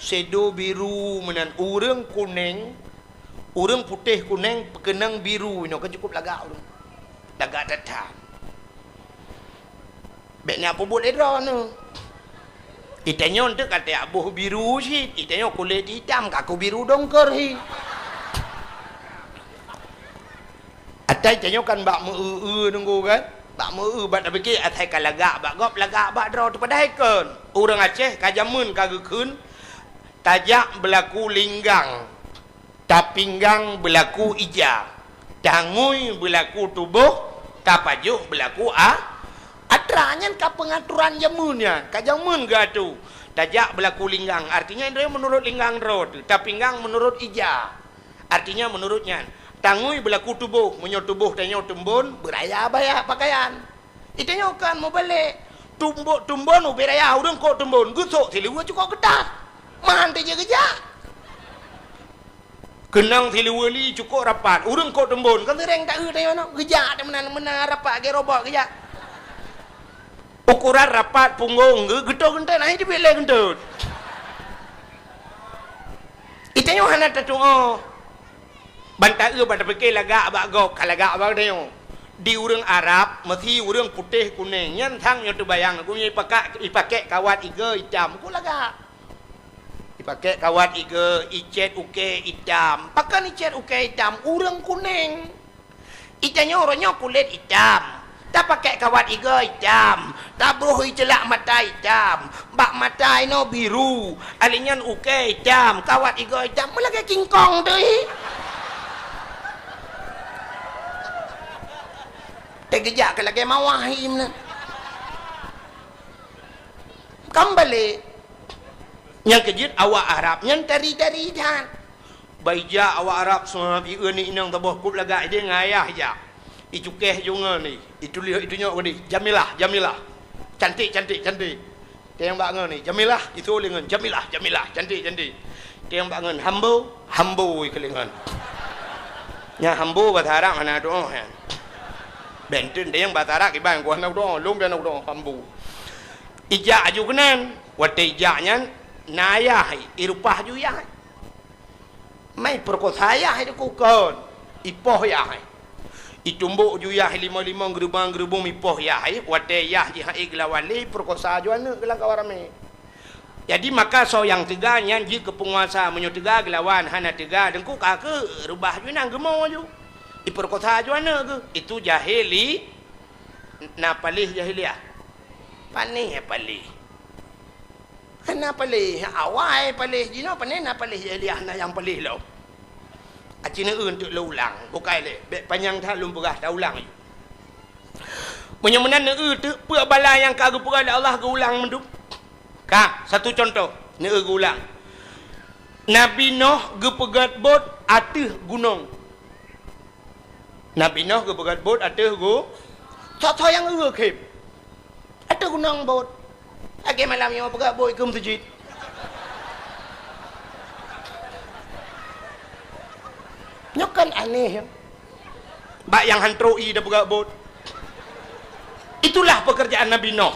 sedo biru meunan, ureueng kunéng, ureueng putéh kunéng, peukeunong biru inoe, kan cukôp lagak ureueng. Lagak that-that. Bèk na peubuet lé droeneuh. Itanyoe teuk ka tajak boh biru cit, itanyoe kulét itam ka keu biru dongker hi. Ata itanyoe kan bak meu-eu-eu nunggu kan? Bak meu-eu, bak tapike asai ka lagak bak gob, lagak bak droe teuh, padahai kon. Ureueng Aceh ka jameun ka geukheun, tajak beulaku linggang. Tapinggang beulaku ija, tangui beulaku tuboh, tapajoh beulaku a-, atra. Nyan ka peungaturan jameun nyan, ka jameun geuatoe. Tajak beulaku linggang, artinya droe meunurot linggang droe teuh, tapinggang meunurot ija, artinya meunurot nyan. Tangui beulaku tuboh, meunyoe tuboh tanyoe teumbon, beuraya baya pakaian. Itanyoe kan mubalek, tumbok teumbon ubé raya, ureueng kok teumbon, geusok siluweue cukôp keutat, mantong jih geujak. Keunong siluweue li cukôp rapat, ureueng kok teumbon, kan seuréng ta-eu tanyoe nyoe, geujak meunan-meunan rapat lagèe robot geujak. Ukuran rapat punggong geu-, geutot geuntot, akhé jeuet lé geuntot. Itanyoe hana tatuoh. Ban ta-eu, ban tapike lagak bak gob, ka lagak bak tanyoe. Di ureueng Arab, meusi ureueng putéh kunéng, nyan sang nyoe teubayang, gobnyan ipaka-, ipakèk kawat igoe itam, kok lagak. Ipakèk kawat igoe, icèt ukèe itam. Pakon icèt ukèe itam? Ureueng kunéng. Itanyoe uroe nyoe kulét itam. Tapakèk kawat igoe itam. Tabroh iceulak mata itam. Bak mata inoe biru. Alèh nyan ukèe itam, kawat igoe itam. Meulagèe kingkong teuh hi. Teugeujak keu lagèe mawah hi meunan. Kan balek. Nyang keujeuet awak Arab nyan tari-tari that. Ban ijak awak Arab, seuhat, i-eu ni inong saboh, kôp lagak idéh ngon ayah ijak. Icukéh ju ngon ni, ituléh, itunyok ngon ni, Jamilah, Jamilah. Cantik, cantik, cantik. Teuh nyang bak ngon ni, Jamilah, itu lé ngon, Jamilah, Jamilah, cantik, cantik. Teuh nyang bak ngon, Hambo, Hambo, ikeu lé ngon. Nyan Hambo basa Arab hana doa nyan. Benten teuh nyang basa Arab kiban ku hana doa, lôn pih hana doa, Hambo. Ijak aju keunan, watèe ijak nyan, na ayah, irupah ju yah. Mai peurekosa yah itu kukon, ipoh yah. Itumbok ju yah limong-limong, geurubong-geurubong ipoh yah, watèe yah jih hana geulawan lé, peurekosa ju aneuk geulang kawan ramé. Jadi maka soe nyang teuga nyan jeuet keu peunguasa, meunyoe teuga geulawan, hana teuga deungku ka keu reubah ju inong geumo ju. Ipeurekosa ju aneuk geuh, itu jahili, na paléh jahiliah. Panéh paléh. Hana paléh, awai paléh jinoe, pane na paléh jahiliyah, na nyang paléh lom. Aci neueu teuk lôn ulang, bukai lé, bèk panyang that lôn peugah, taulang. Meunyoe meunan neueu teuk, peue bala nyang ka geupeugah lé Allah geuulang mandum. Ka, satu contoh, neueu geuulang. Nabi Noh geupeugöt bot ateueh gunong. Nabi Noh geupeugöt bot ateueh gu-, soe-soe nyang eu khém. Ateueh gunong bot. Lagèe malam nyoe peugöt bot keu meuseujid. Nyoe kan aneh, ya. Bak nyang han trok ie tapeugöt bot. Itulah pekerjaan Nabi Noh.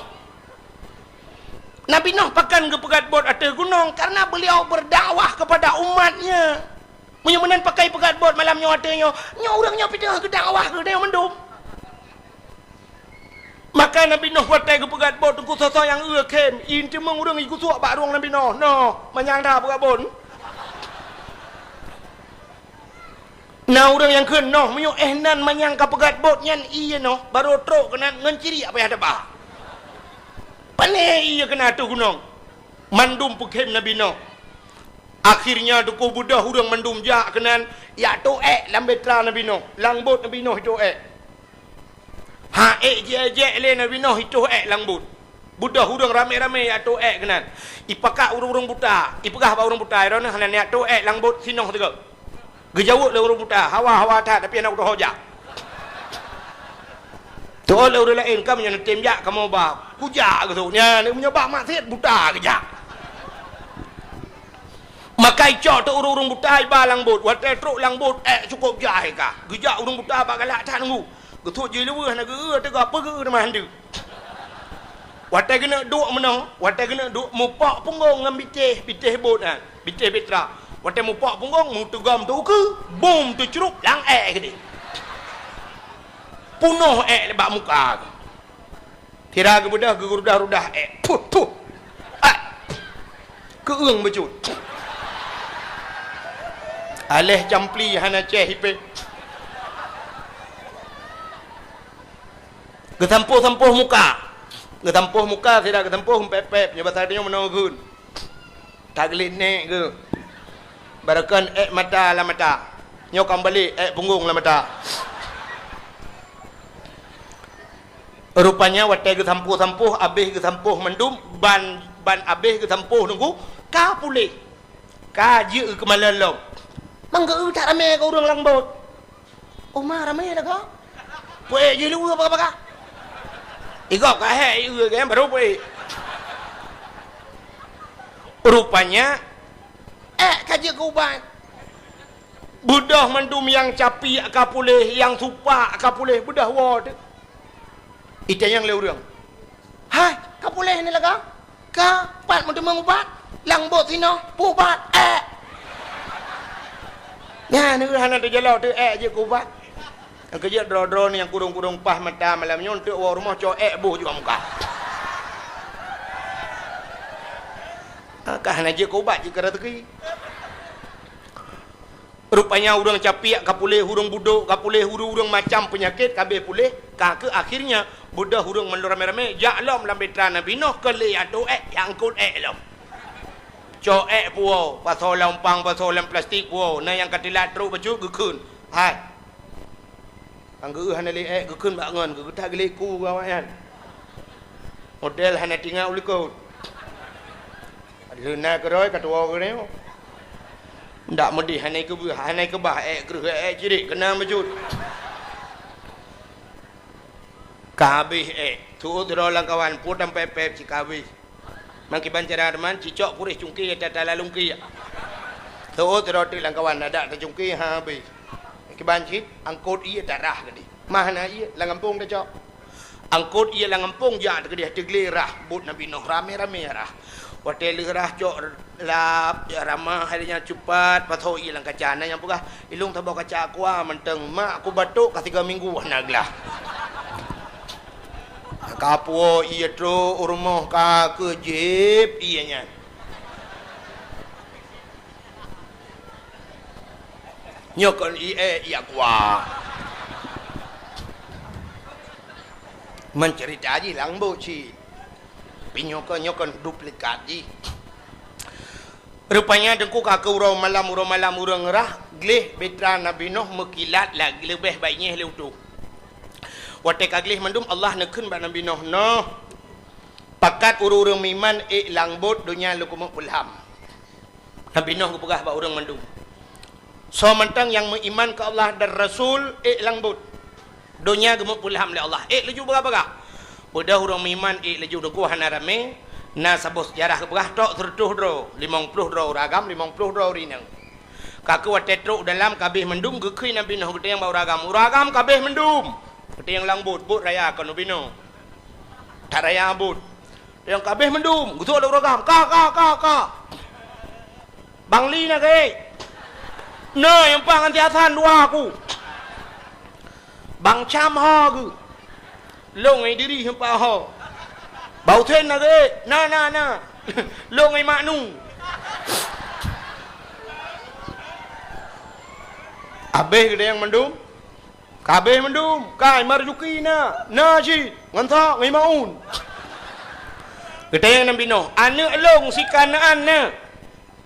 Nabi Noh pakon geupeugöt bot ateueh gunong? Karena beliau berdakwah kepada umatnya. Meunyoe meunan pakai peugöt bot malam nyoe ateueh nyoe, nyoe ureueng nyoe pih teungoh geudakwah keu geutanyoe mandum. Maka Nabi Noh watèe geupeugöt bot teungku, soe-soe nyang eu khém, ie teumeung ureueng ikusuak bak rueng Nabi Noh, noh, manyang that peugöt bot. Na ureueng nyang kheun, noh, meunyoe éh nan manyang ka peugöt bot nyan ie noh, barô trok keunan ngon ciriek payah taba. Pane ie keunan ateueh gunong. Mandum peukhém Nabi Noh. Akhirnya teungku beudôh ureueng mandum jak keunan, jak tôh èk lam bahtera Nabi Noh, lam bot Nabi Noh jitôh èk. Ha èk jijak lé Nabi Noh jitôh èk lam bot. Beudôh ureueng ramé-ramé jak tôh èk keunan. Jipakat ureueng-ureueng buta, jipeugah bak ureueng buta, "Droeneuh hana neujak tôh èk lam bot sinoh sigoe." Geujaweueb lé ureueng buta, "Hawa, hawa that, tapi hana kutuho jak." Tuho lé ureueng laén, "Kamoe nyoe neutem jak, kamoe ba kujak geusôk." Nyan, meunyoe bak maksiet buta geujak. Maka jicok teuk ureueng-ureueng buta jiba lam bot. Watèe trok lam bot, èk cukôp jai ka. Geujak ureueng buta bak galak that teungku. Geusôk jih luweuh hana geu-eu teuga, peue geu-eu teuma han deuh. Watèe geuneuk duek meunoe, watèe geuneuk duek mupok punggong ngon bitéh, bitéh bot nyan, bitéh bahtera. Watèe mupok punggong, meuteugom teuh ukeue, bum teucrup lam èk keudéh. Punoh èk bak muka geuh. Sira geubeudôh geurudah-rudah èk. Puh, puh. Ai. Keueung bacut. Aléh campli hana cèh ipèh. Geusampôh-sampôh muka. Geusampôh muka, sira geusampôh pèp-pèp, nyoe basa tanyoe meunoe geun. Taglét nèk geuh. Barokon èk mata lam mata. Nyoe ka meubalek èk punggong lam mata. Rupanya watèe geusampôh-sampôh, abéh geusampôh mandum, ban, ban abéh geusampôh teungku, ka puléh. Ka jeuet keumalon lom. Manggeu that ramé keu ureueng lam bot. Uma ramé lagoe. Peuék jih luweue paga-paga. Igob ka hék ié gém barô peuék. Rupanya, èk ka jeuet keu ubat. Beudôh mandum nyang capiek ka puléh, nyang supak ka puléh, beudôh woe teuk. Itanyong lé ureueng, "Hai, ka puléh ni lagoe?" "Ka, pat meuteumeung ubat?" "Lam bot sinoe, peue ubat?" "Èk." Nyan, hana teujaloe teuh èk jeuet keu ubat. Nyang keujeuet droe-droe ni nyang kurong-kurong paih mata malam nyoe, eunteuk woe rumoh cok èk boh juga muka. Ka hana jeuet keu ubat, jeuet keu raseuki. Rupanya ureueng capiek ka puléh, ureueng budok ka puléh, ureueng-ureueng macam peunyakét ka abéh puléh, ka keuh akhirnya beudôh ureueng mandum ramé-ramé jak lom lam bahtera Nabi Noh keu lé atô èk, jak angkot èk lom. Cok èk puwoe, pasoe lam umpang, pasoe lam plastik puwoe, na nyang ka teulat trok bacut geukheun. Hai. Nyang geu hana lé èk geukheun bak ngon, geutak geuléku keu awaknyan. Model hana tingat u likot. Leuna keudroe ka tuwoe keunoe. Ndak meudeh hana keubah, hana keubah èk kreueh èk cirit keunong bacut. Ka habéh èk, tuôt sidroe lam kawan, pue tampép-pép cit ka habéh. Meukiban cara teuma, cicok puréh cungké ata-ata lalungké. Tuôt sidroe teuk lam kawan, adak tacungké ha habéh. Kiban cit, angkot ié tarah keudéh. Mah na ié lam gampông tacok. Angkot ié lam gampông jak teukeudéh teuglé rhah, bot Nabi Noh ramé-ramé rhah. Watèe lheueh rhah cok lap, jak ramah, hai nyan cupat, pasoe ié lam kaca. Na nyang peugah, "Ilông saboh kaca aqua mantong, mak ku batuk ka sigoe minggu hana glah." Ka puwoe ié trok u rumoh ka keuh jieb ié nyan. Nyoe kon ié, ié aqua. Meuceurita jih lam bot cit. Pi nyoe kon, nyoe kon duplikat jih. Rupanya Teungku ka keu uroe malam, uroe malam ureuëng rhah, gleh bahtera Nabi Nuh meukilat lagée leubeh baik nyeh lé utoh. Watée ka gleh mandum, Allah neukheun bak Nabi Nuh, "Noh, pakat ureuëng-ureuëng meuiman ék lam bot, donya lôn keumeung peulham." Nabi Nuh geupeugah bak ureuëng mandum, "Soe mantong nyang meuiman keu Allah dan Rasul, ék lam bot. Donya geumeupeulham lé Allah, ék laju bagah-bagah." Beudôh ureuëng meuiman ék laju, Teungku, hana ramé, na saboh seujarah geupeugah trok seureutôh droe, limong ploh droe ureuëng agam, limong ploh droe ureuëng inong. Ka keu watée trok u dalam, ka abéh mandum, geukheun Nabi Nuh, geutanyong bak ureuëng agam, "Ureuëng agam, ka abéh mandum?" Geutanyong lam bot, bot raya kon Nabi Nuh. That raya bot. Nyang ka abéh mandum, geusok lé ureuëng agam, "Ka, ka, ka, ka. Bang Li na geuék? Na nyang pat ngon si Hasan dua ku. Bang Cam ho geuh. Lôn ngon Idris nyang pat ho. Bang Husen na geuék?" "Na, na, na. Lôn ngon Mak Nu." Abéh geutanyong mandum. Ka abéh mandum, kai Marzuki na, na cit, ngon Ishak, ngon Maun. Geutanyong Nabi Nuh, "Aneuëk lôn si Kanaan na?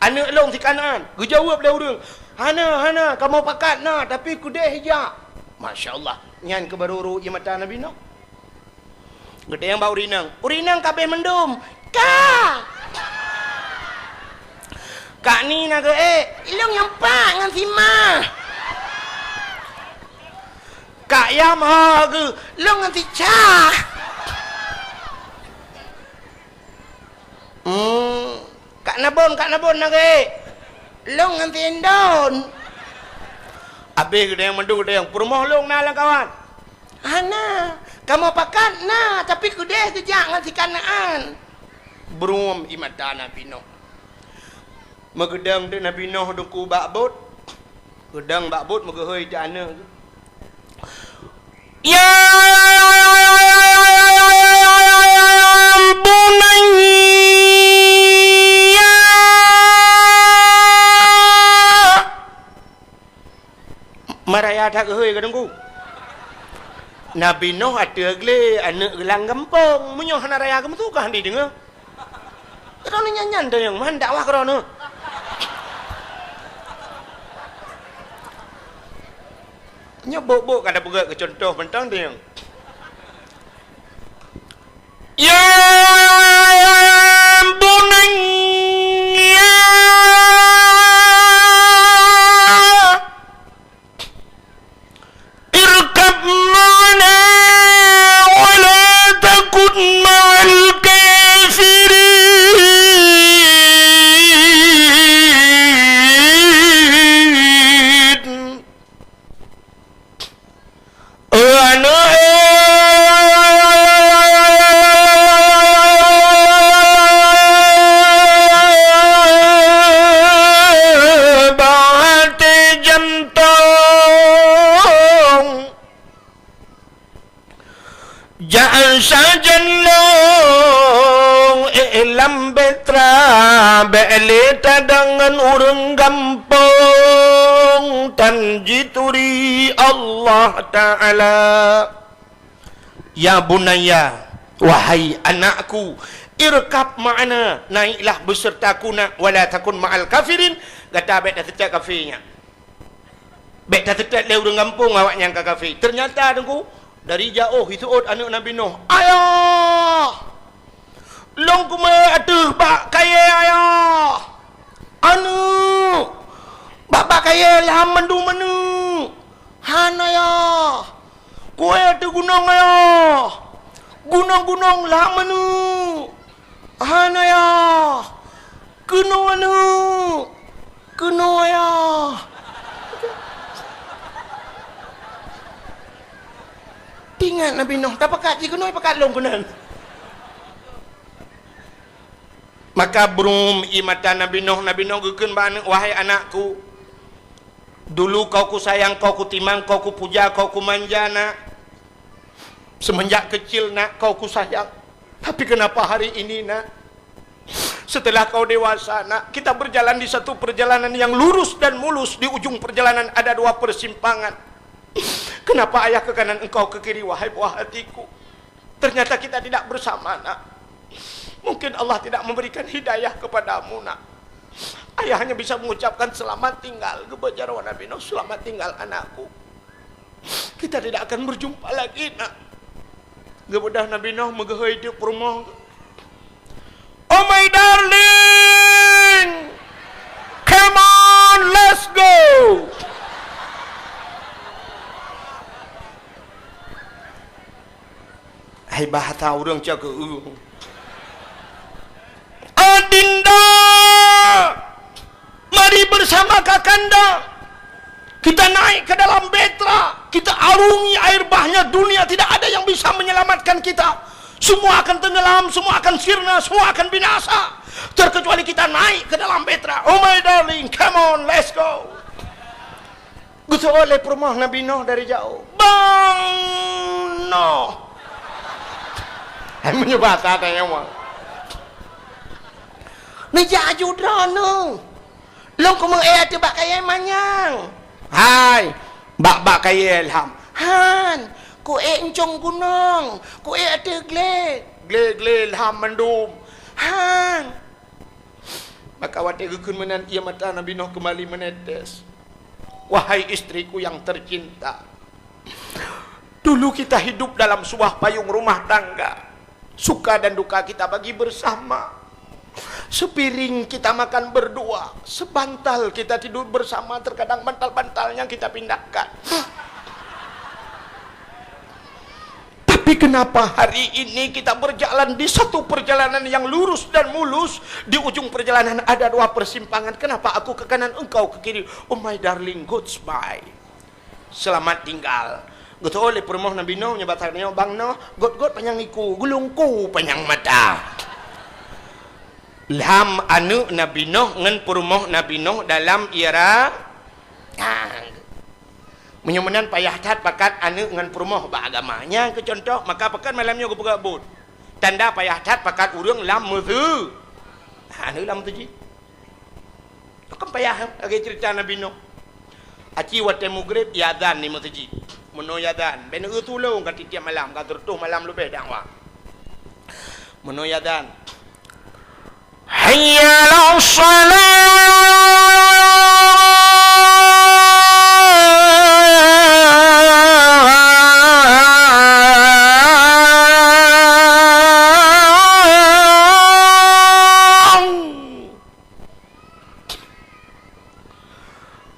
Aneuëk lôn si Kanaan?" Geujaweueb lé ureuëng, "Hana, hana, kamoe pakat na, tapi keudeh jak." Masya Allah, nyan keuh barô rô ié mata Nabi Nuh. Geutanyong bak ureuëng inong, "Ureuëng inong, ka abéh mandum?" "Ka." "Kak Ni na geuék?" "Lôn nyang pat ngon si Ma." "Kak Yam ho geuh?" "Lôn ngon si Ca." Hmm. "Kak Nabon, Kak Nabon na geuék?" "Lôn ngon si Indon." Abéh geutanyong mandum, geutanyong, "Peurumoh lôn na lam kawan?" "Hana, kamoe pakat na, tapi keudeh geujak ngon si Kanaan." Brôm ié mata Nabi Nuh. Meugeudong teuk Nabi Nuh Teungku bak bot. Geudong bak bot, meugeuhôi teuk aneuëk. "Ya bunayya." Maraya that geuhôi ka Teungku. Nabi Nuh ateueh glé, aneuëk geulang gampông. Meunyoe hana raya geumeusu ka hana jideungoe. Droeneuh nyan-nyan teunyong man dakwah keudroeneuh. Nyoe bok-bok ka tapeugét keu cuntoh mantong teunyong. Ya bunayya, irkab ma'ana wa la takun ma'al kafirin. Jak sajan lôn, eh, lam bahtera, bék lé tadong ngon ureuëng gampông, tan jituri Allah Ta'ala. Ya bunayya, wahai anakku, irkab ma'ana, naiklah besertaku nak, wala takun ma'al kafirin, gata bék taseutôt kafé nyak. Bék taseutôt lé ureuëng gampông awaknyan ka kafé. Teunyata Teungku, dari jaoh jiseuôt aneuëk Nabi Nuh, "Ayah! Lôn keumeung ateueh bak kayée, Ayah! Aneuëk! Bak, bak kayée lham mandum aneuëk! Han, Ayah! Kuée ateueh gunong, Ayah! Gunong-gunong lham aneuëk!" "Han, Ayah! Keunoe aneuëk! Keunoe, Ayah!" Teuingat Nabi Nuh, tapakat jih keunoe, pakat lôn keunan. Maka brôm ié mata Nabi Nuh, Nabi Nuh geukheun bak aneuëk, "Wahai anakku, dulu kau kusayang, kau kutimang, kau kupuja, kau kumanja, nak. Semenjak kecil, nak, kau kusayang. Tapi kenapa hari ini, nak, setelah kau dewasa, nak, kita berjalan di satu perjalanan yang lurus dan mulus, di ujung perjalanan ada dua persimpangan. Kenapa ayah ke kanan, engkau ke kiri, wahai buah hatiku? Ternyata kita tidak bersama, nak. Mungkin Allah tidak memberikan hidayah kepadamu, nak. Ayah hanya bisa mengucapkan, "Selamat tinggal," geubeuet jaroe Nabi Nuh, "Selamat tinggal, anakku. Kita tidak akan berjumpa lagi, Nak." Geubeudôh Nabi Nuh meugeuhôi teuk peurumoh. "Oh my darling, come on, let's go." Hai bahasa ureuëng cakeueng. "Adinda, mari bersama Kakanda. Kita naik ke dalam bahtera, kita arungi air bahnya, dunia tidak ada yang bisa menyelamatkan kita. Semua akan tenggelam, semua akan sirna, semua akan binasa. Terkecuali kita naik ke dalam bahtera. Oh my darling, come on, let's go." Geuseuôt lé peurumoh Nabi Nuh dari jauh. "Bang Nuh!" Hai meunyoe basa tanyong, "Neujak aju droeneuh? Lôn keumeung ék ateueh bak kayèe manyang." "Hai, bak-bak kayèe lham." "Han, kuék euncong gunong, kuék ateueh glé." "Glé-glé lham mandum." "Han." Maka watèe geukheun meunan, ié mata Nabi Nuh keumbali meunetes. Wahai istriku yang tercinta, dulu kita hidup dalam sebuah payung rumah tangga. Suka dan duka kita bagi bersama. Sepiring kita makan berdua, sebantal kita tidur bersama, terkadang bantal-bantalnya kita pindahkan. Tapi kenapa hari ini kita berjalan di satu perjalanan yang lurus dan mulus, di ujung perjalanan ada dua persimpangan. Kenapa aku ke kanan, engkau ke kiri? Oh my darling, goodbye. Selamat tinggal. Geutôh lé peurumoh Nabi Nuh, nyoe basa nyoe, "Bang Nuh, gôt-gôt panyang iku, geulungku panyang mata." Lham aneuëk Nabi Nuh ngon peurumoh Nabi Nuh dalam ira-, ha. Meunyoe meunan payah that pakat aneuëk ngon peurumoh bak agama. Nyan keu contoh, maka pakon malam nyoe geupeugah buet. Tanda payah that pakat ureuëng lam meuseu-, ha, aneuëk lam meuseujid. Kan payah, lagèe ceurita Nabi Nuh. Aci watèe mugreb, iazan di meuseujid. Meunoe iazan, bèk neueu tulông ka tiep-tiep malam, ka sireutoh malam leubeh dakwah. Meunoe iazan, "Hayya 'alas shalah!"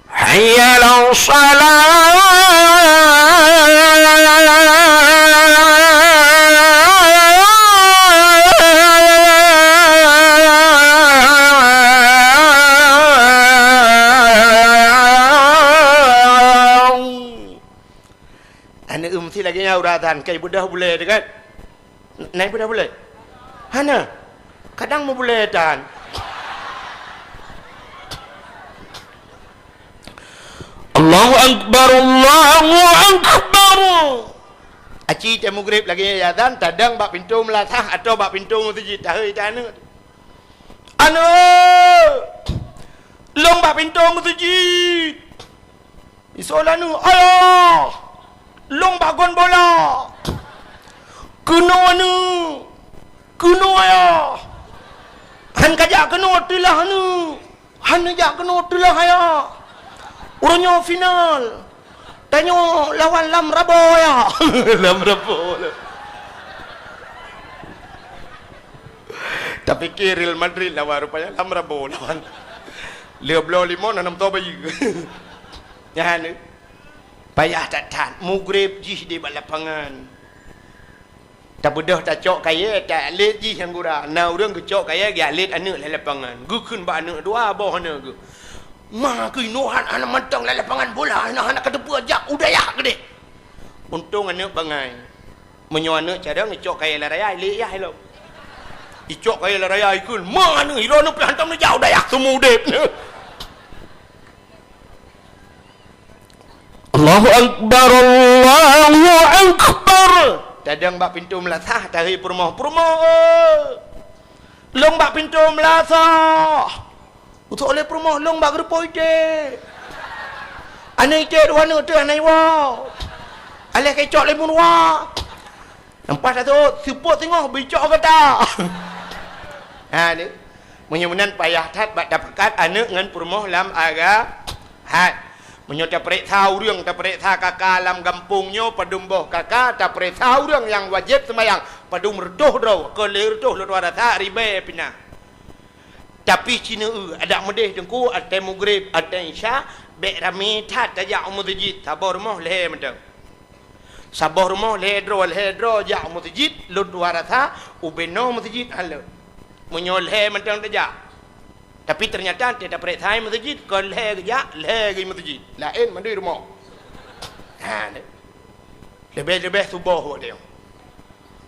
"Hayya 'alas shalah!" Aneuëk meusti lagèe nyan uroe azan, kai beudôh bulèe teuh kan? Nai beudôh bulèe? Hana. Kadang meubulèe tan. Allahu Akbar, Allahu Akbar. Aci teuh mugreb lagèe nyan azan, tadong bak pintoe meulasah atau bak pintoe meuseujid, tahôi tan aneuëk. "Aneuëk! Lôn bak pintoe meuseujid!" Isoe lé aneuëk, "Ayah! Lôn bak gon bola!" "Keunoe aneuëk! Keunoe ayah!" "Han kajak keunoe, teulah aneuëk!" "Han neujak keunoe, teulah ayah! Uroe nyoe final! Tanyoe lawan Lam Rabo, ayah!" Lam Rabo. Tapike Real Madrid lawan, rupanya Lam Rabo lawan. Lheueh bloe limong, na nam tô bayeue. Nyan, payah that-that, mugreb jih di bak lapangan. Tabeudôh tacok kayèe, talet jih nyang gura. Na ureuëng geucok kayèe, geulet aneuëk lam lapangan. Geukheun bak aneuëk dua boh aneuëk geuh. "Ma keunoe han, hana mantong lam lapangan bola, hana, hana kateupeue, jak u dayah keudéh." Untông aneuëk bangai. Meunyoe aneuëk carông, icok kayèe lam raya, ilét yah ilong. Icok kayèe lam raya, ikheun, "Ma aneuëk, ilong aneuëk pih hantom neujak u dayah, seumu udeb." Allahu Akbar, Allahu Akbar. Tadong bak pintoe meulasah, tahôi peurumoh, "Peurumoh, eh! Lôn bak pintoe meulasah." Geusok lé peurumoh, "Lôn bak geureupoh iték." "Aneuk iték dua neuk teuh hana iwoe. Aléh ka icok lé meuruwa." Leupah taseuôt, seupôt singoh beuicok gata. Ha, ni. Meunyoe meunan payah that bak tapakat aneuk ngon peurumoh lam agama. Hai. Meunyoe tapareksa ureuëng, tapareksa kaka lam gampông nyoe, padum boh kaka, tapareksa ureuëng nyang wajéb seumayang, padum reutôh droe, kon lhée reutôh lôn tuan rasa ribée pih na. Tapi ci neu-eu, adak meudeh teungku, watée mugreb, watée isya, bék ramé that tajak u meuseujid, saboh rumoh lhée mantong. Saboh rumoh lhée droe, lhée droe jak u meuseujid, lôn tuan rasa ubé noe meuseujid hana lé. Meunyoe lhée mantong tajak. Tapi teunyata watée tapareksa meuseujid, kon lhée geujak, lhée geuh meuseujid. Laén mandum rumoh. Ha, leubeh-leubeh suboh watée nyoe.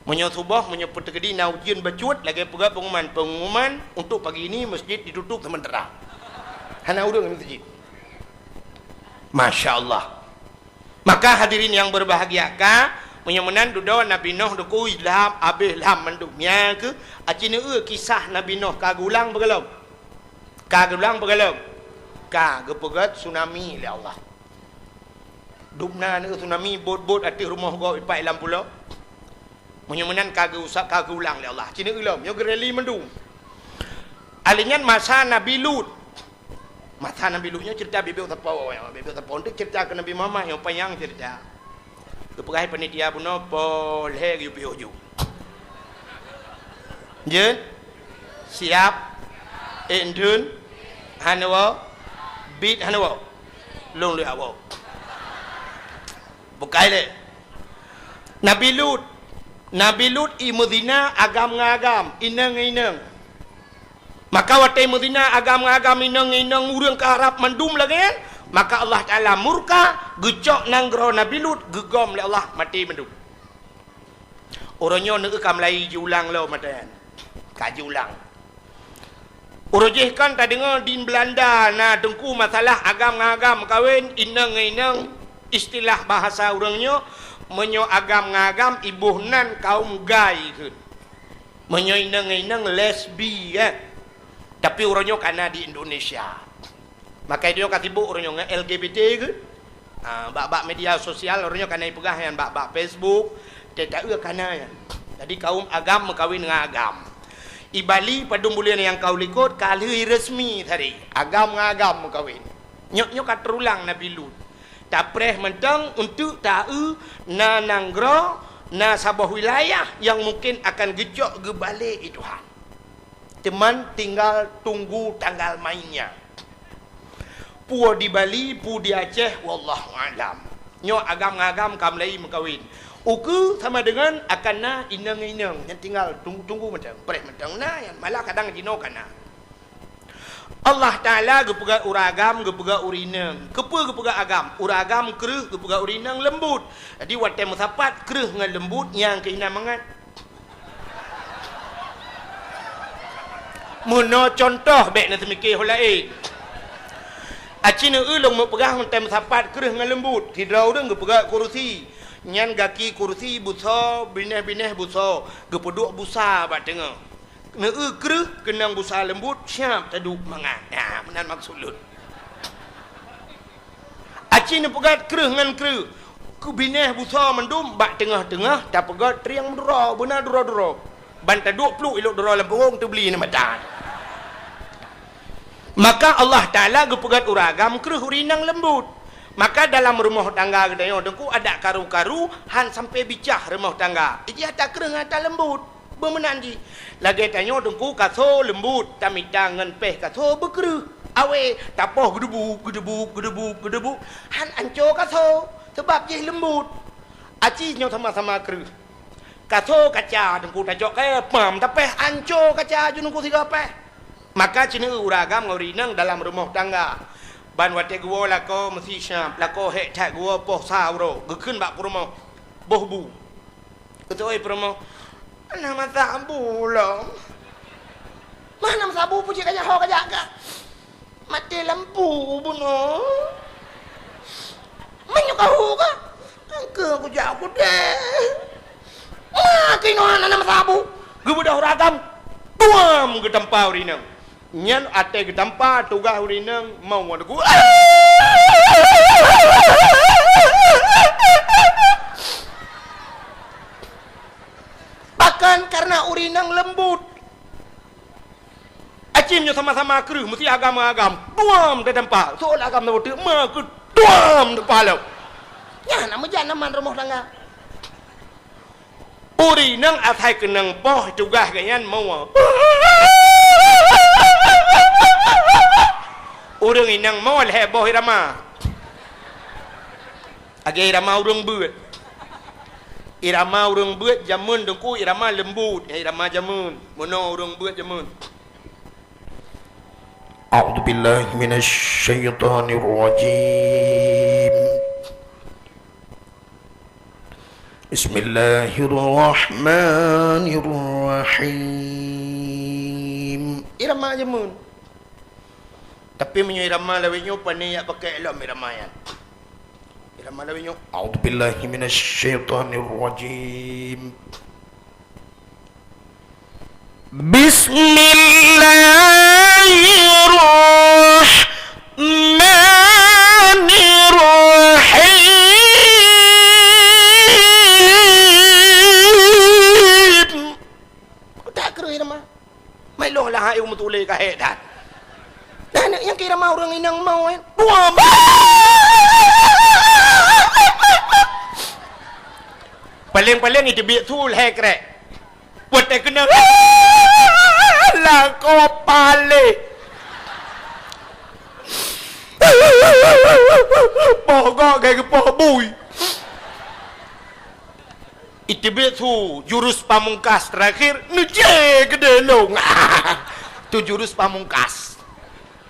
Meunyoe suboh, meunyoe peuteukedi na ujeuen bacut, lagée peugah pengumuman, pengumuman untuk pagi ini masjid ditutup sementara. Hana ureuëng lam masjid. Masya Allah. Maka hadirin yang berbahagia, ka, meunyoe meunan dudoe Nabi Nuh dukui lam, abéh lam mandum. Nyan keuh, aci neu-eu kisah Nabi Nuh ka geulang beugalom. Ka geulang beugalom. Ka geupeugét tsunami lé Allah. Dubna neu tsunami, bot-bot ateueh rumoh gob ipak lam pulo. Meunyoe meunan ka geuusap, ka geulang lé Allah. Ci neu-eu lom, nyoe geureli mandum. Alèh nyan masa Nabi Lut. Masa Nabi Lut nyoe cerita bibeu sapo, bibeu sapo. Untuk cerita ke Nabi Muhammad nyoe panyang cerita. Geupeugah panitia bunoe poh lhée geuyue piôh ju. Jeuet? Siap? Ék dum? Hana woe? Bit hana woe? Lôn lheueh woe. Bukai lé. Nabi Lut. Nabi Lut i meuzina agam ngon agam, inong ngon inong. Maka watée meuzina agam ngon agam, inong ngon inong, ureuëng ka rab mandum lagée nyan, maka Allah Taala murka, geucok nanggroe Nabi Lut, geugom lé Allah, maté mandum. Uroe nyoe neu-eu ka mulai jiulang lom mata nyan. Ka jiulang. Uroe jih kan tadeungoe di Belanda na teungku masalah agam ngon agam meukawen, inong ngon inong, istilah bahasa ureuëng nyoe, meunyoe agam ngon agam iboh nan kaum gay kheun. Meunyoe inong ngon inong lesbi, kan. Tapi uroe nyoe ka na di Indonesia. Maka nyoe ka sibuk ureuëng nyoe ngon L G B T kheun. Ah, bak-bak media sosial ureuëng nyoe ka na ipeugah nyan, bak-bak Facebook, teuka-eu ka na nyan. Jadi kaum agam meukawen ngon agam. I Bali padum buleuen nyang ka u likot ka lheueh resmi tadi, agam ngon agam meukawen. Nyoe, nyoe ka teurulang Nabi Lut. Tapreh mantong untuk ta-eu na nanggroe, na saboh wilayah nyang mungken akan geucok geubalek lé Tuhan. Teuma tinggal tunggu tanggal mainnya. Peue di Bali, peue di Aceh, wallahu a'lam. Nyoe agam ngon agam ka mulai meukawen. Ukeue sama deungon akan na inong ngon inong, nyan tinggal tunggu-tunggu mantong, preh mantong na nyan, malah kadang jinoe ka na. Allah Taala geupeugah ureuëng agam, geupeugah ureuëng inong. Keupeue geupeugah agam? Ureuëng agam kreueh, geupeugah ureuëng inong leumbut. Jadi watée meusapat kreueh ngon leumbut, nyang keuh na mangat. Meunoe cuntoh, bék na seumiké ho laén. Aci neu-eu lôn meupeugah meutem sapat kreueh ngon leumbut. Sidroe ureuëng geupeugah kurusi. Nyan gaki kurusi busoe, binéh-binéh busoe, geupeuduek busa bak teungoh. Neu-eu kreueh keunong busa leumbut, siap taduek mangat. Nah, meunan maksud lôn. Aci neupeugét kreueh ngon kreueh. Keu binéh busoe mandum bak teungoh-teungoh tapeugét trieng meuduro, beuna duro-duro. Ban taduek pluek ilok duro lam punggong teubli neu mata. Maka Allah Taala geupeugét ureuëng agam kreueh ureuëng inong leumbut. Maka dalam rumoh tangga geutanyoe teungku adak karu-karu han sampai bicah rumoh tangga. Iji ata kreueh ngon ata leumbut. Beumeunan jih. Lagée tanyoe teungku kasoe leumbut, tamita ngon péh kasoe beukreueh. Awé, tapoh geudeubuk, geudeubuk, geudeubuk, geudeubuk. Han anco kasoe, sabab jih leumbut. Aci nyoe sama-sama kreueh. Kasoe kaca teungku tacok kayée pam, tapéh anco kaca ju teungku sigoe péh. Maka ci neu-eu ureuëng agam ngon ureuëng inong dalam rumoh tangga. Ban watée geuwoe lakoe meusi syab, lakoe hék that geuwoe poh sa uroe, geukheun bak peurumoh, boh bu. Geuteuôi peurumoh, "Hana meusabu lom." "Mah hana meusabu, peue jih kajak ho kajak kah?" "Maté lampu bunoe." "Meunyoe kahu kah?" "Engkeu kujak kudeh." "Mah keunoe hana meusabu." Geubeudôh ureuëng agam, tuam geutampa ureuëng inong. Nyan watée geutampa tugaih ureuëng inong mau ngon teungku. Bahkan karena ureuëng inong leumbut. Aci Makruh meusti agam-agam. Tuam teutampa. Soe agam na beutôi, makruh tuam teutampa lom. Nyan na meujan aman rumoh tangga. Ureueng inong asai keunong poh tugaih geuh nyan moe. Ureueng inong moe lhèe boh irama. Lagèe irama ureueng beuet. Irama ureueng beuet jameun teungku irama leumbut, irama jameun. Meunoe ureueng beuet jameun. A'udzubillahi minasyaitonirrajim. Bismillahirrahmanirrahim. Irama jameun. Tapi meunyoe irama lawét nyoe, pane jak pakai lom irama nyan. Irama lawét nyoe, a'udzubillahi minasyaitonirrajim. Bismillahirrahmanirrahim. Utak kreueh irama. Mai lôn lah hai meutuléh ka hék that. Dah aneuk nyang kira mau ureueng inong mau, eh. Dua ba-, paléng-paléng iteubiet su lhèe krek. Watèe keunong, lakoe paléh. Poh gok gai geupoh bui. Iteubiet su jurus pamungkas terakhir, neucre keudéh lôn. Tu jurus pamungkas.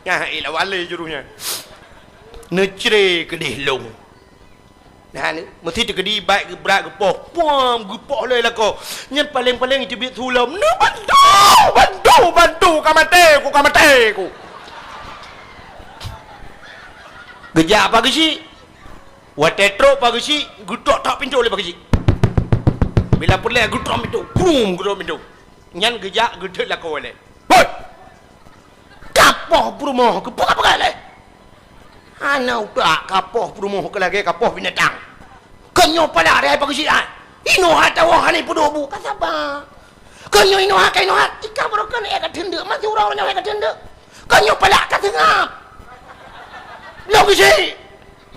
Nyan, eh, lawan lé jurus nyan. Neucre keudéh lôn. Nah, ni, meusti teukeudi bak geubrat geupoh. Puam, geupoh lé lakoe. Nyan paléng-paléng iteubiet su lom. Neubantu, bantu, bantu, ka maté ku, ka maté ku. Geujak Pak Geuchik. Watèe trok Pak Geuchik, geutok-tok pintoe lé Pak Geuchik. Bila peureulèe geutok pintoe, brum, geutok pintoe. Nyan geujak geuthot lakoe lé. Hoi! Kapoh peurumoh keupeugah-peugah lé. Hana utak kapoh peurumoh keu lagèe kapoh binatang. Keu nyoe pala rhai Pak Geuchik ai. Inoe hana tawoe hana peuduek bu, ka saba. Keu nyoe inoe hana ka inoe hana, ika baroekon ék ka teundeuk, masih uroe nyoe ék ka teundeuk. Keu nyoe pala ka seungab. Lôn Geuchik.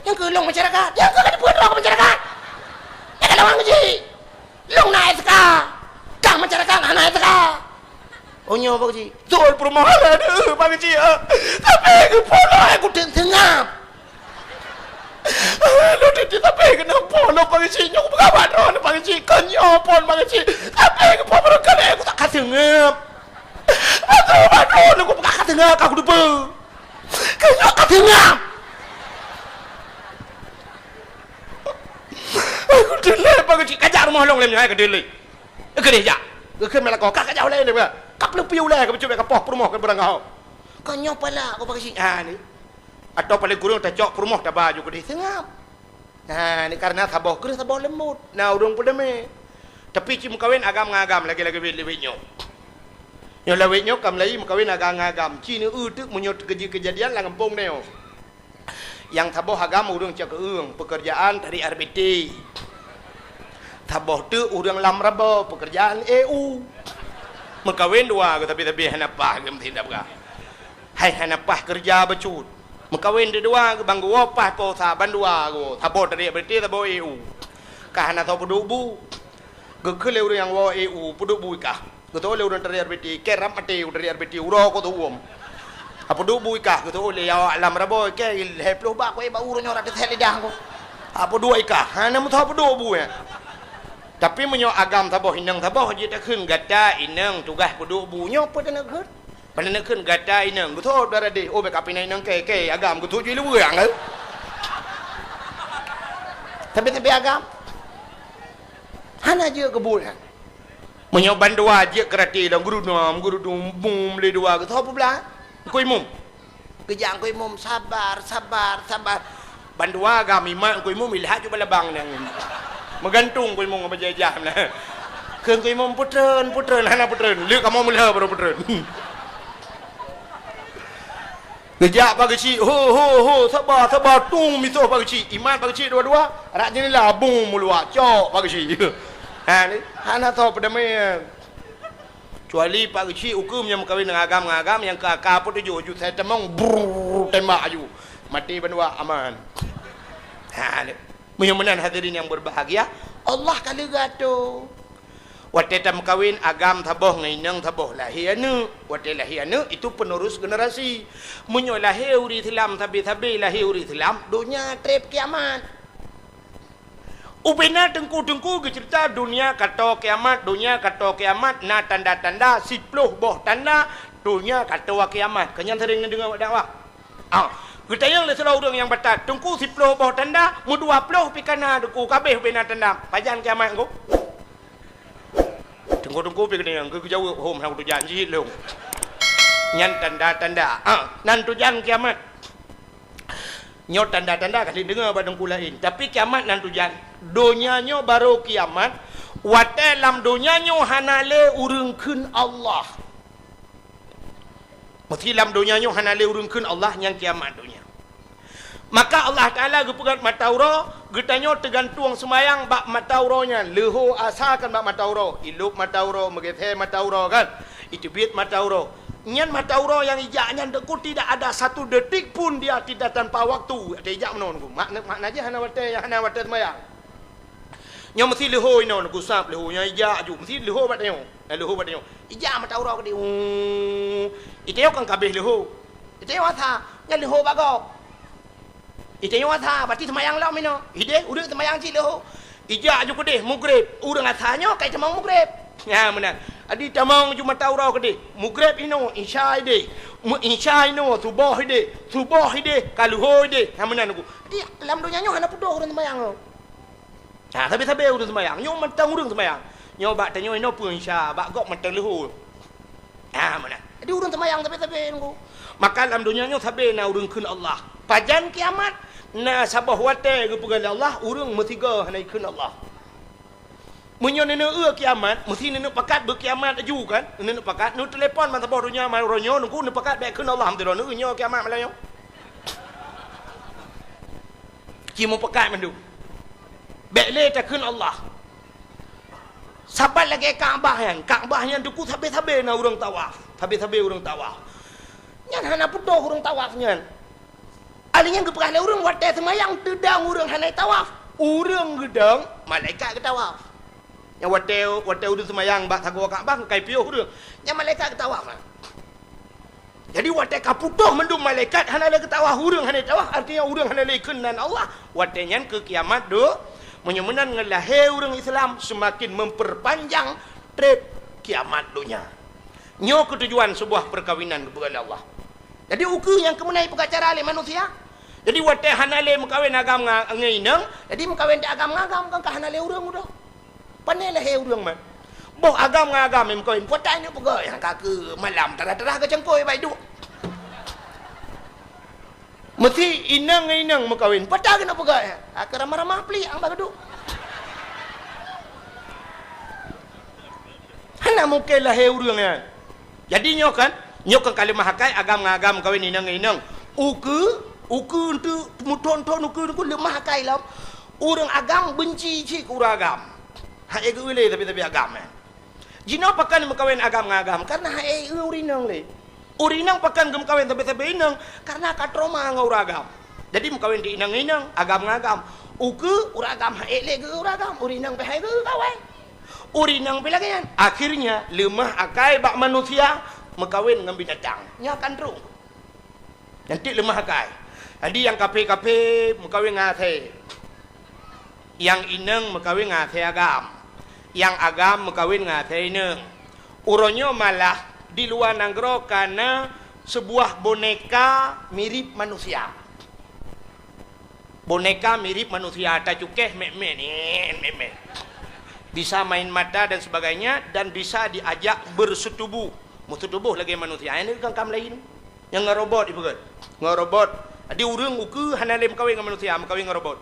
Nyang keu lôn masyarakat, nyang keu ka dipeue droe keu masyarakat. Nyang ka lawan Geuchik. Lôn na S K. Kang masyarakat hana S K. Oh nyoe Pak Geuchik. Beutôi peurumoh hana deuh Pak Geuchik, ah. Tapi geupoh lôn ai kutem seungab. Ah, lôn teuti tapi keunoe poh lôn Pak Geuchik. Nyoe kupeugah bak droeneuh Pak Geuchik. Kon nyoe phon Pak Geuchik. Tapi geupoh barangkali kutak ka seungab. Beutôi, beutôi, lôn kupeugah ka seungab, ka kuteupeue. Keu nyoe ka teungoh. Aku dilèe Pak Geuchik, kajak rumoh lôn lom nyoe, hai, ka dilèe. Keudéh jak. Geukheun meunan lakoe, ka kajak ulèe lé, ka peuleupi ulèe, ka peucok bak kapoh peurumoh keu beurangkaho. Keu nyoe pala, ku Pak Geuchik. Ha, ni. Atawa paléng kureueng tacok peurumoh taba ju keudéh seungab. Nah, ni karena saboh kreueh saboh leumbot. Na ureueng peudeumé. Tapi ci meukawen agam ngon agam lagèe-lagèe lawét nyoe. Nyoe lawét nyoe ka meulayeue meukawen agam ngon agam. Ci neueu teuk meunyoe teukeujeuet keujadian lam gampông nyoe. Nyang saboh agam ureueng cakeueng, peukeurjaan tarék R B T. Saboh teuk ureueng lam raba, peukeurjaan E U. Meukawen dua geuh tapi-tapi hana paih geuh meusidab gah. Hai hana paih keureuja bacut. Meukawen deudua, ban geuwoe paih po sa, ban dua geuwoe. Saboh tarék R B T, saboh E U. Ka hana soe peuduek bu. Geukheun lé ureueng nyang woe E U, peuduek bu i kah. Geutôh lé ureueng tarék R B T, kèe rab maté ureueng tarék R B T, uroe ko teuuem. Ha peuduek bu i kah, geutôh lé awak lam raba, kèe lhèe ploh bak, ko bak uroe nyoe rab teuthèe lidah ko. Ha peuduek i kah, hana meusoe peuduek bu nyan. Tapi meunyoe agam saboh inong saboh jeuet takheun gata inong tugaih peuduek bu nyoe peue taneuk kheun? Pane neukheun gata inong, geutôh dara deh, oh, bèk kapinai inong kèe, kèe, agam, geutôh ju ileue ureueng, eh. Tapi-tapi agam. Hana jeuet keu buet nyan. Meunyoe ban dua jeuet keu rati lom, geurudum, geurudum, bum, lé dua, geutôh peublah. Engkui mum. Geujak engkui mum, sabar, sabar, sabar. Ban dua agam imat engkui mum ilhat ju balabang nyan. Meugantung engkui mum ngon bajèe jam na. Keu engkui mum peutreun, peutreun, hana peutreun. Lheueh kamoe meulhèe baru peutreun. Geujak Pak Geuchik, ho, ho, ho, saba, saba, tung misoh Pak Geuchik. Imat Pak Geuchik dua-dua, rak jeundela bung meuluak, cok Pak Geuchik. Ha, ni, hana soe peudeumé. Kecuali Pak Geuchik ukeue meunyoe meukawen ngon agam-agam nyang keu aka pun tujoh, ju sai tamong, brrrr, tembak aju. Maté bandua aman. Ha, meunyoe meunan hadirin yang berbahagia, Allah ka leuga tu. Watée tameukawen agam saboh ngon inong saboh lahé aneuëk. Watée lahé aneuëk itu penerus generasi. Meunyoe lahé ureuëng Islam sabe-sabe lahé ureuëng Islam, donya treb kiamat. Ubena teungku-teungku geuceurita donya kato kiamat, donya kato kiamat na tanda-tanda, siploh boh tanda donya kato kiamat. Keu nyan sering neudeungoe bak dakwah. Ah, geutanyong lé sidroe ureuëng nyang batat, teungku siploh boh tanda, meudua ploh pih kana teungku kabeh ubena tanda. Pajan kiamat teungku? Teungku-teungku pih geutanyong, geujaweueb hom hana tujan jih lôn. Nyan tanda-tanda. Ah, nan tujan kiamat. Nyoe tanda-tanda ka lheueh deungoe bak teungku laén. Tapi kiamat nan tujan. Donya nyoe barô kiamat. Watée lam donya nyoe hana lé ureuëng kheun Allah. Meusé lam donya nyoe hana lé ureuëng kheun Allah, nyan kiamat donya. Maka Allah Taala geupeugét mata uroe, geutanyoe teugantueng seumayang bak mata uroe nyan. Leuho asa kan bak mata uroe, ilop mata uroe, meugeusé mata uroe kan. Iteubiet mata uroe. Nyan mata uroe nyang ijak nyan teungku tidak ada satu detik pun dia tidak tanpa waktu. Ada ijak meunoe teungku. Makna, makna jih hana watée, hana watée seumayang. Nyoe meusé leuho inoe, neugusab leuho, nyoe ijak aju, meusé leuho bak tanyoe. Eh, leuho bak tanyoe. Ijak mata uroe keudeh. Uu. Itanyoe kan kabeh leuho. Itanyoe asa, nyan leuho bak gob. Itanyoe asa, berarti seumayang lom inoe. Ideh, ureuëng seumayang cit leuho. Ijak aju keudeh, mugreb. Ureuëng asa nyoe kai tamong mugreb. Nyan meunan. Adi tamong aju mata uroe keudeh. Mugreb inoe, isya ideh. Mu-, isya inoe, suboh ideh. Suboh ideh, ka leuho ideh. Nyan meunan teungku. Adi lam donya nyoe hana putôh ureuëng seumayang nyoe. Ha, sabe-sabe ureuëng seumayang. Nyoe mantong ureuëng seumayang. Nyoe bak tanyoe inoe peue isya, bak gob mantong leuho. Ha, meunan. Jadi ureuëng seumayang sabe-sabe teungku. Maka lam donya nyoe sabe na ureuëng kheun Allah. Pajan kiamat, na saboh watée geupeugah lé Allah, ureuëng meusigoe hana jikheun Allah. Meunyoe neuneuk eu kiamat, meusé neuneuk pakat beu kiamat aju kan? Neuneuk pakat, neutelepon ban saboh donya, ma-, uroe nyoe, teungku, neupakat bék kheun Allah, meuteudroe neueu nyoe kiamat malam nyoe. Ci meupakat mandum. Bék lé takheun Allah. Saban lagée Ka'bah nyan. Ka'bah nyan teungku sabe-sabe na ureuëng tawaf. Sabe-sabe ureuëng tawaf. Nyan hana putôh ureuëng tawaf nyan. Ahli nyan geupeugah lé ureuëng watée seumayang teudong ureuëng hana tawaf. Ureuëng geudong, malaikat geutawaf. Nyan watée, watée ureuëng seumayang bak sagoe Ka'bah, kai piôh ureuëng. Nyan malaikat geutawaf. Jadi watée ka putôh mandum malaikat hana lé geutawaf, ureuëng hana tawaf, artinya ureuëng hana lé kheun nan Allah. Watée nyan keu kiamat do, meunyoe meunan ngon lahé ureuëng Islam seumaken memperpanjang treb kiamat donya. Nyoe keutujuan seubuah peukawinan geupeugah lé Allah. Jadi ukeue nyang keumeunai peugah cara lé manusia. Jadi watée hana lé meukawen agam nga-, ngon inong, jadi meukawen di agam ngon agam, kan ka hana lé ureuëng udah. Pane lahé ureuëng mat. Boh agam ngon agam nyang meukawen, peue ata inong peugah nyang ka keu malam tarah-tarah geucangkôi bak iduek. Meusé inong ngon inong meukawen, peue ata keuneuk peugah nyan? Ka ramah-ramah plik nyang bak geuduek. Hana mungken lahé ureuëng nyan. Jadi nyoe kan, nyoe kan ka leumah akai agam ngon agam meukawen inong ngon inong. Ukeue, ukeue eunteuk meuthon-thon ukeue, ukeue leumah akai lom. Ureuëng agam beunci cit keu ureuëng agam. Hana geu-eu lé sabe-sabe agam nyan. Jinoe pakon meukawen agam ngon agam, kareuna hana eu ureuëng inong lé. Ureuëng inong pakon geumeukawen sabe-sabe inong, kareuna ka trauma ngon ureuëng agam. Jadi meukawen di inong ngon inong, agam ngon agam. Ukeue ureuëng agam hana lé geu-eu ureuëng agam, ureuëng inong pih hana geu-eu kawen. Ureuëng inong pih lagée nyan. Akhirnya leumah akai bak manusia meukawen ngon binatang. Nyan kan trok. Nyan cit leumah akai. Jadi nyang kaphé-kaphé meukawen ngon asèe. Nyang inong meukawen ngon asèe agam. Nyang agam meukawen ngon asèe inong. Uroe nyoe malah di luwa nanggroe ka na seubuah boneka mirip manusia. Boneka mirip manusia, tacukéh mét-mét, nyen, mét-mét. Bisa main mata dan sebagainya, dan bisa diajak bersetubuh. Meusetubuh lagèe manusia. Nyan ka kam laén. Nyang ngon robot ipeugöt. Ngon robot. Jadi ureueng ukeue hana lé meukawen ngon manusia, meukawen ngon robot.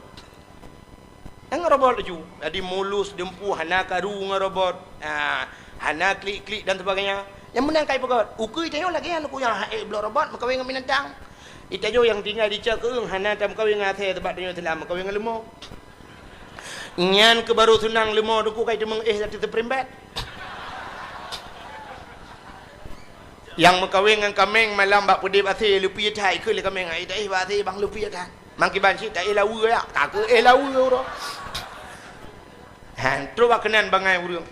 Nyan ngon robot laju. Jadi mulus, dumpeue, hana karu ngon robot. Ha, hana klik-klik dan sebagainya. Nyang meunan ka ipeugöt. Ukeue tanyoe lagèe nyan, ukeue nyang hana ék bloe robot, meukawen ngon binatang. Itanyoe nyang tinggai di Cot Keueung hana tameukawen ngon asèe, sabab tanyoe Islam, meukawen ngon leumo. Nyan keuh baru seunang leumo, ukeue ka iteumeung éh ateueh spring bed. Nyang meukawen ngon kaméng malam bak peudeh bak asèe, leupie that, ikheun lé kaméng, "Ai, taéh bak asèe bang, leupie that." Mangkiban cit taéh laweue yak, ka keuh éh laweue uroe. Ha, trok bak keunan bangai ureueng.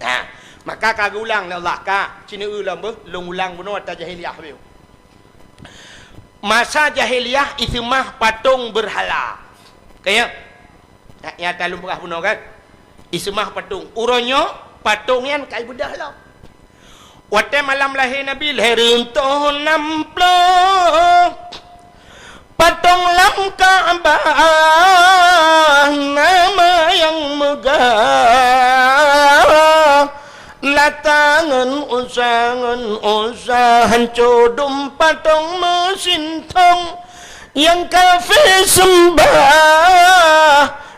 Ha, maka ka geuulang lé Allah, ka, ci neueu lom beuh, lôn ulang bunoe ata jahiliyah beuh. Masa jahiliyah iseumah patong beurhala. Ka ya? Nyan, nyan ata lôn peugah bunoe kan? Iseumah patong. Uroe nyoe patong nyan ka ibeudôh lom. Watèe malam lahé Nabi, lhèe reutôh nam ploh. Patong lam Ka'bah na ma nyang meugah. Lata ngon Uzza, ngon Uzza, hanco dum patong meusintong. Nyang kafé seumbah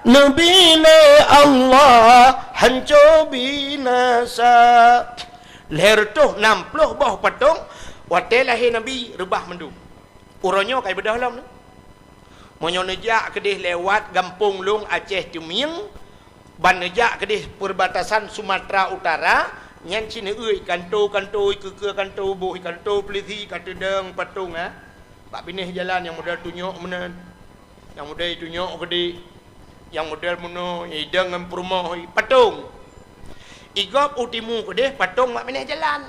Nabi lé Allah, hanco binasa. Lhèe reutôh nam ploh boh patong, watèe lahé Nabi, reubah mandum. Uroe nyoe ka ibeudôh lom. Meunyoe neujak keudeh lewat gampông lôn Aceh Teumieng, ban neujak keudeh perbatasan Sumatera Utara, nyan ci neueu kanto-kanto, ikeue-keue kanto, boh kanto peulisi ka teudong patong, ha. Bak binéh jalan nyang model tunyok meunan, nyang model tunyok geude, nyang model meunoe, idong ngon peurumoh, patong. Igob u timu keudeh, patong bak binéh jalan.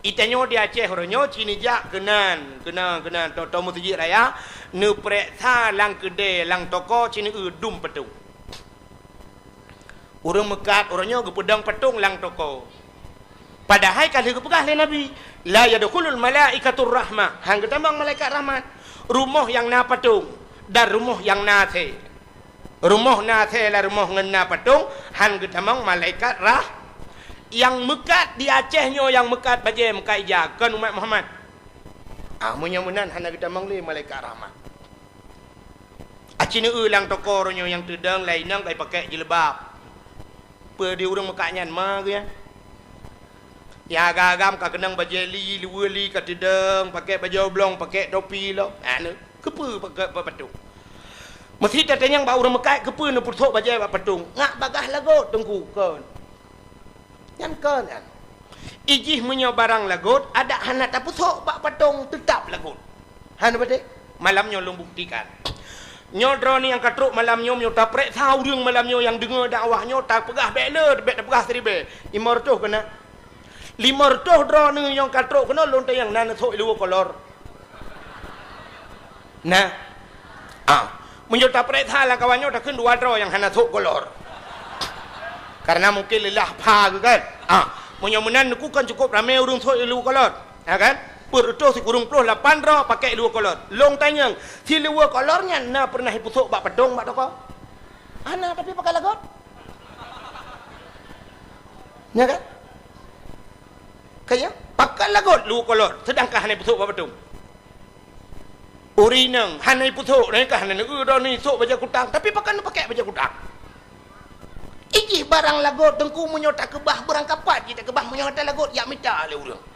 Itanyoe di Aceh uroe nyoe ci neujak keunan, keunan, keunan, tô-tô meuseujid raya, neupareksa lam keudè, lam toko ci neueu dum patong. Ureueng meukat uroe nyoe geupeudong patong lam toko. Padahai ka lheueh geupeugah lé Nabi, "La yadkhulul malaikatur rahmah," han geutamong malaikat rahmat. Rumoh nyang na patong dan rumoh nyang na asèe. Rumoh na asèe lam rumoh ngon na patong, han geutamong malaikat rah-, nyang meukat di Aceh nyoe, nyang meukat bajèe, meukat ija, kon umat Muhammad. Ah, meunyoe meunan hana geutamong lé malaikat rahmat. Aci neueu lam toko uroe nyoe nyang teudong lam inong ka ipakék jilbab. Peue di ureueng meukat nyan ma geuh nyan? Nyang agam-agam ka keunong bajèe li, luweue li ka teudong, pakék bajèe oblong, pakék topi lom. Anu, keupeue pakék patong? Meusi tatanyong bak ureueng meukat, keupeue neupeusok bajèe bak patong? Ngat bagaih lagot, Teungku, kon. Nyan kon nyan. Ijih meunyoe barang lagot, adak hana tapeusok bak patong, teutab lagot. Hana beutôi? Malam nyoe lôn buktikan. Nyoe droeneuh nyang ka trok malam nyoe, meunyoe tapareksa ureueng malam nyoe nyang deungö dakwah nyoe, tapeugah bèk le, bèk tapeugah siribèe. Limong reutôh keunan. Limong reutôh droeneuh nyang ka trok keunoe lôn tanyong na neusok luweue kolor. Nah. Ah, meunyoe tapareksa lam kawan nyoe takheun dua droe nyang hana sok kolor. Karena mungkin leulah pha geuh kan. Ah, meunyoe meunan neukheun cukôp ramè ureueng sok luweue kolor. Ya kan? Peuet reutôh sikureueng ploh lapan droe pakék luweue kolor. Lôn tanyong, si luweue kolor nyan na peureunah ipeusok bak padong bak toko? Hana, tapi pakat lagot. Ya kan? Kaya, pakat lagot luweue kolor, seudangkan hana ipeusok bak padong. Ureueng inong hana ipeusok, nyan ka hana neueu droeneuh isok bajèe kutang, tapi pakon neupakék bajèe kutang. Ijih barang lagot, Teungku, meunyoe takeubah beurangkapat jih takeubah, meunyoe hana lagot, jak mita lé ureueng.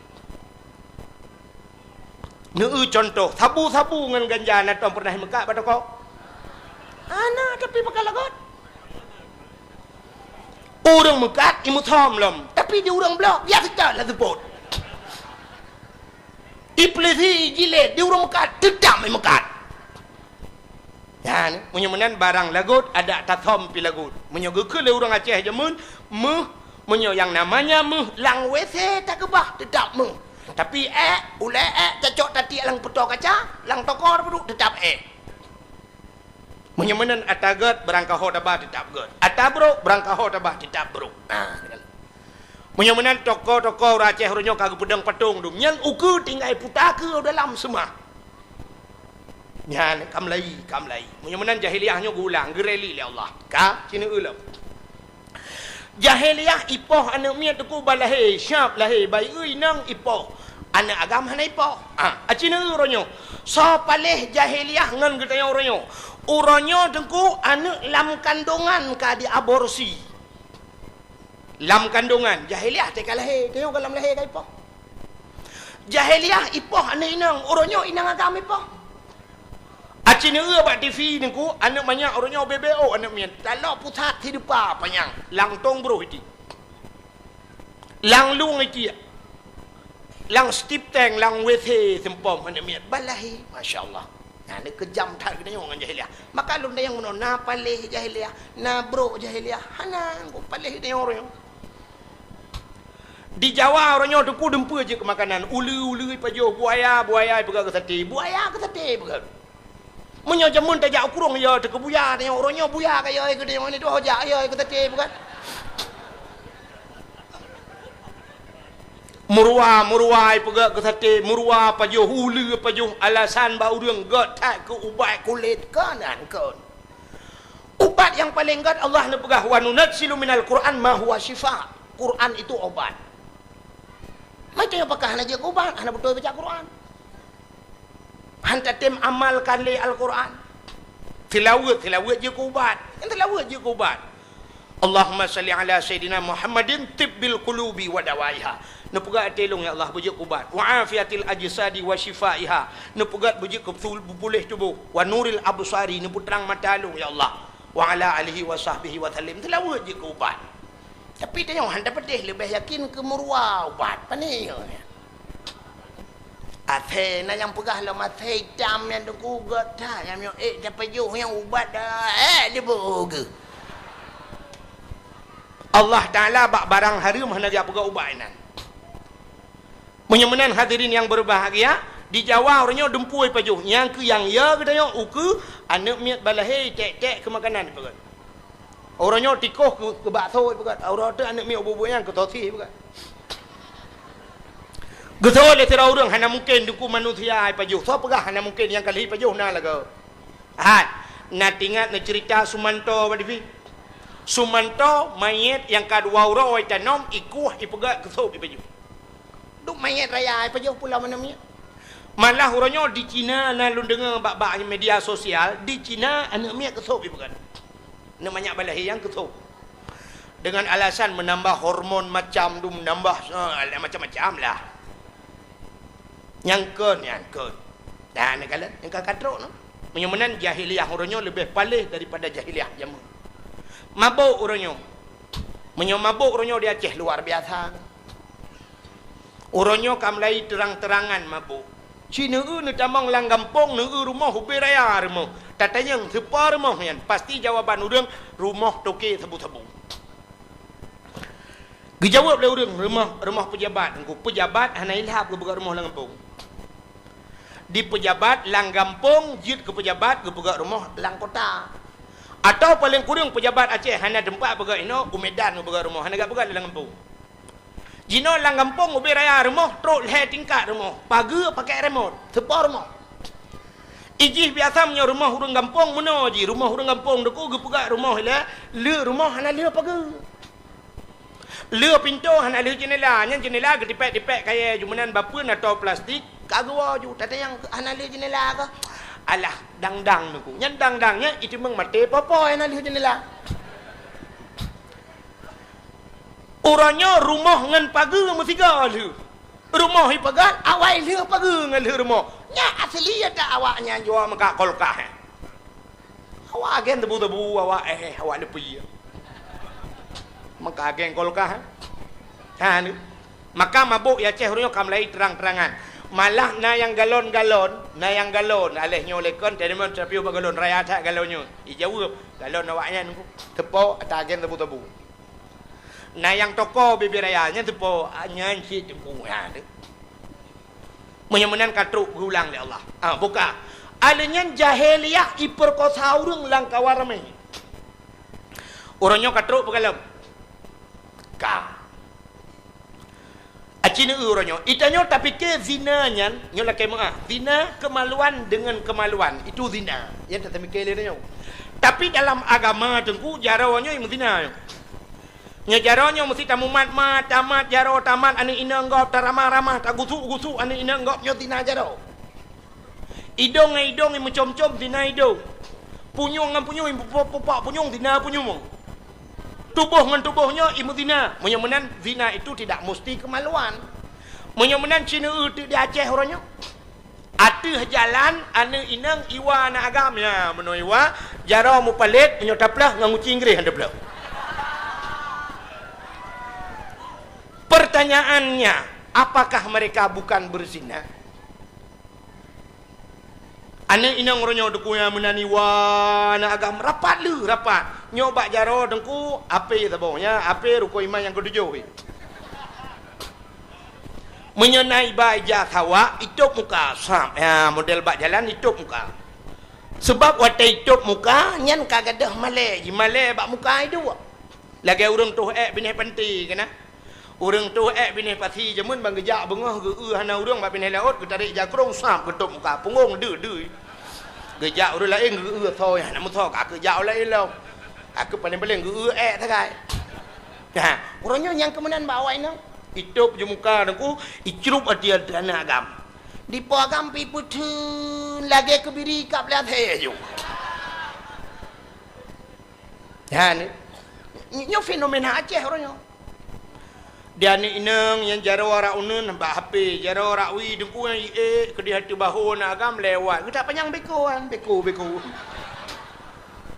Neueu cuntoh, sabu-sabu ngon ganja na tom peureunah imeukat bak toko? Hana, tapi pakat lagot. Ureueng meukat imeusom lom, tapi di ureueng bloe biasa that lam seupôt. Ipeulisi, ijilét, di ureueng meukat teutab imeukat. Nyan, meunyoe meunan barang lagot, adak tasom pih lagot. Meunyoe geukheun lé ureueng Aceh jameun, méuh, meunyoe nyang namanya méuh, lam WC takeubah teutab méuh. Tapi ék, ulèe ék tacok tatiek lam peutoe kaca, lam toko taduek teutab ék. Meunyoe meunan ata gèt, beurangkaho taba teutab gèt. Ata brôk, beurangkaho taba teutab brôk. Ah, Meunyoe meunan toko-toko ureueng Aceh uroe nyoe ka geupeudong patong dum, nyang ukeue tinggai puta keu dalam seumah. Nyan ka meulayi, ka meulayi. Meunyoe meunan jahiliyah nyoe geuulang, geureli lé Allah. Ka, ci neueu lom. Jahiliyah ipoh aneuk miet Teungku ban lahé, siap lahé, bayeue inong ipoh. Aneuk agam hana ipoh. Ah, aci neueu uroe nyoe. Soe paléh jahiliyah ngon geutanyoe uroe nyoe? Uroe nyoe Teungku aneuk lam kandongan ka diaborsi. Lam kandongan, jahiliyah teuka lahé, tanyoe ka lam lahé ka ipoh. Jahiliyah ipoh aneuk inong, uroe nyoe inong agam ipoh. Aci neueu bak TV Teungku, aneuk manyak uroe nyoe B B O aneuk miet, talok pusat sideupa panyang, lam tong broh iti. Lam lueng iti. Lam stip tank, lam W C seumpom aneuk miet balahé. Masya Allah. Nah, ni keujam that geutanyoe ngon jahiliah. Maka lôn tanyong meunoe, na paléh jahiliah, na brok jahiliah, hana, kok paléh geutanyoe uroe nyoe. Di Jawa uroe nyoe teungku dumpeue jeuet keu makanan, uleue-uleue ipajoh, buaya, buaya ipeugöt keu saté, buaya keu saté ipeugöt. Meunyoe jameun tajak u krueng, yo teuh keu buya, tanyoe uroe nyoe buya ka yo keu tanyoe, ni tuho jak yo keu saté ipeugöt. Meuruwa, meuruwa ipeugöt keu saté, meuruwa pajoh, uleue pajoh, alasan bak ureuëng göt that keu ubat kulét, keunan kon. Ubat nyang paleng göt Allah neupeugah, "Wa nunazzilu minal Qur'an ma huwa syifa." Quran itu obat. Maka pakah hana jeuet keu ubat, hana beutôi baca Quran. Han tatem amalkan lé Al-Quran. Tilaweuet, tilaweuet jeuet keu ubat. Nyang tilaweuet jeuet keu ubat. Allahumma salli ala Sayyidina Muhammadin tibbil qulubi wa dawaiha. Neupeugah até lôn, ya Allah, beujeuet keu ubat. Wa afiatil ajsadi wa syifaiha. Neupeugah beujeuet keu betul, puléh tuboh. Wa nuril absari, neupeutrang mata lôn, ya Allah. Wa ala alihi wa sahbihi wa sallim. Tilaweuet jeuet keu ubat. Tapi tanyoe han tapeudeh, leubeh yakin keu meuruwa ubat. Pane nyoe? Asèe na nyang peugah lom asèe itam nyan teungku göt that, nyang miyueb ék tapajoh nyang ubat dah, ék diboh geuh. Allah Taala bak barang hareuem hana geujak peugah ubat inan. Meunyoe meunan hadirin nyang beubahgia, di Jawa uroe nyoe dumpeue ipajoh, nyang keu nyang yo geutanyoe ukeue aneuk miet balahé iték-ték keu makanan ipeugöt. Uroe nyoe tikoh keu, keu bakso ipeugöt, uroe teuk aneuk miet ubeut-ubeut nyan keu sosis ipeugöt. Geusoe lé sidroe ureuëng hana mungken teungku manusia ipajoh. Soe peugah hana mungken, nyang ka lheueh ipajoh na lagoe. Hai, na teuingat neuceurita Sumanto bak T V? Sumanto manyét nyang ka dua uroe itanom, ikueh, ipeugöt keu sop ipajoh. Duek manyét raya ipajoh pulo aneuk miet. Malah uroe nyoe di Cina na lôn deungoe bak, bak media sosial, di Cina aneuk miet keu sop ipeugöt. Aneuk manyak balahé nyang keu sop. Dengan alasan meunambah hormon macam tu, meunambah, eh, macam-macam lah. Nyang kon, nyang kon. Dan neukalon, nyang ka katrok nyoe. Meunyoe meunan jahiliah uroe nyoe leubeh paléh daripada jahiliah jameun. Mabök uroe nyoe. Meunyoe mabök uroe nyoe di Aceh luar biasa. Uroe nyoe ka mulai terang-terangan mabök. Ci neueu neutamong lam gampông, neueu rumoh ubé raya rumoh. Tatanyong sipa rumoh nyan, pasti jawaban ureuëng rumoh toke sabu-sabu. Geujaweueb lé ureuëng, rumoh, rumoh peujabat. Teungku, peujabat hana ilhab geupeugöt rumoh lam gampông. Di peujabat lam gampông jeuet keu peujabat geupeugöt rumoh lam kota. Atawa paleng kureueng peujabat Aceh hana teumpat peugöt inoe, u Medan geupeugöt rumoh, hana geujak peugöt lam gampông. Jinoe lam gampông ubé raya rumoh trok lhée tingkat rumoh, pageue pakai remot, sipa rumoh. Ijih biasa meunyoe rumoh ureuëng gampông meunoe jih, rumoh ureuëng gampông teungku geupeugöt rumoh ilée, lheueh rumoh hana lheueh pageue. Lheueh pintoe hana lheueh jeunela, nyan jeunela geutipék-tipék kayée ju meunan bapeue atau plastik, ka geuwoe ju, tatanyong hana lheueh jeunela kah? Alah, dang-dang teungku. Nyan dang-dang nyan iteumeung maté popo hana lheueh jeunela. Uroe nyoe rumoh ngon pageue meusigoe lheueh. Rumoh ipeugöt, awai lheueh pageue ngon lheueh rumoh. Nyan asli ata awak nyan jua meukat kulkas, eh. Awak agen tebu-tebu, awak, eh, awak leupie. Meukat agen kulkas, eh. Ha, ni. Maka mabök i Aceh uroe nyoe ka mulai terang-terangan. Malah na nyang galon-galon, na nyang galon. Aléh nyoe lé kon, teurimong teupiôh bak galon raya that galon nyoe. Ijaweueb, galon awak nyan teungku. Teupo ata agen tebu-tebu. Na nyang toko bibit raya nyan teupo, ah, nyan cit teungku, ha, tu. Meunyoe meunan ka trok geulang lé Allah. Ah, buka. Aleuh nyan jahiliyah ipeurkosa ureuëng lam kawan ramé. Uroe nyoe ka trok peugalom. Ka. Aci neueu uroe nyoe. Itanyoe tapike zina nyan, nyoe lakée meuah. Zina kemaluan dengan kemaluan. Itu zina. Nyan tapike lé nyoe. Tapi dalam agama teungku, jaroe nyoe meuzina nyoe. Nyoe jaroe nyoe meusti tamumat-mat, tamat jaroe, tamat aneuk inong gob, taramah-ramah, tagusuk-gusuk aneuk inong gob, nyoe zina jaroe. Idong ngon idong imeucom-com, zina idong. Punyueng ngon punyueng, imupok-pupok punyueng, zina punyueng. Tuboh ngon tuboh nyoe imeuzina. Meunyoe meunan, zina itu tidak musti kemaluan. Meunyoe meunan, ci neueu teuk di Aceh uroe nyoe. Ateueh jalan, aneuk inong iwa aneuk agam, ya, meunoe iwa, jaroe mupalét, meunyoe taplôh ngon guci Inggréh han taplôh. Pertanyaannya, Apakah mereka bukan berzina? Aneuk inong uroe nyoe teungku nyang meunan iwa na agam rapat le, rapat. Nyoe bak jaroe teungku, ape saboh nyan, ape rukon iman nyang keutujôh. Meunyoe na iba ija sawak, itôb muka, sab. Ya, model bak jalan itôb muka. Sebab watée itôb muka, nyan ka gadôh malée, jimalée bak muka iduek. Lagée ureuëng toh ék binéh panti keunan. Ureuëng toh ék binéh pasi jameun ban geujak beungoh geu-eu hana ureuëng bak binéh laôt, geutarek jakrong sab geutôb muka, punggong deuh-deuh. Geujak ureuëng laén geu-eu soe hana meusoe ka keu jak ureuëng laén lom. Ka keu paléng-paléng geu-eu ék sagai. Ha, uroe nyoe nyang keumeunan bak awai nyoe. Itôb ju muka teungku, icrup até aneuk agam. Dipo agam pi peutheun lagée keubiri kab lé asée ju. Ha, ni, nyoe fenomena Aceh uroe nyoe. Di aneuk inong nyang jaroe rak uneun bak H P, jaroe rak wie teungku nyang iék keudeh ateueh bahô aneuk agam lewat. Geutak panyang beko kan, beko, beko.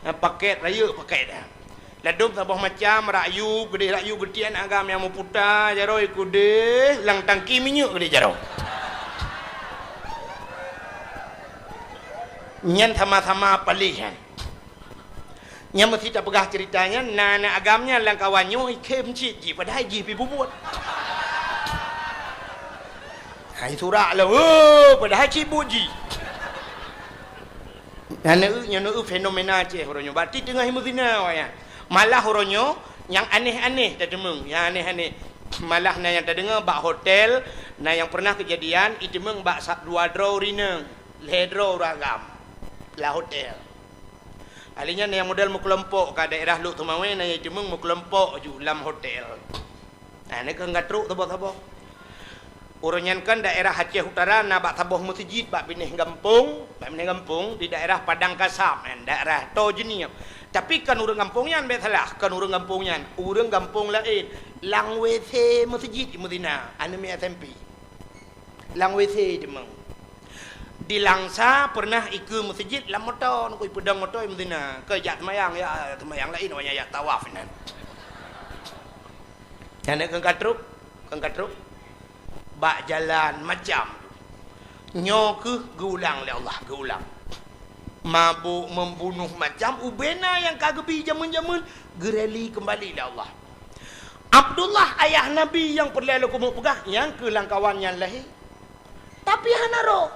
Nyang paket rayeuk paket dah. Ladôm saboh macam, rak yub, keudeh rak yub geutiek aneuk agam nyang meuputa, jaroe keudeh lam tangki minyeuk keudeh jaroe. Nyan sama-sama paléh nyan. Nyang meusti tapeugah ceurita nyan, na aneuk agam nyan lam kawan nyoe ikhém cit jih, padahai jih pi bubuet. Hai surak lom, oh, padahai cit buet jih. Nyan eu, nyan eu fenomena Aceh uroe nyoe. Berarti teungoh meuzina awak nyan. Malah uroe nyoe nyang aneh-aneh tateumeung, nyang aneh-aneh. Malah na nyang tadeungoe bak hotel, na nyang pernah keujadian iteumeung bak sa-, dua droe ureuëng inong, lhée droe ureuëng agam lam hotel. Ahli nyan nyang model meukelompok ka daerah Lhokseumawe na nyang iteumeung meukelompok ju lam hotel. Nah, nyoe keuh ka trok saboh-saboh. Uroe nyan kan daerah Aceh Utara na bak saboh meuseujid bak binéh gampông, bak binéh gampông di daerah Padang Kasab nyan, daerah Toh Jeunieb. Tapi kon ureuëng gampông nyan, bék salah, kon ureuëng gampông nyan, ureuëng gampông laén. Lam W C meuseujid meuzina, aneuk miet S M P. Lam W C teuma. Di Langsa pernah ikeue meuseujid lam moto, nukui peudong moto meuzina. Keu jak seumayang, ya seumayang laén, awaknyan jak tawaf inan. Nyan keu ka trok, keu ka trok. Bak jalan macam. Nyoe keuh geuulang lé Allah, geuulang. Mabök, membunuh, macam ubena nyang ka geubi jameun-jameun, geureli keumbali lé Allah. Abdullah ayah Nabi nyang peureulée lôn keumeung peugah, nyang keu lam kawan nyan lahé. Tapi hana roh.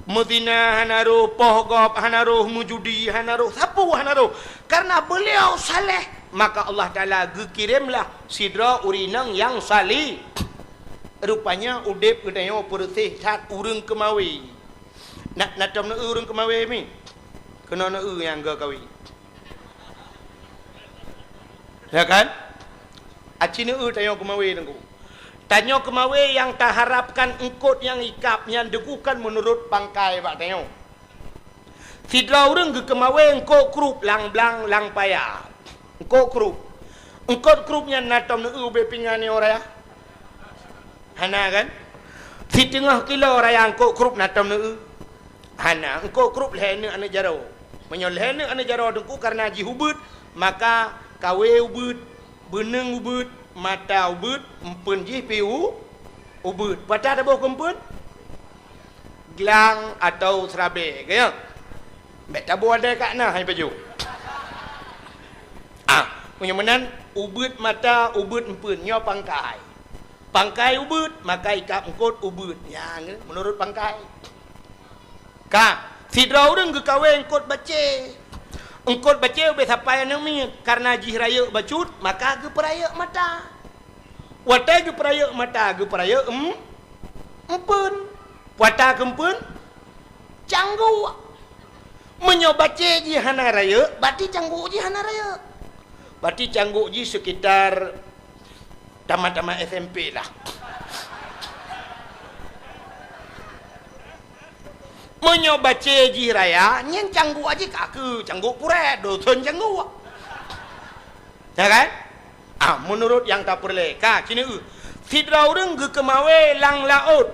Meuzina hana roh, poh gob hana roh, meujudi hana roh, sapeue hana roh. Karena beliau saleh, maka Allah Taala geukiremlah sidroe ureuëng inong nyang saleh. Rupanya udeb geutanyoe peureuséh that ureuëng keumawe. Na, na tom neu-eu ureuëng keumawe mi? Keunoe neu-eu nyang geukawe. Ya kan? Aci neu-eu tanyoe keumawe teungku. Tanyoe keumawe nyang taharapkan eungkot nyang ikab nyan teungku kan meunurot pangkai bak tanyoe. Sidroe ureuëng geukeumawe eungkot krup lam blang lam paya. Eungkot krup. Eungkot krup nyan na tom neu-eu ubé pingan nyoe raya? Hana kan? Siteungoh kilo raya eungkot krup na tom neu-eu? Hana, eungkot krup lhée neuk aneuk jaroe. Meunyoe lhée neuk aneuk jaroe teungku karena jih ubeuet, maka kawe ubeuet, beuneueng ubeuet, mata ubeuet, eumpeuen jih pi u-, ubeuet. Patah taboh keu eumpeuen? Glang atau seurabée, ka nyo? Bék taboh adai ka na hai pajoh. Ah, meunyoe meunan, ubeuet mata, ubeuet eumpeuen, nyoe pangkai. Pangkai ubeuet, maka ikab eungkot ubeuet. Nyan, meunurot pangkai. Ka, sidroe ureuëng geukawe eungkot bacée. Eungkot bacée ubé sapai aneuk miet, karena jih rayeuk bacut, maka geupeurayeuk mata. Watée geupeurayeuk mata, geupeurayeuk em-, eumpeuen. Watée keu eumpeuen, cangguk. Meunyoe bacée jih hana rayeuk, berarti cangguk jih hana rayeuk. Berarti cangguk jih sekitar tamat-tamat S M P lah. Meunyoe bacée jih raya, nyan cangguk jih ka keu cangguk purée, dosen cangguk. Ya kan? Ah, meunurot nyang tapeureulée, ka, ci neu-eu. Sidroe ureuëng geukeumawe lam laôt.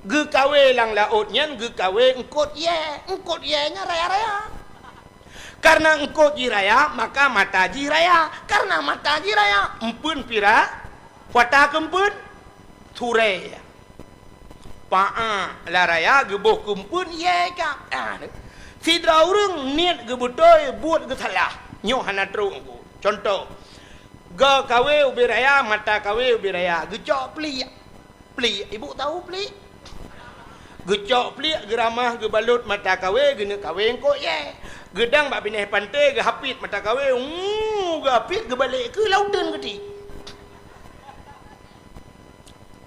Geukawe lam laôt nyan geukawe eungkot yée. Eungkot yée nyan raya-raya. Karena eungkot jih raya, maka mata jih raya. Karena mata jih raya, eumpeuen pira, watée keu eumpeuen. Surée. Paa lam raya geuboh keumpeuen ie kap. Ah, ni. Sidroe ureuëng niet geubeutôi, buet geusalah. Nyoe hana trok. Contoh, geukawe ubé raya, mata kawe ubé raya, geucok pliek. Pliek, ibu tahu pliek? Geucok pliek, geuramah, geubalot mata kawe, geuneuk kawe eungkôt ie. Geudang bak binéh panté, geuhapit mata kawe, uu, geuhapit, geubalek keu lam uteuen geuti.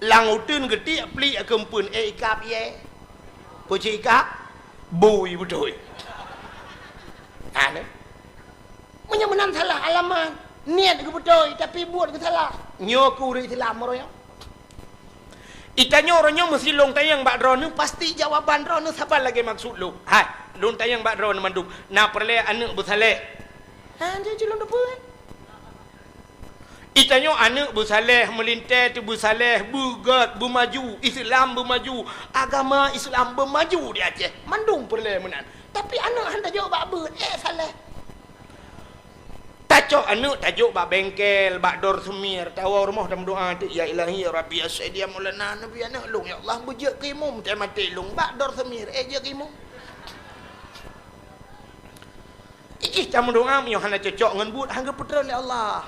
Lam uteuen geuti pliek keumpeuen, eh, ikab ie. Peue cit ikab? Bui beutôi. Ha, ni. Meunyoe meunan salah alamat, niet geubeutôi, tapi buet geusalah. Nyoe keuh ureuëng Islam uroe nyoe. Itanyoe uroe nyoe meusilong tanyong bak droeneuh, pasti jawaban droeneuh saban lagée maksud lôn. Hai, lôn tanyong bak droeneuh mandum, na peureulée aneuëk beusaléh? Ha, jeuet lôn teupeue. Itanyoe aneuëk beusaléh, meulintée teuh beusaléh, beugét, beumaju, Islam beumaju, agama Islam beumaju di Aceh. Mandum peureulée meunan. Tapi aneuëk han tajok bak beuet, eh, saléh. Tacok aneuëk tajok bak bengkel, bak dor seumir, tawoe rumoh tameudoa teuk, "Ya Ilahi, ya Rabbi, ya Sayyidi, ya Maulana, Nabi aneuëk lôn, ya Allah, beujeuet keu imum, teuh maté lôn, bak dor seumir, eh, jeuet keu imum." Ijih tameudoa meunyoe hana cocok ngon buet, han geupeutreun lé Allah.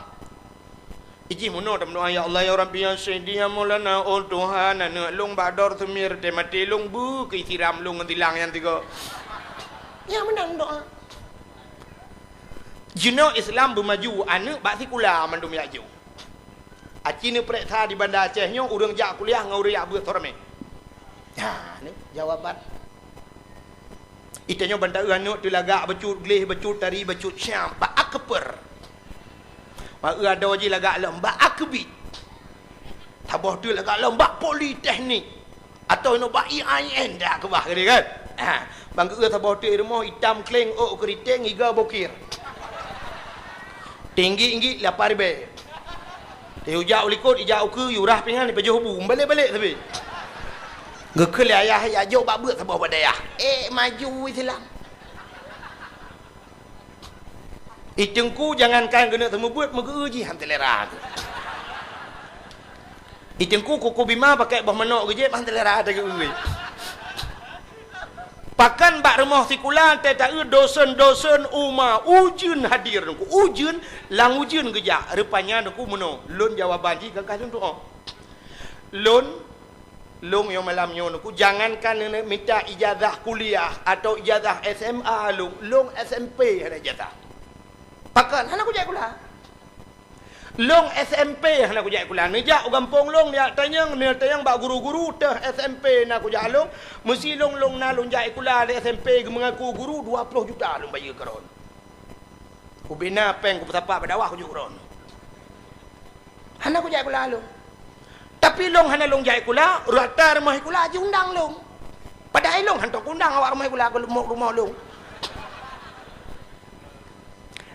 Ijih meunoe tameudoa, "Ya Allah, ya Rabbi, ya Sayyidi, ya Maulana, oh Tuhan, aneuëk lôn bak dor seumir, teuh maté lôn, beu keu siram lôn ngon silang nyang tiga." Nyan meunan doa. Jinoe Islam beumaju, aneuëk bak sikula mandum jak jok. Aci neupeureksa di Banda Aceh nyoe ureuëng jak kuliah ngon ureuëng jak beuet soe ramé. Ha, ni jawaban. Itanyoe ban taeu aneuëk teuh lagak bacut gleh, bacut tari, bacut syam, bak akper. Bak eu adoe jih lagak lom, bak akbit. Saboh teuk lagak lom, bak politeknik. Atawa inoe bak I A I N dak keubah keudeh kan? Ha, ban geu-eu saboh teuk i rumoh itam kleng ôk keuriténg iga bokir. Tinggi-inggi lapan ribèe. Teuh ijak u likot, ijak u keue, yurah pingan, ipajoh bu, balek-balek sabe. Geukheun lé ayah, "Ya jok bak beuet saboh bak dayah." Eh, maju Islam. I teungku jangankan geuneuk seumeubeuet, meugeu-eu jih han seulera. I teungku kuku bima pakai boh manok geujieb, han seulera teuh geu-eu. Pakon bak rumoh sikula teuh taeu dosen-dosen uma ujeuen hadir, ujeuen lam ujeuen geujak. Rupanya teungku meunoe, lôn jawaban jih ka lôn tu'oh. Lôn Lôn nyoe malam nyoe teungku, jangankan neuneuk mita ijazah kuliah atawa ijazah S M A lôn, lôn S M P hana ijazah. Pakon? Hana kujak sikula. Lôn S M P hana kujak sikula. Neujak u gampông lôn, neujak tanyong, neujak tanyong bak guru-guru teuh S M P na kujak lôn. Meusi lôn, lôn na lôn jak sikula lé S M P geumeungaku guru dua ploh juta lôn bayeue keu droen. Ubena péng kupeusapat bak dakwah kujak droen. Hana kujak sikula lôn. Tapi lôn hana lôn jak sikula, rata rumoh sikula jiundang lôn. Padahai lôn hantom kuundang awak rumoh sikula keu rumoh, rumoh lôn.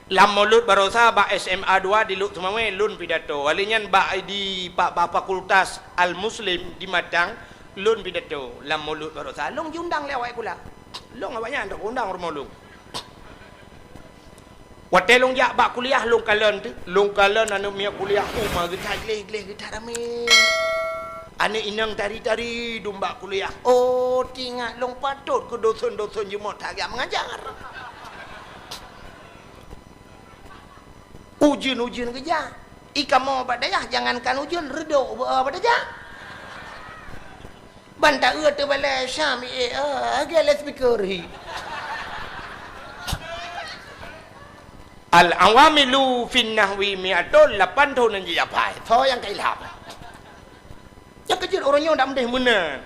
Lam Maulud Barosa bak S M A dua di Lhokseumawe lôn pidato. Wali nyan bak di pa-, bak Fakultas Al-Muslim di Matang lôn pidato lam Maulud Barosa. Lôn jiundang lé awak sikula. Lôn awaknyan hantom kuundang rumoh lôn. Watée lôn jak bak kuliah lôn kalon teuk, lôn kalon aneuëk miet kuliah uma geutat gleh-gleh geutat ramé. Aneuëk inong tari-tari dum bak kuliah. Oh, teuingat lôn patot keu dosen-dosen jeuet meutajak meungajar. Ujeuen-ujeuen geujak. I kamoe bak dayah jangankan ujeuen, reudok beu bak dayah. Ban taeu teubalai Syam, eh, eh, lagée loudspeaker hi. Al-awamilu fin nahwi mi'atun, lapan thon nyang jijapai. Soe nyang ka ilham? Nyang keujeuet ureuëng nyoe dak meudeh meunan.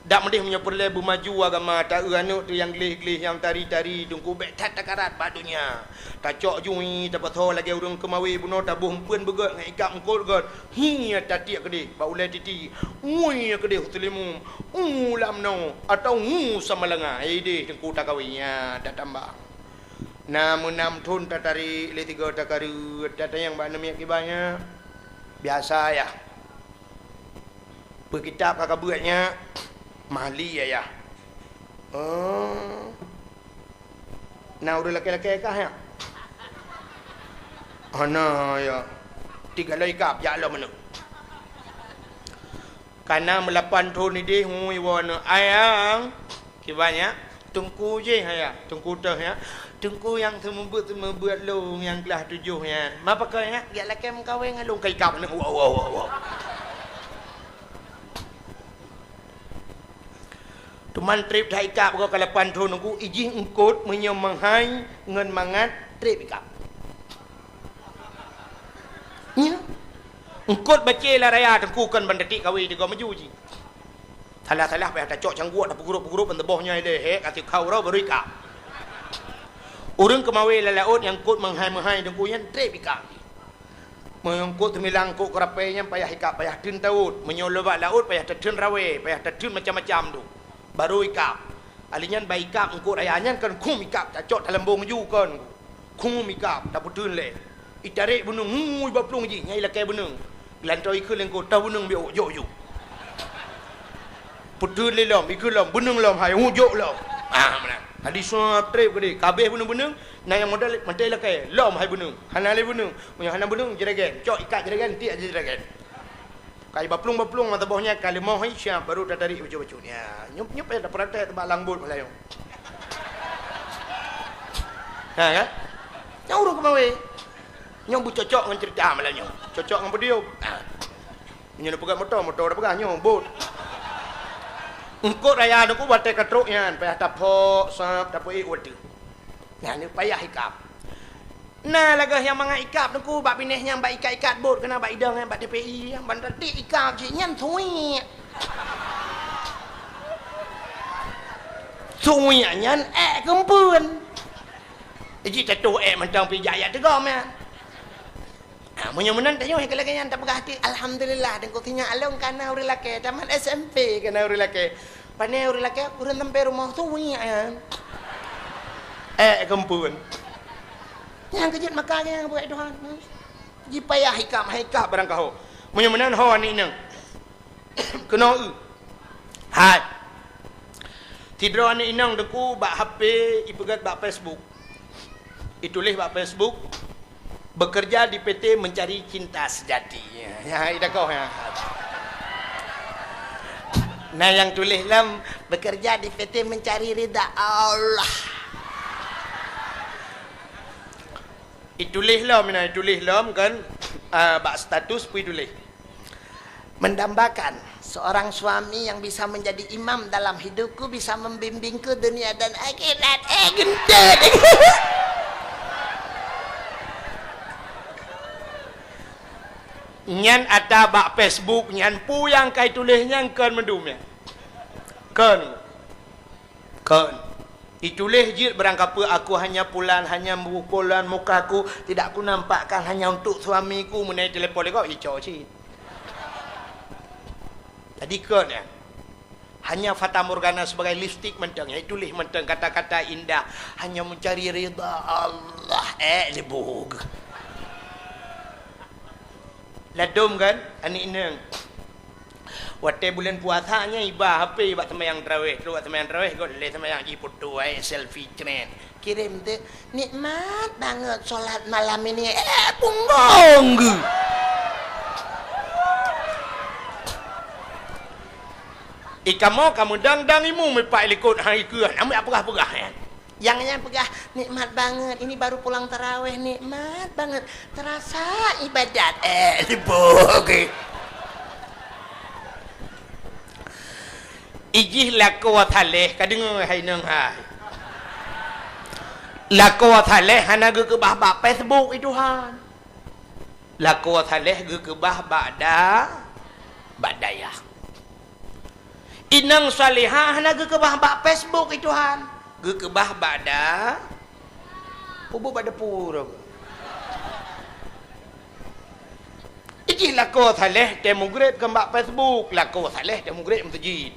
Dak meudeh meunyoe peureulée beumaju agama, taeu aneuëk teuh nyang gleh-gleh, nyang tari-tari, teungku bék that takarat bak donya. Tacok jui, tapasoe lagée ureuëng keumawe bunoe, taboh eumpeuen beugét ngon ikab eungkôt gét. Hi, tatiek keudeh bak ulée titi, ngui keudeh u Seulimeum, u Lamno, atawa u Samalanga, ideh teungku takawe nyan tatambang. Na meunam thon tatarek lé tiga takareuet, tatanyong bak neumiet kiban nyan. Biasa yah. Peukitab ka kabeuet nyan, mali ayah. Oh. Na ureuëng lakée-lakée kah nyan? Hana, ya. Tiga loi kab jak lom aneuk. Kana meulapan thon idéh, ngui woe neu ayang. Kiban nyan, teungku jih ya, teungku teuh ya. Teungku nyang seumeubeuet-seumeubeuet lôn nyang glah tujoh nyan. Ma pakon nyan, jak lakée meukawen ngon lôn ka ikab neu. Wow, wow, wow, wow. Teuma treb that ikab goe ka lapan thon nunggu, ijih eungkot meunyoe meuhai ngon mangat treb ikab. Nya. Eungkot bacé lam raya teungku kon ban tatik kawé tiga maju jih. Salah-salah payah tacok cangguek, tapeugurup-gurup ban teuboh nyoe lé, hek, ka tikau uroe baru ikab. Ureuëng keumawe lam laôt nyang eungkot meuhai-meuhai teungku nyan treb ikab. Meunyoe eungkot teumilang eungkot keurapée nyan payah ikab, payah teun tawôt. Meunyoe lôn bak laôt payah tateun rawée, payah tateun macam-macam tu. Baru ikab. Ali nyan bak ikab eungkot raya nyan kon khum ikab, tacok talambong ju kon. Khum ikab, tapeuteun lé. Itarek beuneueng, ngui bak plueng jih, nyang ilakée beuneueng. Geulantoe ikheun lé eungkot, "Toh beuneueng biôk, jok ju." Peuteun lé lom, ikheun lom, beuneueng lom hai, hu jok lom. Ah, meunan. Hadi sua treb keudeh, ka abéh beuneueng-beuneueng, na nyang modal maté lakée, lom hai beuneueng. Hana lé beuneueng, meunyoe hana beuneueng, jragen. Cok ikat jragen, tiek jragen. Kai baplueng-baplueng mata boh nyan, ka leumoh hai siap, baru tatarik bacut-bacut. Ya, nyup-nyup ya, tapraktek bak langbot malam nyoe. Ha, kan? Nyang ureuëng keumawe. Nyoe beucocok ngon cerita malam nyoe. Cocok ngon podium. Ha. Meunyoe neupeugah moto, moto neupeugah nyoe, bot. Eungkot raya teungku batée ka trok nyan, payah tapok, sab, tapeuék watée. Nyan payah ikab. Na lagée nyang mangat ikab teungku bak binéh nyang bak ikat-ikat bot keunan bak idong nyan bak T P I, ban tatik ikab cit nyan suwiek. Suwiek nyan ék keumpeuen. Iji tatuh ék mantong pijak jak teugom nyan. Ha, meunyoe meunan tanyoe ka lagée nyan tapeugah até, "Alhamdulillah, teungku sinyak lôn kana ureuëng lakée, tamat S M P kana ureuëng lakée." Pane ureuëng lakée, ureuëng sampai rumoh suwiek nyan. Ék keumpeuen. Nyang keujeuet maka nyang buet Tuhan. Jipayah ikab, hai ikab barang kaho. Meunyoe meunan ho aneuk inong. Keunoe. Hai. Sidroe aneuk inong teungku bak H P ipeugét bak Facebook. Ituléh bak Facebook, "Bekerja di P T mencari cinta sejati." Ya, ya, idakoh ya. Nah, nyang tuléh lom, "Bekerja di P T mencari ridha Allah." Ituléh lom, nah, ituléh lom kan, ah, bak status pih ituléh. Mendambakan seorang suami yang bisa menjadi imam dalam hidupku, bisa membimbingku dunia dan akhirat. Eh, geuntét. Nyan ata bak Facebook, nyan peue nyang ka ituléh nyan kon meudum nyan. Kon. Kon. Ituléh jeuet barangkapeue, "Aku hanya pulan, hanya pulan mukaku, tidak kunampakkan hanya untuk suamiku," meunai telepon lé gob, ico cit. Jadi kon, ya. Hanya fatamorgana sebagai lipstik mantong, ya, ituléh mantong kata-kata indah, "Hanya mencari ridha Allah." Eh, lebug. Ladom kan, aneuk inong. Watée buleuen puasa nyan iba H P bak seumayang tarawéh, trok bak seumayang tarawéh, got lé seumayang jiputoe, selfie cret. Kirém teuk, "Nikmat banget sholat malam ini." Eh, punggong geuh. Ikamoe ka meudang-dang imeum ipak likot hai keuh, ameue peugah-peugah nyan. Nyang nyan peugah, "Nikmat banget, ini baru pulang tarawéh, nikmat banget. Terasa ibadat." Eh, sibuk, oke. Ijih lakoe saléh, ka deungoe hai nong hai. Lakoe saléh hana geukeubah bak Facebook, i Tuhan. Lakoe saléh geukeubah bak da-, bak dayah. Inong salihah hana geukeubah bak Facebook, i Tuhan. Geukeubah bak da-, pubuet bak dapu. Ijih lakoe saléh tém mugreb kon bak Facebook, lakoe saléh tém mugreb meuseujid.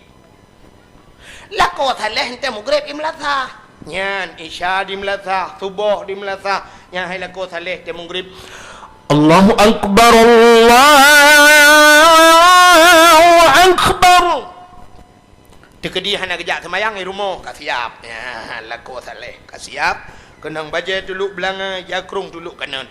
Lakoe saléh tém mugreb i meulasah. Nyan, Isya di meulasah, Suboh di meulasah. Nyan hai lakoe saléh tém mugreb. Allahu Akbar, Allahu Akbar. Teukeudi hana geujak seumayang di rumoh, ka siab. Nyan, lakoe saléh, ka siab. Keunong bajée tulok beulangöng, jakrong tulok kanon.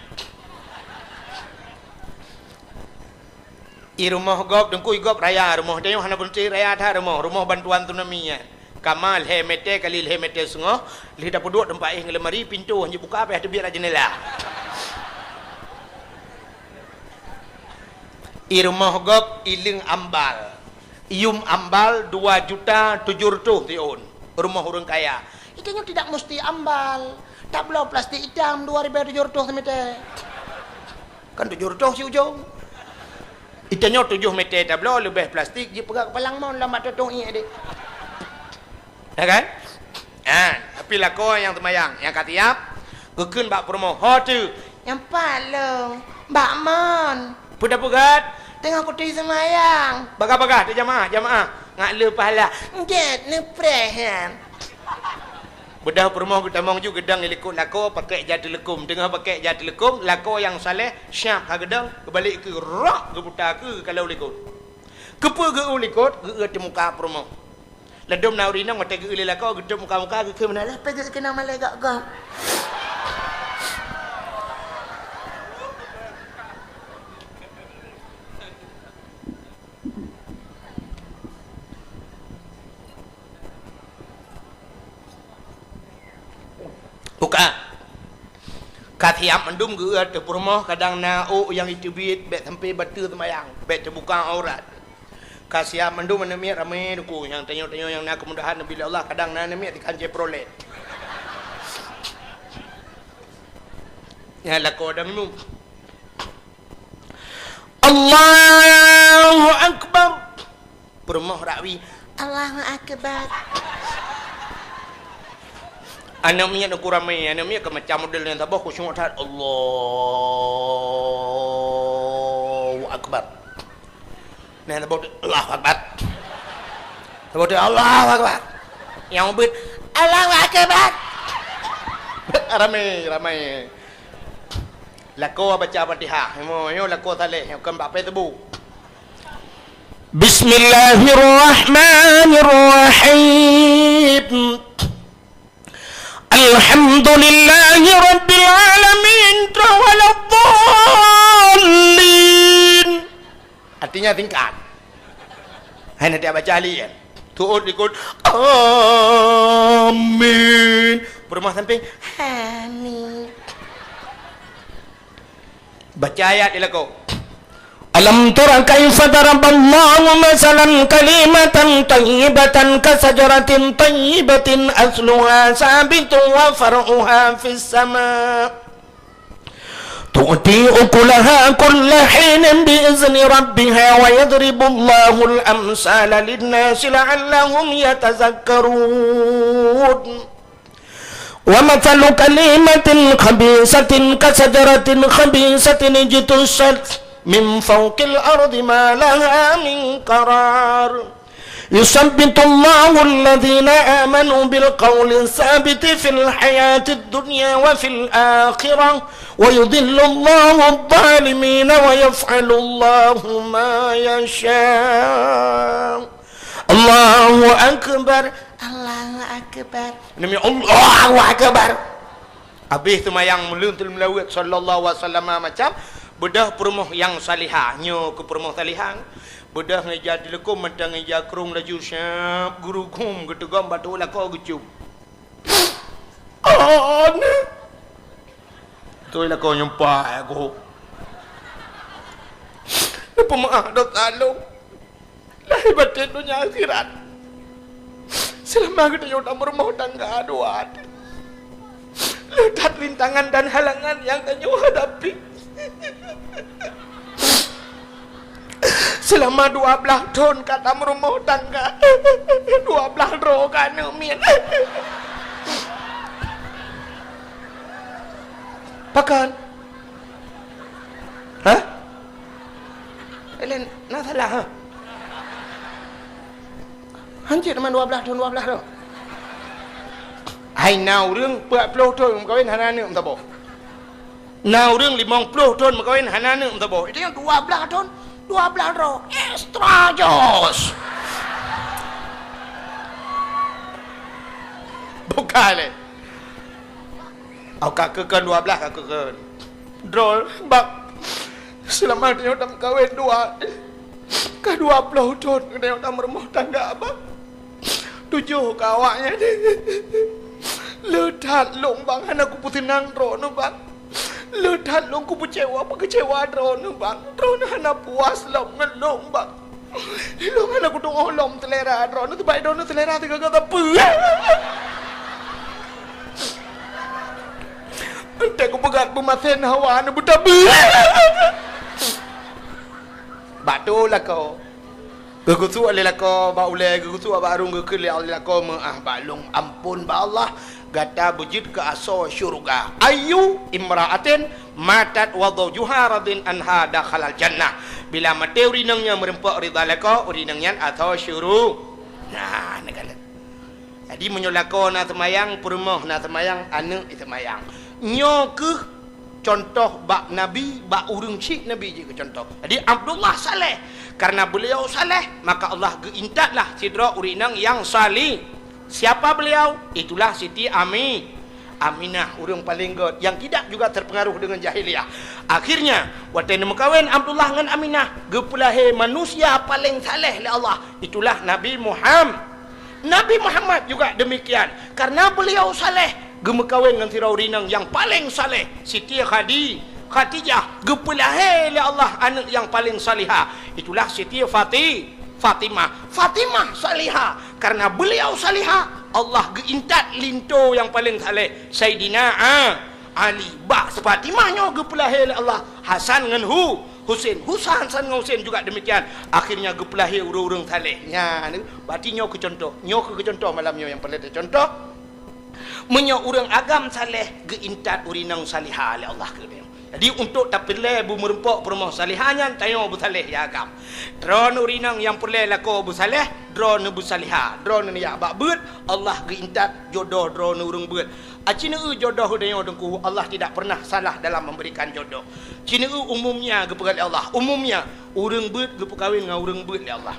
I rumoh gob, teungku, i gob raya rumoh. Tanyoe hana beuneuti raya that rumoh, rumoh bantuan tsunami nyan. Kama lhèe mètè kali lhèe mètè seungoh, lheueh tapeuduek teumpat éh ngon lemari, pintoe han jibuka, payah teubiet lam jeundela. I rumoh gob i leung ambal. Yum ambal dua juta tujoh reutôh siôn. Rumoh ureueng kaya. Itanyoe tidak musti ambal. Tabloe plastik itam dua ribèe tujoh reutôh simètè. Kan tujoh reutôh si ujong. Itanyoe tujoh mètè tabloe leubèh plastik, jipeugah keupalang mon lam bak tutoh ié deh. Ya kan? Ha, tapi lakoe nyang seumayang, nyang ka siap, geukheun bak peurumoh, "Ho teuh?" "Nyang pat lôn, bak mon." "Peue tapeugah?" "Teungoh kuturi seumayang." "Bagah-bagah, teu jamaah, jamaah. Ngat le pahala." "Gèt, neupreh nyan." Beudôh peurumoh geutamong ju geudong i likot lakoe, pakèk ija teuleukom. Teungoh pakèk ija teuleukom, lakoe nyang saleh, siap ha geudong, geubalek keu rok, geuputa keu kalau likot. Keupeue geu-eu likot, geu-eu teumuka peurumoh. Ladôm na ureueng inong watèe geu-eu lé lakoe, geutôp muka-muka, geukheun meunan, "Lé pègeu keunong malèe gok-gok." Buka. Ka siap mandum geu-eu ateueh peurumoh, kadang na ôk nyang jiteubiet, bèk sampai bateue seumayang, bèk teubuka aurat. Ka siap mandum aneuk miet ramé teungku, nyang tanyoe-tanyoe nyang na keumudahan neubri lé Allah, kadang na aneuk miet dikhan Chevrolet. Nyan lakoe dang imum. Allahu Akbar. Peurumoh rakwi, "Allahu Akbar." Aneuk miet uku ramé, aneuk miet keu macam model nyang saboh khusyuk that, "Allahu Akbar." Nah, saboh, "Allahu Akbar." Saboh, "Allahu Akbar." Nyang ubit, "Allahu Akbar." Ramé, ramé. Lakoe baca Fatihah. Nyoe, nyoe lakoe saleh, nyoe kon bak pèe teubô. Bismillahirrahmanirrahim. Alhamdulillahi rabbil alamin. Waladdallin. Artinya singkat. Hana dia baca alien. Tuut likot. Amin. Peurumoh sampéng. Amin. Baca ayat di lakoe. Alam tara kaifa daraballahu masalan kalimatan thayyibatan kasajaratin thayyibatin asluha sabitun wa far'uha fis sama. Tu'ti ukulaha kulla hinin bi izni rabbiha wa yadribullahul amsala linnasi la'allahum yatazakkarun. Wa mathalu kalimatin khabisatin kasajaratin khabisatin ijtussat min fawqil ardi ma laha min qarar. Yuthabbitullahu alladhina amanu bil qawli tsabiti fil hayatid dunya wa fil akhirah, wa yudhillullahu adh-dhalimina wa yaf'alullahu ma yasha. Allahu Akbar. Allahu Akbar. Demi Allahu Akbar. Abéh seumayang meuleuet sallallahu wasallam macam, beudôh peurumoh nyang salihah, nyoe keu peurumoh salihah. Beudôh ngon ija teuleukom mantong ngon ija krông laju siap geurughum geuteugom bak tuet lakoe geucum. Aneuk. Tuet lakoe nyumpah aku. Neupeumaah dosa lôn. Lahé batén donya akhirat. Seulama geutanyoe tameurumoh tangga dua. Leutat rintangan dan halangan nyang tanyoe hadapi. Seulama dua blaih thon ka tameurumoh tangga. Dua blaih droe ka aneuk miet. Pakon? Hah? Laén na salah, ha? Hanjeuet teuma dua blaih thon, dua blaih thon. Hai na ureueng peuet ploh thon meukawen hana aneuk meusaboh. Na ureueng limong ploh thon meukawen hana aneuk meusaboh. Itu nyang dua blaih thon, dua blaih droe. Extra jos. Bukan lé. Au ka keukon dua blaih ka keukon. Droe bak seulama tanyoe tameukawen dua. Ka dua ploh thon geutanyoe tameurumoh tangga, Bang. Tujoh keu awaknyan. Le that lôn, Bang, hana kupeuseunang droeneuh, Bang. Le that lôn kupeucewa, peukeucewa droeneuh, Bang. Droeneuh hana puas lom ngon lôn, Bang. Lôn hana kutu'oh lom seulera droeneuh, sabab droeneuh seulera sigoe-goe sapeue. Enteuk kupeugah beumasen hawa neuh beutabeue. Bak tu lakoe. Geugusok lé lakoe bak ulée, geugusok bak arung, geukheun lé lakoe meu'ah bak lôn, ampôn bak Allah, gata beujeuet keu asoe syeuruga. Ayyu imra'atin matat wa zawjuha radin anha dakhalal jannah. Bila maté ureuëng inong nyang meurumpok ridha lakoe, ureuëng inong nyan asoe syeuruga. Nah, neukalon. Jadi, meunyoe lakoe na seumayang, peurumoh na seumayang, aneuëk seumayang. Nyoe kheueh contoh bak Nabi, bak ureuëng syiek Nabi jeuet keu contoh. Jadi, Abdullah saleh. Karena beliau saleh, maka Allah geuintatlah sidroe ureuëng inong nyang saleh. Siapa beliau? Itulah Siti Ami-, Aminah, ureuëng paleng gét, yang tidak juga terpengaruh dengan jahiliyah. Akhirnya, watée neumeukawen Abdullah ngon Aminah, geupeulahé manusia paleng saleh lé Allah. Itulah Nabi Muham-, Nabi Muhammad juga demikian. Karena beliau saleh, geumeukawen ngon sidroe ureuëng inong nyang paleng saleh, Siti Khadi-, Khadijah, geupeulahé lé Allah aneuëk nyang paleng salihah. Itulah Siti Fati-, Fatimah. Fatimah salihah. Karena beliau salihah, Allah geuintat linto nyang paleng saleh, Saidina A-, Ali. Bak Fatimah nyoe geupeulahé lé Allah Hasan ngon Hu-, Husen. Husa-, Hasan ngon Husen juga demikian. Akhirnya geupeulahé ureuëng-ureuëng saleh. Nyan, berarti nyoe keu contoh. Nyoe keu contoh malam nyoe nyang peureulée tacontoh. Meunyoe ureuëng agam saleh, geuintat ureuëng inong salihah lé Allah keu geutanyoe. Jadi, untuk tapeureulée beumeurumpok peurumoh salihah nyan, tanyoe beusaleh nyang agam. Droeneuh ureuëng inong nyang peureulée lakoe beusaleh, droeneuh beusalihah, droeneuh neujak bak beuet, Allah geuintat jodoh droeneuh ureuëng beuet. Aci neueu jodoh geutanyoe Teungku, Allah tidak pernah salah dalam memberikan jodoh. Ci neueu umumnya geupeugah lé Allah, umumnya ureuëng beuet geupeukawen ngon ureuëng beuet lé Allah.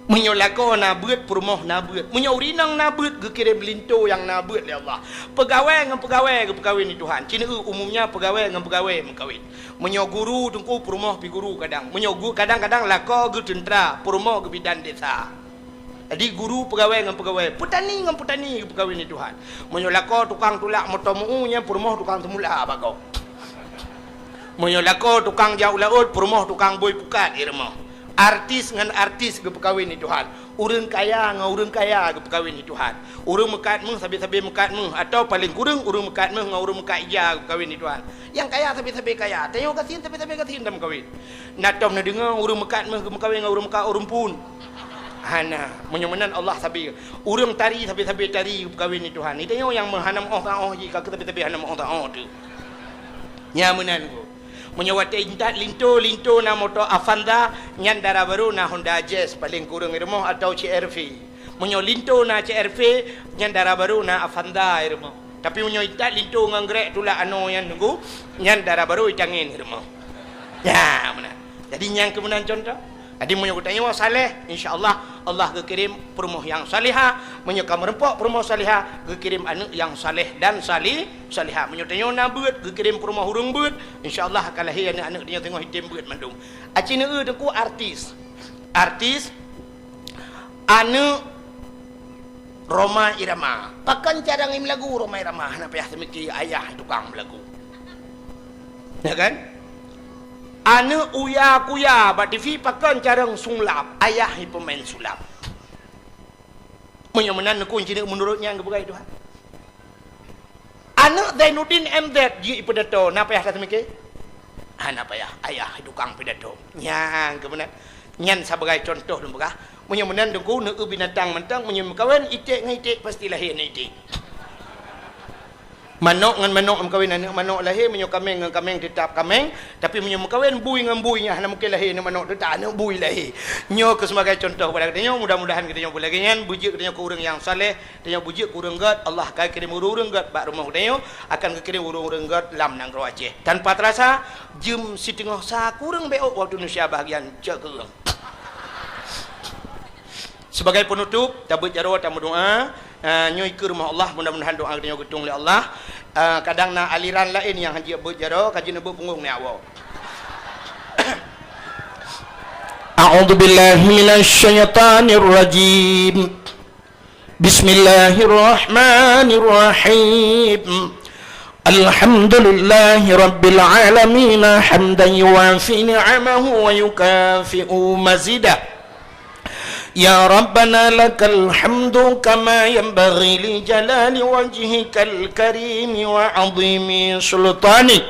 Meunyoe lakoe na beuet, peurumoh na beuet. Meunyoe ureuëng inong na beuet, geukirém linto nyang na beuet lé Allah. Peugawée ngon peugawée geupeukawen lé Tuhan. Ci neueu umumnya peugawée ngon peugawée meukawen. Meunyoe guru Teungku, peurumoh pih guru kadang. Meunyoe gu-, kadang-kadang lakoe geuteuntra, peurumoh geubidan desa. Jadi guru peugawée ngon peugawée, peutani ngon peutani geupeukawen lé Tuhan. Meunyoe lakoe tukang tulak moto meu-ueng, nyan peurumoh tukang teumula bak gob. Meunyoe lakoe tukang jak u laôt, peurumoh tukang bôi pukat di rumoh. Artis ngon artis geupeukawen lé Tuhan. Ureuëng kaya ngon ureuëng kaya geupeukawen lé Tuhan. Ureuëng meukat méuh sabe-sabe meukat méuh, atawa paleng kureueng ureuëng meukat méuh ngon ureuëng meukat ija geupeukawen lé Tuhan. Nyang kaya sabe-sabe kaya, tanyoe gasien sabe-sabe gasien tameukawen. Na tom neudeungoe ureuëng meukat méuh geumeukawen ngon ureuëng meukat ureuëng phon. Hana, meunyoe meunan Allah sabe. Ureuëng tari sabe-sabe tari geupeukawen lé Tuhan. Di tanyoe nyang meuhana meu'oh saôh jih, ka keu sabe-sabe hana meu'oh saôh teuh. Nyan meunan Teungku. Meunyoe watée intat linto, linto na moto Avanza, nyan dara barô na Honda Jazz paleng kureueng di rumoh atawa C R V. Meunyoe linto na C R V, nyan dara barô na Avanza di rumoh. Tapi meunyoe intat linto ngon grek tulak anoe nyan Teungku, nyan dara barô itangen di rumoh. Nyan meunan. Jadi nyan keu meunan contoh. Jadi meunyoe geutanyoe saleh, insya Allah, Allah geukirém peurumoh nyang salihah. Meunyoe ka meurumpok peurumoh salihah, geukirém aneuëk nyang saleh dan sali-, salihah. Meunyoe tanyoe na beuet, geukirém peurumoh ureuëng beuet, insya Allah akan lahé aneuëk-aneuëk tanyoe singoh item beuet mandum. Aci neueu Teungku artis. Artis, aneuëk Rhoma Irama. Pakon carông imeulagu Rhoma Irama, hana payah teumiki, ayah tukang meulagu. Ya kan? Aneuëk uya-kuya bak T V pakon carông sulap, ayah peumain sulap. Meunyoe meunan Teungku, ci neueu meunurot nyang geupeugah Tuhan. Aneuëk Zainuddin M Z jeuet peudato, na payah that teumiki? Hana payah, ayah tukang peudato. Nyan keuh meunan. Nyan sabagai contoh lôn peugah. Meunyoe meunan Teungku, neueu binatang mantong, meunyoe meukawen iték ngon iték, pasti lahé aneuëk iték. Manok ngon manok meukawen, aneuëk manok lahé, meunyoe kaméng ngon kaméng, teutap kaméng. Tapi meunyoe meukawen bui ngon bui, nyan hana mungken lahé aneuëk manok, teutap aneuëk bui lahé. Nyoe keuh sebagai contoh bak geutanyoe, mudah-mudahan geutanyoe beulagée nyan, beujeuet geutanyoe keu ureuëng nyang saleh, tanyoe beujeuet keu ureuëng gét, Allah ka kirém ureuëng-ureuëng gét bak rumoh geutanyoe, akan geukirém ureuëng-ureuëng gét lam nanggroe Aceh. Tanpa terasa, jeuem siteungoh sa kureueng bék ôk waktu Indonesia bahagian cok keu ureuëng. Sebagai penutup, tabeuet jaroe tameudoa, eh, nyoe ikeue rumoh Allah, mudah-mudahan doa geutanyoe geutueng lé Allah. Eh, kadang na aliran laén nyang hanjeuet beuet jaroe, ka jeuet neubeuet punggong nyan awoe. أعوذ بالله من الشيطان الرجيم. بسم الله الرحمن الرحيم. الحمد لله رب العالمين، حمدا يوافي نعمه ويكافئ مزيده. يا ربنا لك الحمد كما ينبغي لجلال وجهك الكريم وعظيم سلطانك.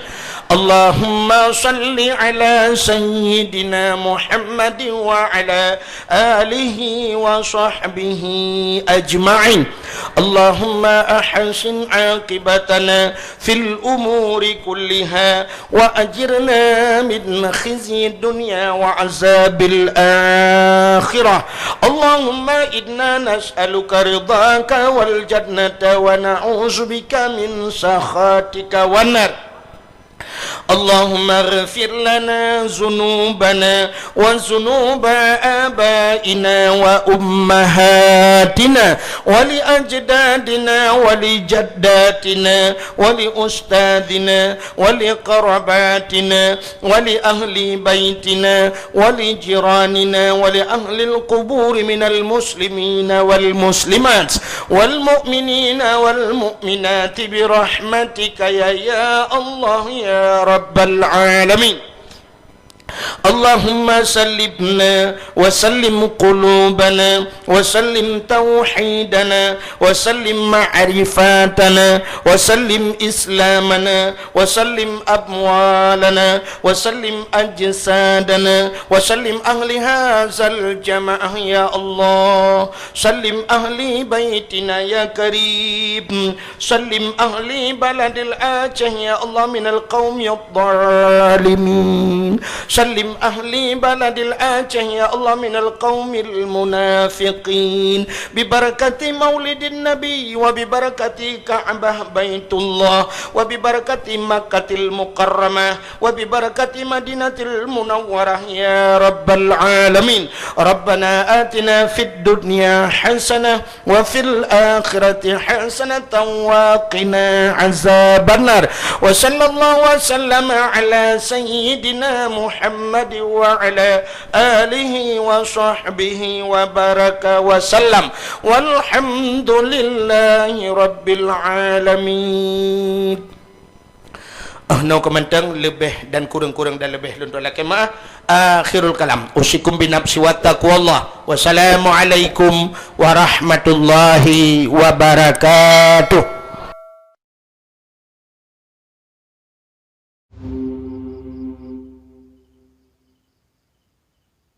اللهم صل على سيدنا محمد وعلى آله وصحبه أجمعين. اللهم أحسن عاقبتنا في الأمور كلها وأجرنا من خزي الدنيا وعذاب الآخرة. اللهم إنا نسألك رضاك والجنة ونعوذ بك من سخطك والنار. اللهم اغفر لنا ذنوبنا وذنوب آبائنا وأمهاتنا ولأجدادنا ولجداتنا ولأستاذنا ولقرباتنا ولأهل بيتنا ولجيراننا ولأهل القبور من المسلمين والمسلمات والمؤمنين والمؤمنات برحمتك يا، يا الله يا رب العالمين. اللهم سلمنا وسلم قلوبنا وسلم توحيدنا وسلم معرفتنا وسلم إسلامنا وسلم أموالنا وسلم أجسادنا وسلم أهل هذا الجماعة يا الله. سلم أهل بيتنا يا كريم. سلم أهل بلد الآجه يا الله من القوم الظالمين. سلم أهل بلد الآجه يا الله من القوم المنافقين. ببركة مولد النبي وببركة كعبة بيت الله وببركة مكة المكرمة وببركة مدينة المنورة يا رب العالمين. ربنا آتنا في الدنيا حسنة وفي الآخرة حسنة وقنا عذاب النار. وصلى الله وسلم على سيدنا محمد وعلى آله وصحبه وبارك وسلم. والحمد لله رب العالمين. Ah, nyoe keuh mantong, leubeh dan kureueng-kureueng dan leubeh lôn lakée meu'ah. Akhirul kalam. Usikum binafsi wa taqwallah. Wassalamualaikum warahmatullahi wabarakatuh.